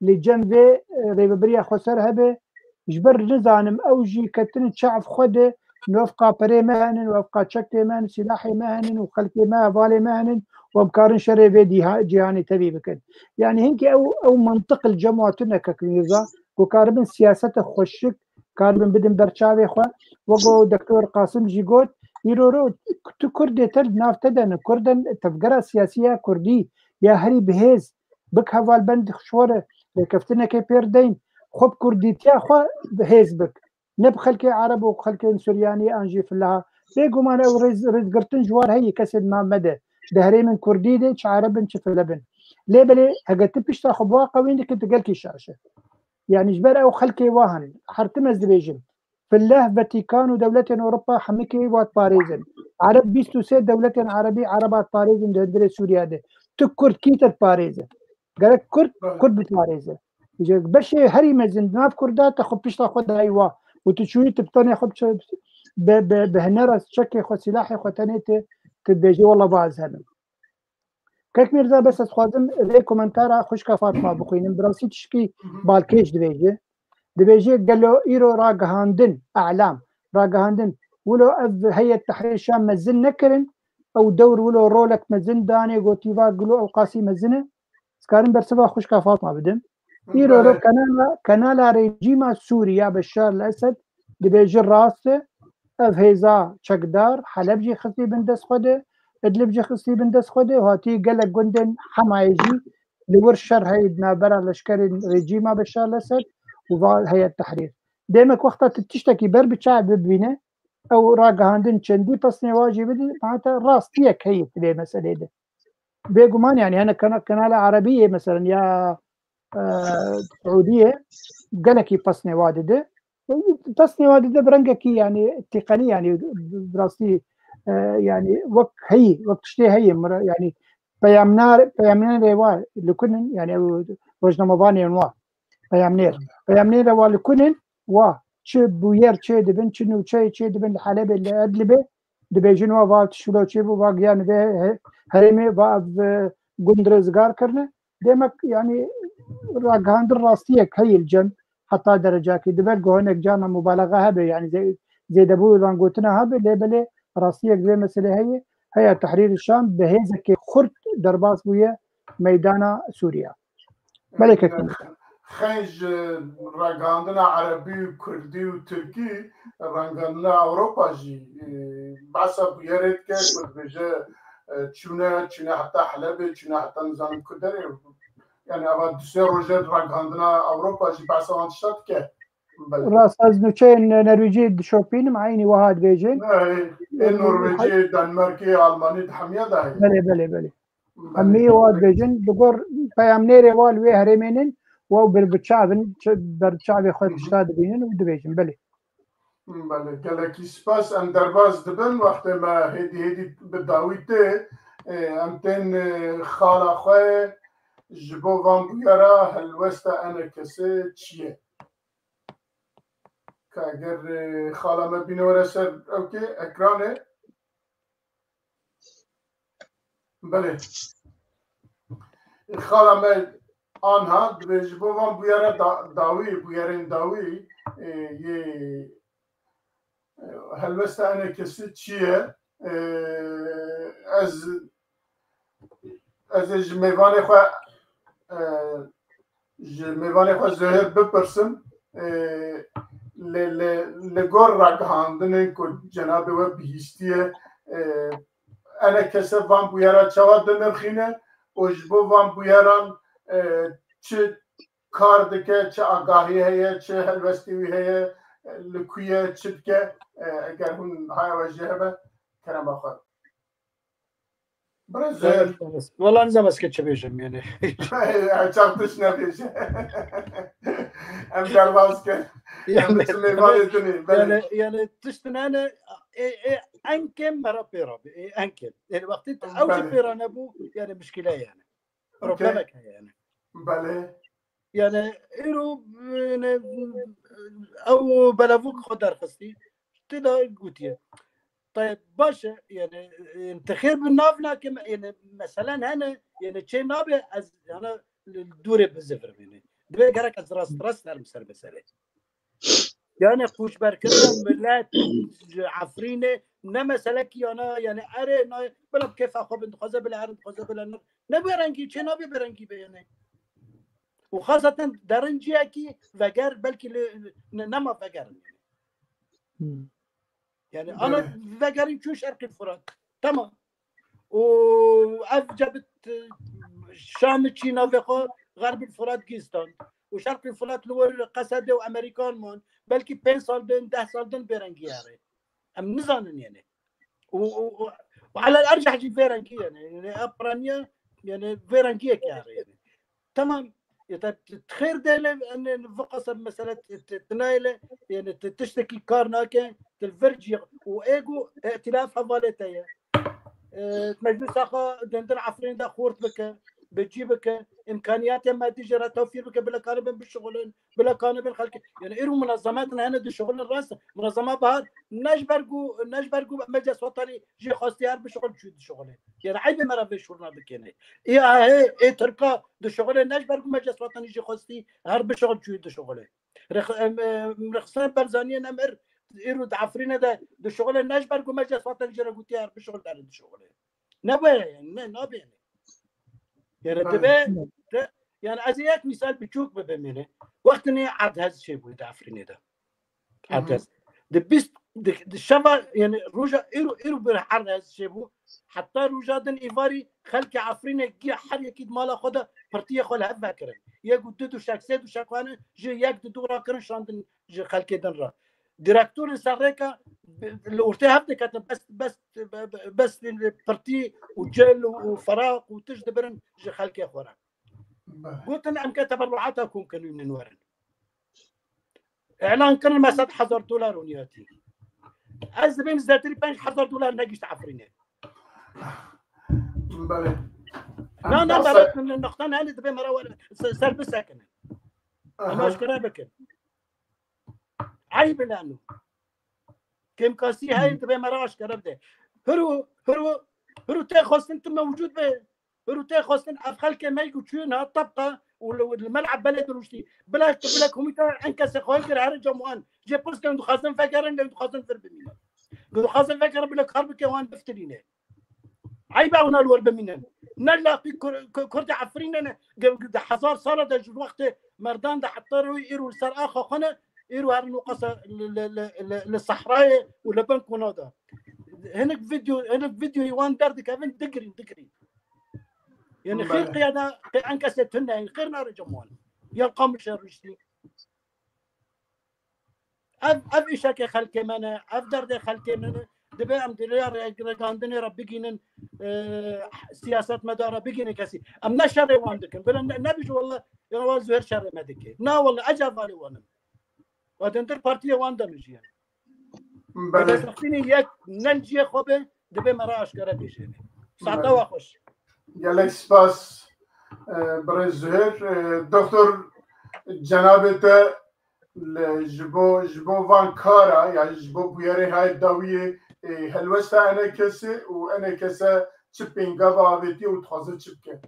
li cem vê, e, rêvebiriya xweser hebe. Ji ber nizanim ew jî ketinin çav xwe de, nû ev qa perê me henin, nû ev qa çekê me henin, silahê me henin û xelkê me, hevalê me henin û em karin şerê vê dîha-, cîhanê tevî bikin. Yanî hinkî ew, ew mantiq li cem wa tune Kek Mîrza, ku karibin siyasete xweşik, karibin bidin ber çavê xwe. Wek ku Doktor Qasim jî got, îro ro tu Kurdê te li nav te de ne, Kurd in, tevgera siyasî ya Kurdî ya herî bihêz, bik hevalbend ji we re rêkeftinekê pêr deyn, xwe bi kurdîtiya xwe bi hêz bik. Ne bi xelkê Ereb û xelkên Suryanî an jî filaha. Bêguman ew rêz, rêzgirtin ji wan heye kesên ma me de. Di herêmên Kurdî de çi Ereb in, çi file bin. Lê belê heke tu pişta xwe bi wa qewîn dikî, tu gelkî şaş e. Yanî ji ber ew xelkê wa hene. Her tim ez dibêjim. Fileh, Vatikan û dewletên Ewropa hemikê wa diparêzin. Ereb bîst û sê dewletên Erebî Ereba diparêzin di hundirê Sûriya de. Tu Kurd kî te diparêze? Gerek Kurd, Kurd biparêze. Ji beşê herî mezin di nav Kurda te xwe pişta xwe dayî wa. Û tu çûyî tu bi tenê xwe biçe-, bi, bi, bi hinera çekê xwe, silahê xwe tenê tu, tu dibêjî wela ba ez henim. Kek Mîrza, bes ez xwazim vê komentara xwişka Fatma bixwînim. Bi rastî tişkî balkêş dibêje. Dibêje gelo îro ragihandin, e'lam, ragihandin. Wilo ev Heyet Tehrîr Şam mezin nekirin, ew dewr wilo rolek mezin danê, gotî va gilo ew qasî mezin e. Ez karim bersiva xwişka Fatma bidim. Îro ro Belê. kanala, kanala rejîma Sûrî ya Beşar el Esed dibêje rast e. Ev hêza çekdar Heleb jî xistî bin dest xwe de, Idlib jî xistî bin dest xwe de, hatî gelek gundên Hemayê jî li wir şer heye di navbera leşkerên rejîma Beşar el Esed û va Heyet Tehrîr. Demek wexta tu tiştekî ber bi çav bibîne, ew ragihandin çendî pesnê wa jî bidî, heta rastiyek heye di vê meselê de. Bêguman, yanî hene kana-, kanala Erebî yê, meselen, ya, e, Siûdiyê gelekî pesnê wa dide. Pesnê wa dide bi rengekî, yanî tîqenî, yanî bi rastî E, yani wek heyî, wek tiştê heyî, mira-, yani peyamnar, peyamnêrê wa li ku nin, yani ew rojnamevanên wa, peyamnêr. Peyamnêrê wa li ku nin, wa çi bûyer çê dibin, çi nûçeyê çê dibin li Helebê, li Idlibê, dibêjin wa, va tişt wilo çê bû, va giyan vê he-, herêmê, va ev, e, gund rizgar kirine. Demek yani ragihandin rastiyek heye li cem heta derecakê. Dibe ku hinek carna mubalaxa hebe, yani zê-, zêdebû van gotina hebe, lê belê rastiyek vê meselê heye. Heya Tehrîr Şam bi hêzekê xurt derbas bûye meydana Sûriya. Belê kekî. Xeyn ji ragihandina erebî û kurdî û tirkî, ragihandina Ewropa jî, e, behsa bûyerê dike ku dibêje, e, çûne, çûne heta Helebê, çûne heta nizanim ku derê. Yani ava du sê roje ragihandina Ewropa jî behsa wan tişta dike. Belê. Rast, ez nûçeyên Norwêcî dişopînim, eynî wiha dibêjin. Ne, ê Norwêcî, Danmarkî, Almanî di hemiya de heye. Belê, belê, belê. Belê. Hemî wa dibêjin, di gor peyamnêrê wa li wê herêmê nin, wa ber bi çav in, çi-, ber çavê xwe Hı hı. tişta dibînin û dibêjin, belê. Belê, gelekî spas. Em derbas dibin, wextê me hêdî hêdî bi dawî tê, e, em tên, e, xala xwe ji bo van bûyera helwesta enekesê çi ye? Ka eger, e, xala me bîne were ser ewkê ekranê. Belê. Xala me anha dibê ji bo van bûyera da-, dawî, bûyerên dawî, e, yê, e, helwesta enekesî çi ye? E, ez, ez ê ji mêvanê xwe, e, ji mêvanê xwe Zehir bipirsim, e, li, li, li gor ragihandinên ku cenabê we bihîstiye, e, enekese van bûyera çawa dinirxîne û ji bo van bûyeran, e, çi kar dike, çi agahî heye, çi helwestî wî heye, li ku ye, çi dike, e, eger hûn haya we jê hebe, kerema xwe. Birêz, e, Wala nizam ez ke çi bêjim yani. Çav tişt nebêje. Em derbas kin. Em Yani, biçin mêvanê dinê. Belê. Yani, yani tiştin hene, e, e, enkem mera pêra bi, e, enkem. Yani wextê tu ew jî Belê. pêra nebû, yani mişkile yani. Okey. Problemek heye yani. Belê. Yani, îro, yani, ew belavok xwe derxistî. Tê de gotiye. Tayyip, baş e, yani, e, te xêr bi nav nake, yani, meselen hene, yani, çê nabe, ez, yani, li dûrê bizivirim, yani. Divê gerek ez rast, rast herim ser meselê. Yani, koçberkirina millet ji Efrînê, ne meselekî yana, yani, erê, na, bila bi kêfa xwe bin, dixwaze bila herin, dixwaze bila ne, ne bi rengî, çê nabe bi rengî be, yani. Û xaseten derin ciyekî veger, belkî li, ne, nema vegerin, yani. Hmm. Yani, ana Belê. vegerî çû Şerqî Furat. Tamam. Û ev cebit, e, Şam çî navê xwe Xerbî Furat gîstand. Û Şerqî Furat li wir Qesedê û Amerîkan man. Belkî pênc sal din, deh sal din bêrengî here. Em nizanin yani. Û, û, û, û elel erceh jî vê rengî yani. Yani, ev piraniya, yani, vê rengiyekê here yani. Tamam. Ya te t-, xêr dêle, en, en, viqasa mesele t-, t-, tinayele, yani, t-, tiştekî kar nake, til vir cî, û êgo îtilaf hevalê te ye. E, meclisa xwe dindir Efrîn de xort bike, bi cî bike, îmkaniyatê madî jê re tewfîr bike, bila kanibin bişixulin, bila kanibin xelkê. Yani, îro munazemetin hene dişixulin rast. Munazema Bahar, ne ji ber ku, ne ji ber ku Meclis Wetanî jê xwestiye her bişixul çû dişixulê. Yani, eybê me re vê şûrna bikêne. Ê A H, ê Tirka dişixulê, ne ji ber ku Meclis Wetanî jê xwestî her bişixul çûyî dişixulê. Rex-, em, em, Rexsan Barzaniyê nemir, îro di Efrînê de dişixulê, ne ji ber ku Meclis Wetanî jê re gotiye her bişixul derin dişixulê. Ne were yani, ne, nabêne. Yani Belê. dibe, de, yani ez ê yek mîsal biçûk bibim yani. Wextinê erdhez çêbû di Efrînê de. Hı hı. Erdhez. Di bîst, di, di şeva, yani roja îro, îro bir erdhez çêbû. Heta roja din êvarî xelkê Efrînê giya her yekî di mala xwe de pirtiyê xwe li hev vekirin. Yek û du duşek, sê duşek xwe ne, ji yek di dû rakirin şandin ji xelkê din re. Direktorên serrêka bi-, li ortê hev diketin, bes, bes, be-, be-, bes pirtî û cil û, û feraq û tişt dibirin ji xelkê xwe re. Belê. Gotin, em ke teberruata kom kin û nin werin. Îlan kirin me sed hezar dolar oniyatî. Ez dibêm zêdetirî pênc hezar dolar negihîşt Efrînê. Belê. Na, na, belê, nixtan hene, dibê me re were, se-, ser bisekinin. Em aşkere bikin. Eyb e lano. Kêmkasî heye, dibê me re aşkere bide. Hiro, hiro, hiro tê xwestin tu mewcûd be. Hiro tê xwestin ev xelkê me ku çûyên ha tebqa û li, li me li ebelê dirûştî. Bila, bila komîta enkesê xwe kir, here cem wan. Jê pirs kirin, dixwazin vegerin, lê dixwazin vir bimînin. Dixwazin vegerin, bila kar bike, wan biftirîne. Eyb e wana li wir bimînin. Ne laqî Kur-, Kur-, Kurdê Efrînê ne. Ge-, ge-, di hezar sala de ji wextê merdan de heta rûyê îro li ser axa xwe ne, îro herin û qasa li, li, li, li, li sehrayê û li bin kona de. Hinek video, hinek videoyê wan derdikevin, digirîn, digirîn. Yani xêr qiyada, qê enkesê tune, xêr nare cem wan. Ya Qamişe rûştî. Ev, ev îşekê xelkê me ne, ev derdê xelkê me ne. Dibê em di rêya rêgandinê re bigînin, e, siyasetmedara bigînin kesî. Em ne şerê wan dikin. Bila ne, nebî ji wele, ya wa Zuhêr şerê me dike. Na wele, ez hevalê wan im. Wa dindir partiyê wan de mijiye. Belê. Sextînê yek ne ciyê xwe be, dibê me re aşkere bêjê. Saeta wa xweş. Gelek spas, e, birêz Zuhêr. E, Doktor, cenabê te li, ji bo, ji bo van kara, ya ji bo bûyerê hay dawiyê, e, helwesta enê kesê û enê kese çi pêngava avêtiye û dixwaze çi bike?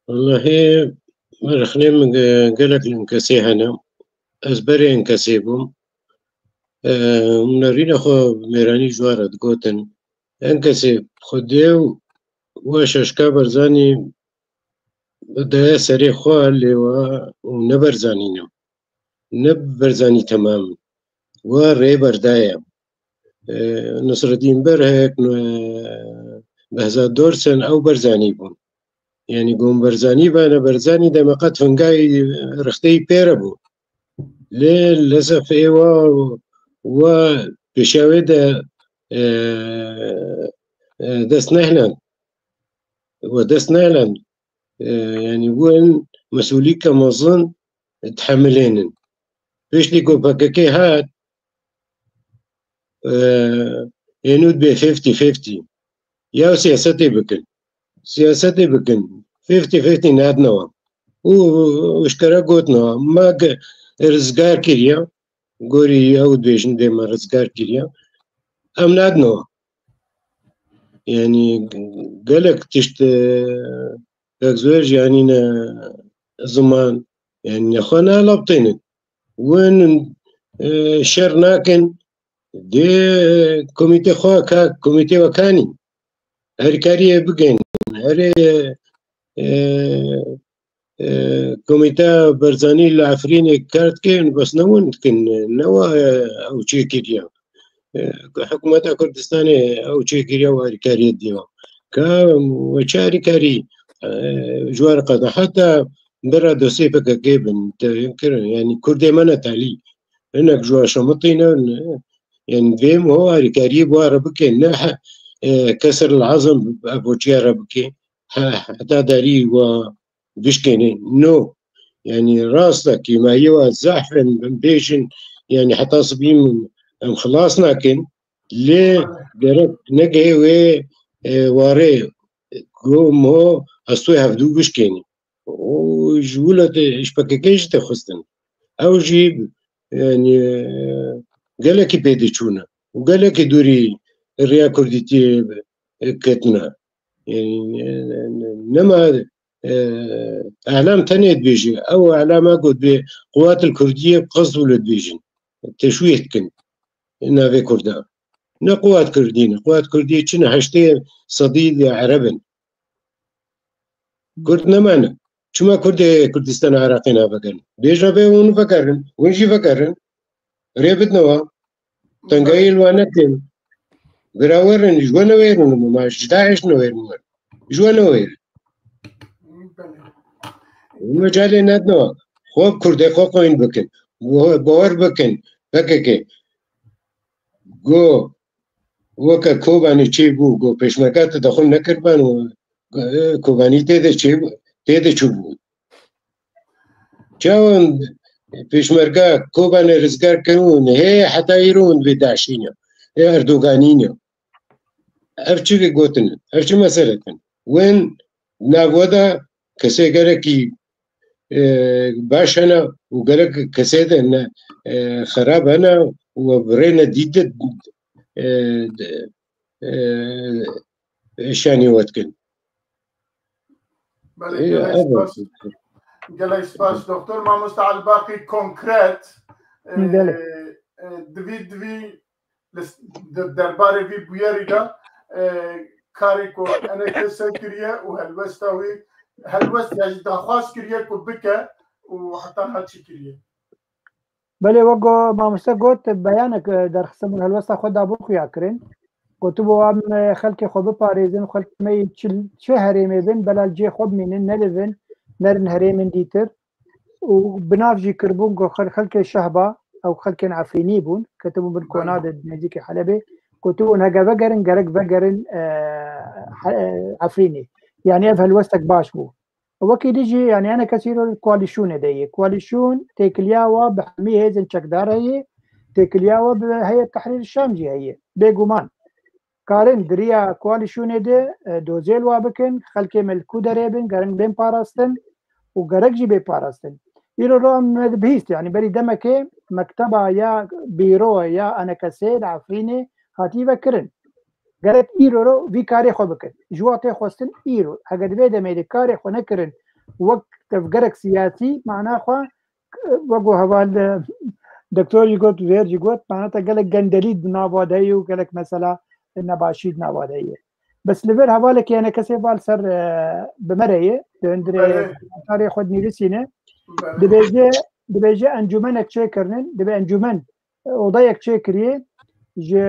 Wellahî, rexnê min ge-, gelek li enkesê hene. Ez berê enkesê bûm. E, hûn nerîna xwe mêranî ji wan re digotin. Enkesê xwedê û we Şaşka Barzanî daye serê xwe lê we û ne Barzanî ne. Ne Barzanî temam. We rê berdaye. E, Nasreddîn Berhek, e, Behzad Dorsen, ew Barzanî bûn. Yani gon Barzanî vane, Barzanî deme qet fingay rixteyî pêre bû. Lê lezef ê wa, wa pêşiya wê de, e, e, dest nehlan. Wa dest nehlan. E, yani win mesûlîke mezin dihemilênin. Piştî ku P K K hat, e, ênû dibê fifty fifty. Ya siyasetê bikin. Siyasetê bikin. Fifty fifty nadine wan. Û, û ji kere gotina wan. Me ge-, rizgar kiriye. Gorî ew dibêjin dê me rizgar kiriye. Em nadine wan. Yani gelek tişt, e, Kak Zuher jî anîne ziman. Yani nexwe nehelabtênin. Win, e, şer nakin. Dê komîtê xwe ka, komîtê we kanî. Herîkariyê bikin. Herê, e, e, komîta Barzanî li Efrînê kar dikin, bes ne win dikin, ne wa, e, ew çêkiriye. E, hikûmeta Kurdistanê ew çêkiriye û herîkariyê dê wan. Ka we çi herîkarî, e, ji we re qeda. Heta bira dosyê P K K bin, te kirin, yani Kurdê me ne talî. Hinek ji we şemitî ne, ne, yani vê mo herîkariyê bi we re bike, ne he, e, kesr el azim ev boçiya re bike. He, heta derî we bişkêne. No. Yani rast e, kêmayî wa zehf in, em bêjin, yani heta sibî em, em xilas nakin. Lê gerek nege wê, e, warê go mo hestûyê hevdû bişkêne. Û ji wilo te, ji P K K jî te xwestin. Ew jî, yani, e, gelekî pê diçûne. Û gelekî dûrî rêya Kurdîtiyê, e, ketine. Yani, e, nema, e, Elam tenê dibêje. Ew Elama got bê quwat el Kurdiyê qesd wilo dibêjin. Teşwîh dikin navê Kurda. Ne quwat Kurdî ne. Quwat Kurdiyê çi ne? Heştê sedî de Ereb in. Kurd nemane. Çima Kurdê Kurdistan Iraqê navegerin? Bêjin bê hûn vegerin. Hûn jî vegerin. Rê bidin wa. Tengayî li wan nekin. Bira werin, ji we newêrin, ma ji DAIŞ newêrin wer. Ji we newêrin. Mecalê nedin wa. Xwe bi Kurdê xwe qoyîn bikin. Bo-, bawer bikin. P K K. Go, weke Kobanî çêbû, go pêşmerga te dexwin nekirban û, e, Kobanî tê de çêbû, tê de çûbû. Çawan Pêşmerga Kobanê rizgar kirin û hê heta îro hûn vê daşîne. Ê Erdoganî ne. Ev çi vê gotin? Ev çi mesele kin? Wên navwe de kesê gerekî, e, baş hene û gerek kesê de ne, e, xerab hene û bi rê ne dît, e, de, e, şanî we dikin. Belê, Ê, gelek ev spas. Gelek spas, doktor. Mamoste Elbaqî konkret, e, Belê. e, divî, divî li s-, di derbarê vî bûyerî de, e, karê ku enekese kiriye û helwesta wî, helwest ya jî daxwaz kiriye ku bike û heta niha çi kiriye? Belê, wek go-, mamoste got, beyanek, e, derxistin bûn, helwesta xwe dabû xuya kirin. Gotibû, em, e, xelkê xwe biparêzin, xelkê me yê çi, çi herêmê bin, bela li cihê xwe bimînin, nelivin, nerin herêmên dîtir. Û bi nav jî kiribûn ku xel-, xelkê Şehba, ew xelkên Efrînî bûn, ketibûn bin Belê. Kona de nêzîkî Helebê. Gotibûn, hege vegerin, gerek vegerin, e, he-, e, Efrînê. Yanî ev helwestek baş bû. Wekî dî jî, yanî, enekesê îro li koalîsyonê de ye. Koalîsyon têkiliya we bi hemî hêzên çekdar heye, têkiliya we bi Heyet Tehrîr Şam jî heye. Bêguman. Karin di riya koalîsyonê de, e, dozê li wa bikin, xelkê me li ku derê bin, gerek bên parastin û gerek jî bê parastin. Îro ro em me dibihîst, yanî, berî demekê mekteba ya bîro ya enekesê li Efrînê hatî vekirin. Gerek îro ro vî karê xwe bikin. Ji wa tê xwestin îro. Hege di vê demê de karê xwe nekirin wek tevgerek siyasî, mana xwe, wek ku heval, e, doktor jî got, Zêr jî got, mana te gelek gendelî di nava de ye û gelek mesela nebaşî di nava de ye. Bes li vir hevalekî enekesê va li ser, e, bi me re ye, di hundirê Belê. Karê xwe dinivîsîne. Belê. Dibêje, dibêje encûmenek çêkirinin, dibe encûmen odayek çêkiriye ji,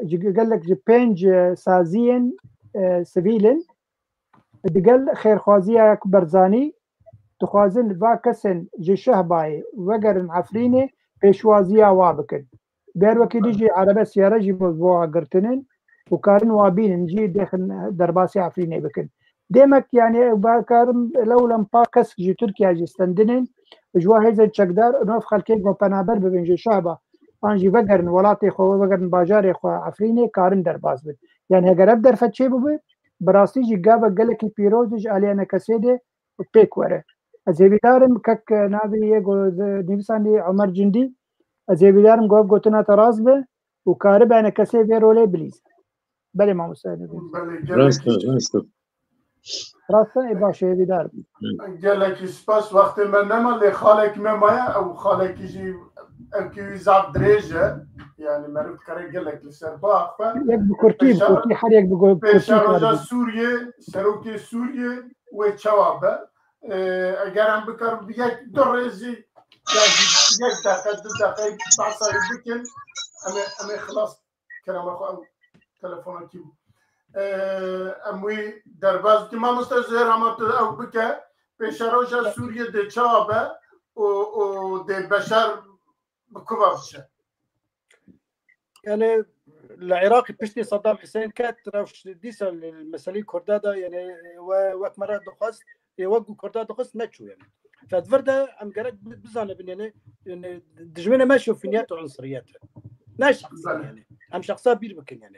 ji gelek ji pênc, e, saziyên, e, sivîl in. Digel xêrxwaziya Barzanî dixwazin va kesên ji Şehbayê vegerin Efrînê pêşwaziya wa bikin. Ber wekî dî jî erebe siyare jî bo, bo wa girtinin û karin wa bînin jî dêxin derbasî Efrînê bikin. Demek, yanî, ew bakarim lewlem pa kes ji Tirkiye jî stendinin, ji wa hêzên çekdar, nov xelkê ku penaber bibin ji Şehba, an jî vegerin welatê xwe, vegerin bajarê xwe Efrînê, karin derbas bin. Yanî, heger ev derfet çê bibe, bi rastî jî gava gelekî pîroz ji aliyê enekesê de pêk were. Ez hêvîdar im, kek, navê yê go-, nivîsandî Omer Cindî, ez hêvîdar im ku ev gotina te rast be û karibe enekesê vê rolê bilîze. Belê mamoste Nivîn. Belê, Rast e, gelekî rast e. Rast e, ê baş e, hêvîdar im. Gelekî spas, wextê me nema, lê xalekî me maye, ew xalekî jî, ew kî wî zaf dirêj e. Yanî meriv dikare gelek li ser biaxife. Yek bi kurtî, bi Pêşa-, kurtî, her yek bi go-, kurtî Pêşeroja karibe. Sûriyê, serokê Sûriyê wê çawa be? Ee, eger em bikarin bi yek du rêzî, ya jî yek deqe, du deqe behsa wî bikin, em ê, em ê xilas kerema xwe ew telefona kî bû. Ee, em wî derbas dikin. Mamoste Zêr, hema tu ew bike, pêşeroja Sûriyê dê çawa be û, û dê Beşar bi ku ve biçe? Yani li Iraqê piştî Saddam Hussein ket, rewş dîsa li meseleyê Kurda de, yani we wek me re dixwest, ê wek ku Kurda dixwest neçû yani. Fedvir de em gerek bi-, bizanibin yani, yani dijminê me şofîniyet û unsuriyet e. Ne şexsî Belê. Yani. Em şexsa bîr bikin yani.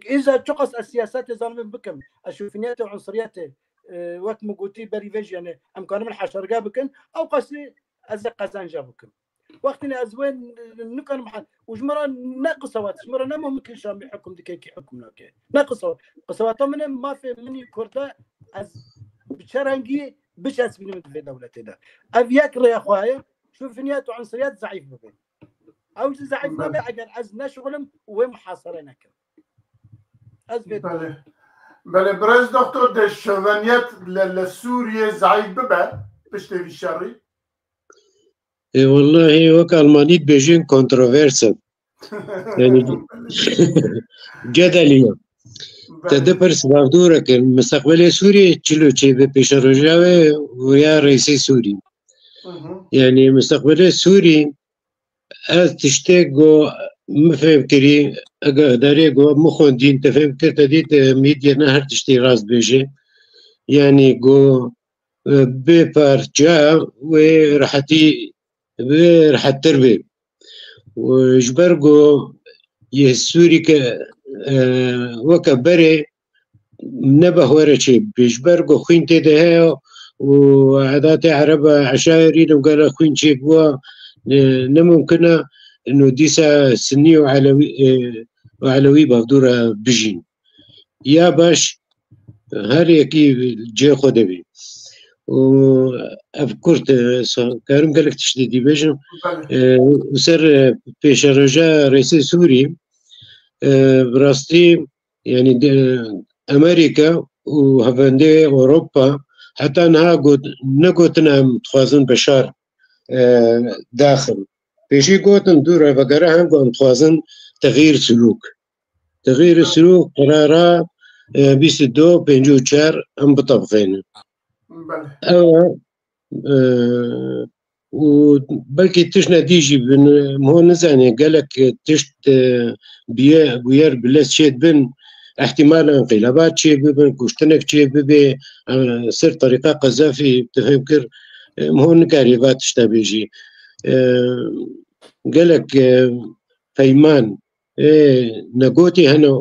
Îza çiqas ez siyasetê zanibim bikim, ez şofîniyet û unsuriyetê, e, wek min gotî berî vê jî yani, em kanibin heşarge bikin, ew qasî ez ê qezenca bikim. Wextî ne ez wê n-, nikarim he-, û ji min re ne qisewet, ji min re ne mumkin Şamî hukm dike, kî hukm nake. Ne qisewet. Qiseweta min e, mafê min î Kurda, ez bi çi rengî biçespînim di vê dewletê de. Ev yek rêya xwe ye, şofîniyet û unsuriyet zeîf bibe. Ew jî zeîf nabe eger ez neşixulim û wê muhasere nekim. Ez vê Belê. Belê, birêz doktor, dê şoveniyet li, li Sûriyê zeîf bibe piştê vî şerî? Ê, wellahî wek Almanî dibêjin kontrovers e. Yani, cedeliye. Te Belê. Dipirs, bavdûreke, mustaqbelê Sûriyê çilo çêbe pêşeroja wê û ya reîsê Sûrî. Hı hı. Yani, mustaqbelê Sûrî, ez tiştê ku min fêm kirî, egedarê ku min xwendîn, te fêm kir, te dît, e, medya ne her tiştê rast bêje. Yani, ku, e, bê parça wê rehetî bi rehettir bê. Û ji ber ku yê Sûrî ke, e, weke berê nebe xwe re çê bibê, ji ber ku xwîn tê de heye û edatê Ereba eşairî de gere xwîn çê bûwa, ne, ne mumkin e, ino dîsa Sinnî û Elewî, e, û Elewî bavdû re bijîn. Ya baş, her yekî cihê xwe de bî. Û ev kurt, e, sa-, karim gelek tiştî dî bêjim. E, li ser, e, pêşeroja Rêsê Sûrî, e, bi rastî, yanî de, Amerîka û hevendê Ewropa heta niha got, negotin em dixwazin Beşar, e, daxin. Pêşî gotin dû revegere hem ku em dixwazin texîr silûk. Texîr silûk qerara, e, bîst û du pêncî û çar em bitebqênin. Belê. Ew e, e, û belkî tiştine dî jî bin, em ho nizane gelek tişt, e, biye, bûyer bi lez çê dibin, ihtimal înqîlabat çê bibin, kuştinek çê bibe, e, ser terîqa Qezafî, tu fêm kir, e, em ho nikarî va tişta bêjî. E, gelek, e, peyman, ê negotî hene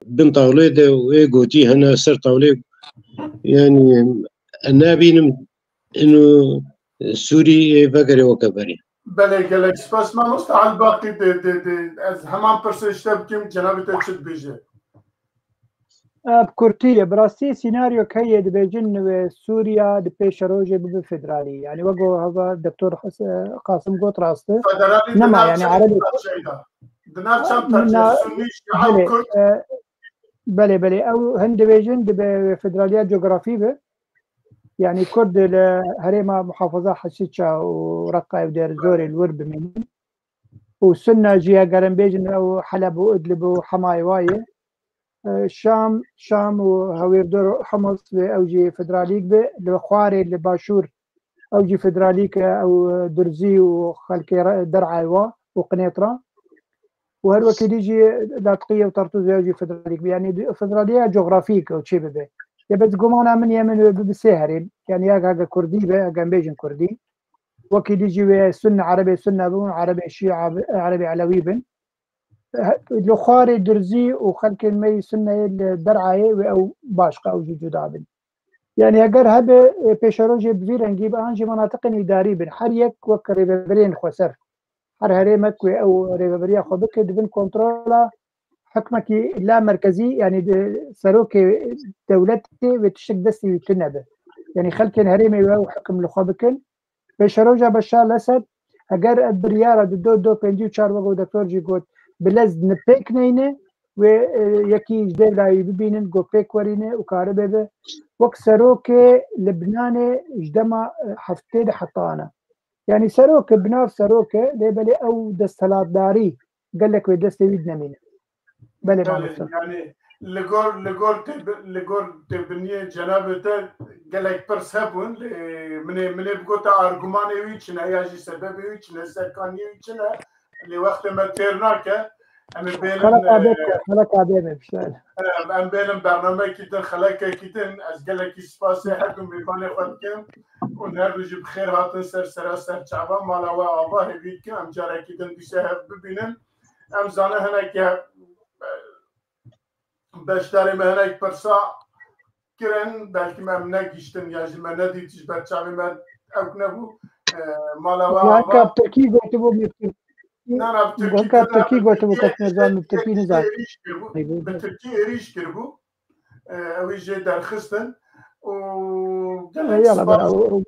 bin tawlê de û ê gotî hene ser tawlê, yanî, e, nabînim ino Sûrî ê vegere weke berê. Belê, gelek spas mamosta Elbaqî, de, de, de, ez heman pirsê ji te bikim, cenabê te çi dibêje? E, bi kurtî ye. Bi rastî sînaryo keyê dibêjin wê Sûriya di pêşerojê bibe federalî. Yanî wek ku heva Doktor Has-, Qasim got rast e. Federalî di Nema, nav yanî çend Erebê parçeyê de? Di nav çend parçe? Na-, Sunnî, Şia û belê, Kurd? E, belê, belê. Ew hin dibêjin dibe federaliya cografî be. Yanî Kurd li herêma muhafaza Hesîça û Reqa û Dêr Zorê li wir bimînin. Û Sunna jî, eger em bêjin, ew Heleb û Idlib û Hemayê wa ye. E, Şam, Şam û hewêrdor Humus ve ew jî federalîk be. Li xwarê, li başûr ew jî federalîk e, ew Durzî û xelkê re-, Der'ayê wa û Qinêtra. Û her wekî dî jî Latqiyê û Tartûzê ew jî federalîk be. Yanî di-, federaliya cografîk ew çê bibe. Ya bes gumana min ye min wê bibe sê herêm. Yanî ya hege Kurdî be, hege em bêjin Kurdî. Wekî dî jî wê Sunne, Erebê Sunne bin, Erebê Şîa bi-, Erebê Elewî bin. He-, li xwarê Durzî û xelkên me yî Sunneyê li Der'ayê wê ew başqa, ew jî cuda bin. Yanî eger hebe, e, pêşerojê bi vî rengî be, an jî menatiqên îdarî bin. Her yek wek rêveberiyên xweser. Her herêmek wê ew rêveberiya xwe bike, di bin kontrola hikmekî la merkezî, yanî di serokê dewletê wê tiştek destê wî tune be. Yanî xelkên herêmê wê ew hikim li xwe bikin. Pêşeroja Beşar Lesed, eger ev biryara di do do pêncî û çar wek Doktor jî got, bi lez ni pêk neyne, wê, e, yekî ji dêvlayî bibînin, ku pêk werîne û karibe be. Wek serokê Libnanê ji dema, e, heftê de heta ana. Yanî serok e, bi nav serok e, lê belê ew desthilatdarî gelek wê destê wî dinemîne. Belê, Belê, mamoste. Yanî li gor, li gor tê-, li gor têbiniyê cenabê te gelek pirs hebûn. Lê min ê, min ê bigota argumanê wî çi ne, ya jî sebebê wî çi ne, serkaniyê wî çi ne. Lê wextê me têr nake. Em ê bêlin, Xelek e, adê, xelek adê me bişer. Em, em bêlin bernameyekî din, xelekekî din. Ez gelekî spasê her du mêvanê xwe dikim. Û her du jî bi xêr hatin ser sera ser çava. Mala we ava hêvî dikim. Em carekî din dîse hev bibînin. Em zane hineke, e, beşdarê me hinek pirsa kirin, belkî me em negihîştin ya jî me nedît ji ber çavê me ewk nebû. E, mala we Yanka ava. Bi Tirkî gotibû, me Tirkî, Na, na, bi Tirkî yanka bi Tirkî gotibû, kes nizan, bi Tirkî nizan. Êrîş kiribû. Bi Tirkî êrîş kiribû. E, ew ê jê derxistin. Û gelek Yala spas. bera, o, o,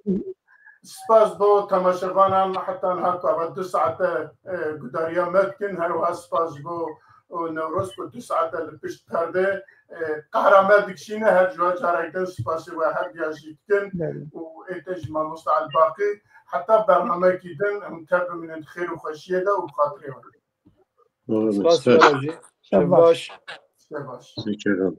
Spas bo temaşevanan, heta niha ku ava du saete, e, gudariya me dikin. Her wiha spas ji bo, o, Newroz ku du saete li pişt perde, e, qehra me dikişîne. Her ji we carek din spasê we her diya jî dikin. Belê. Û ê te jî mamosta Elbaqî. Heta bernameyekî din em tev bimînin di xêr û xweşiyê de û bi xatirê we. Spas, spas. Spas. Şev baş. Şev baş. Teşekkür ederim.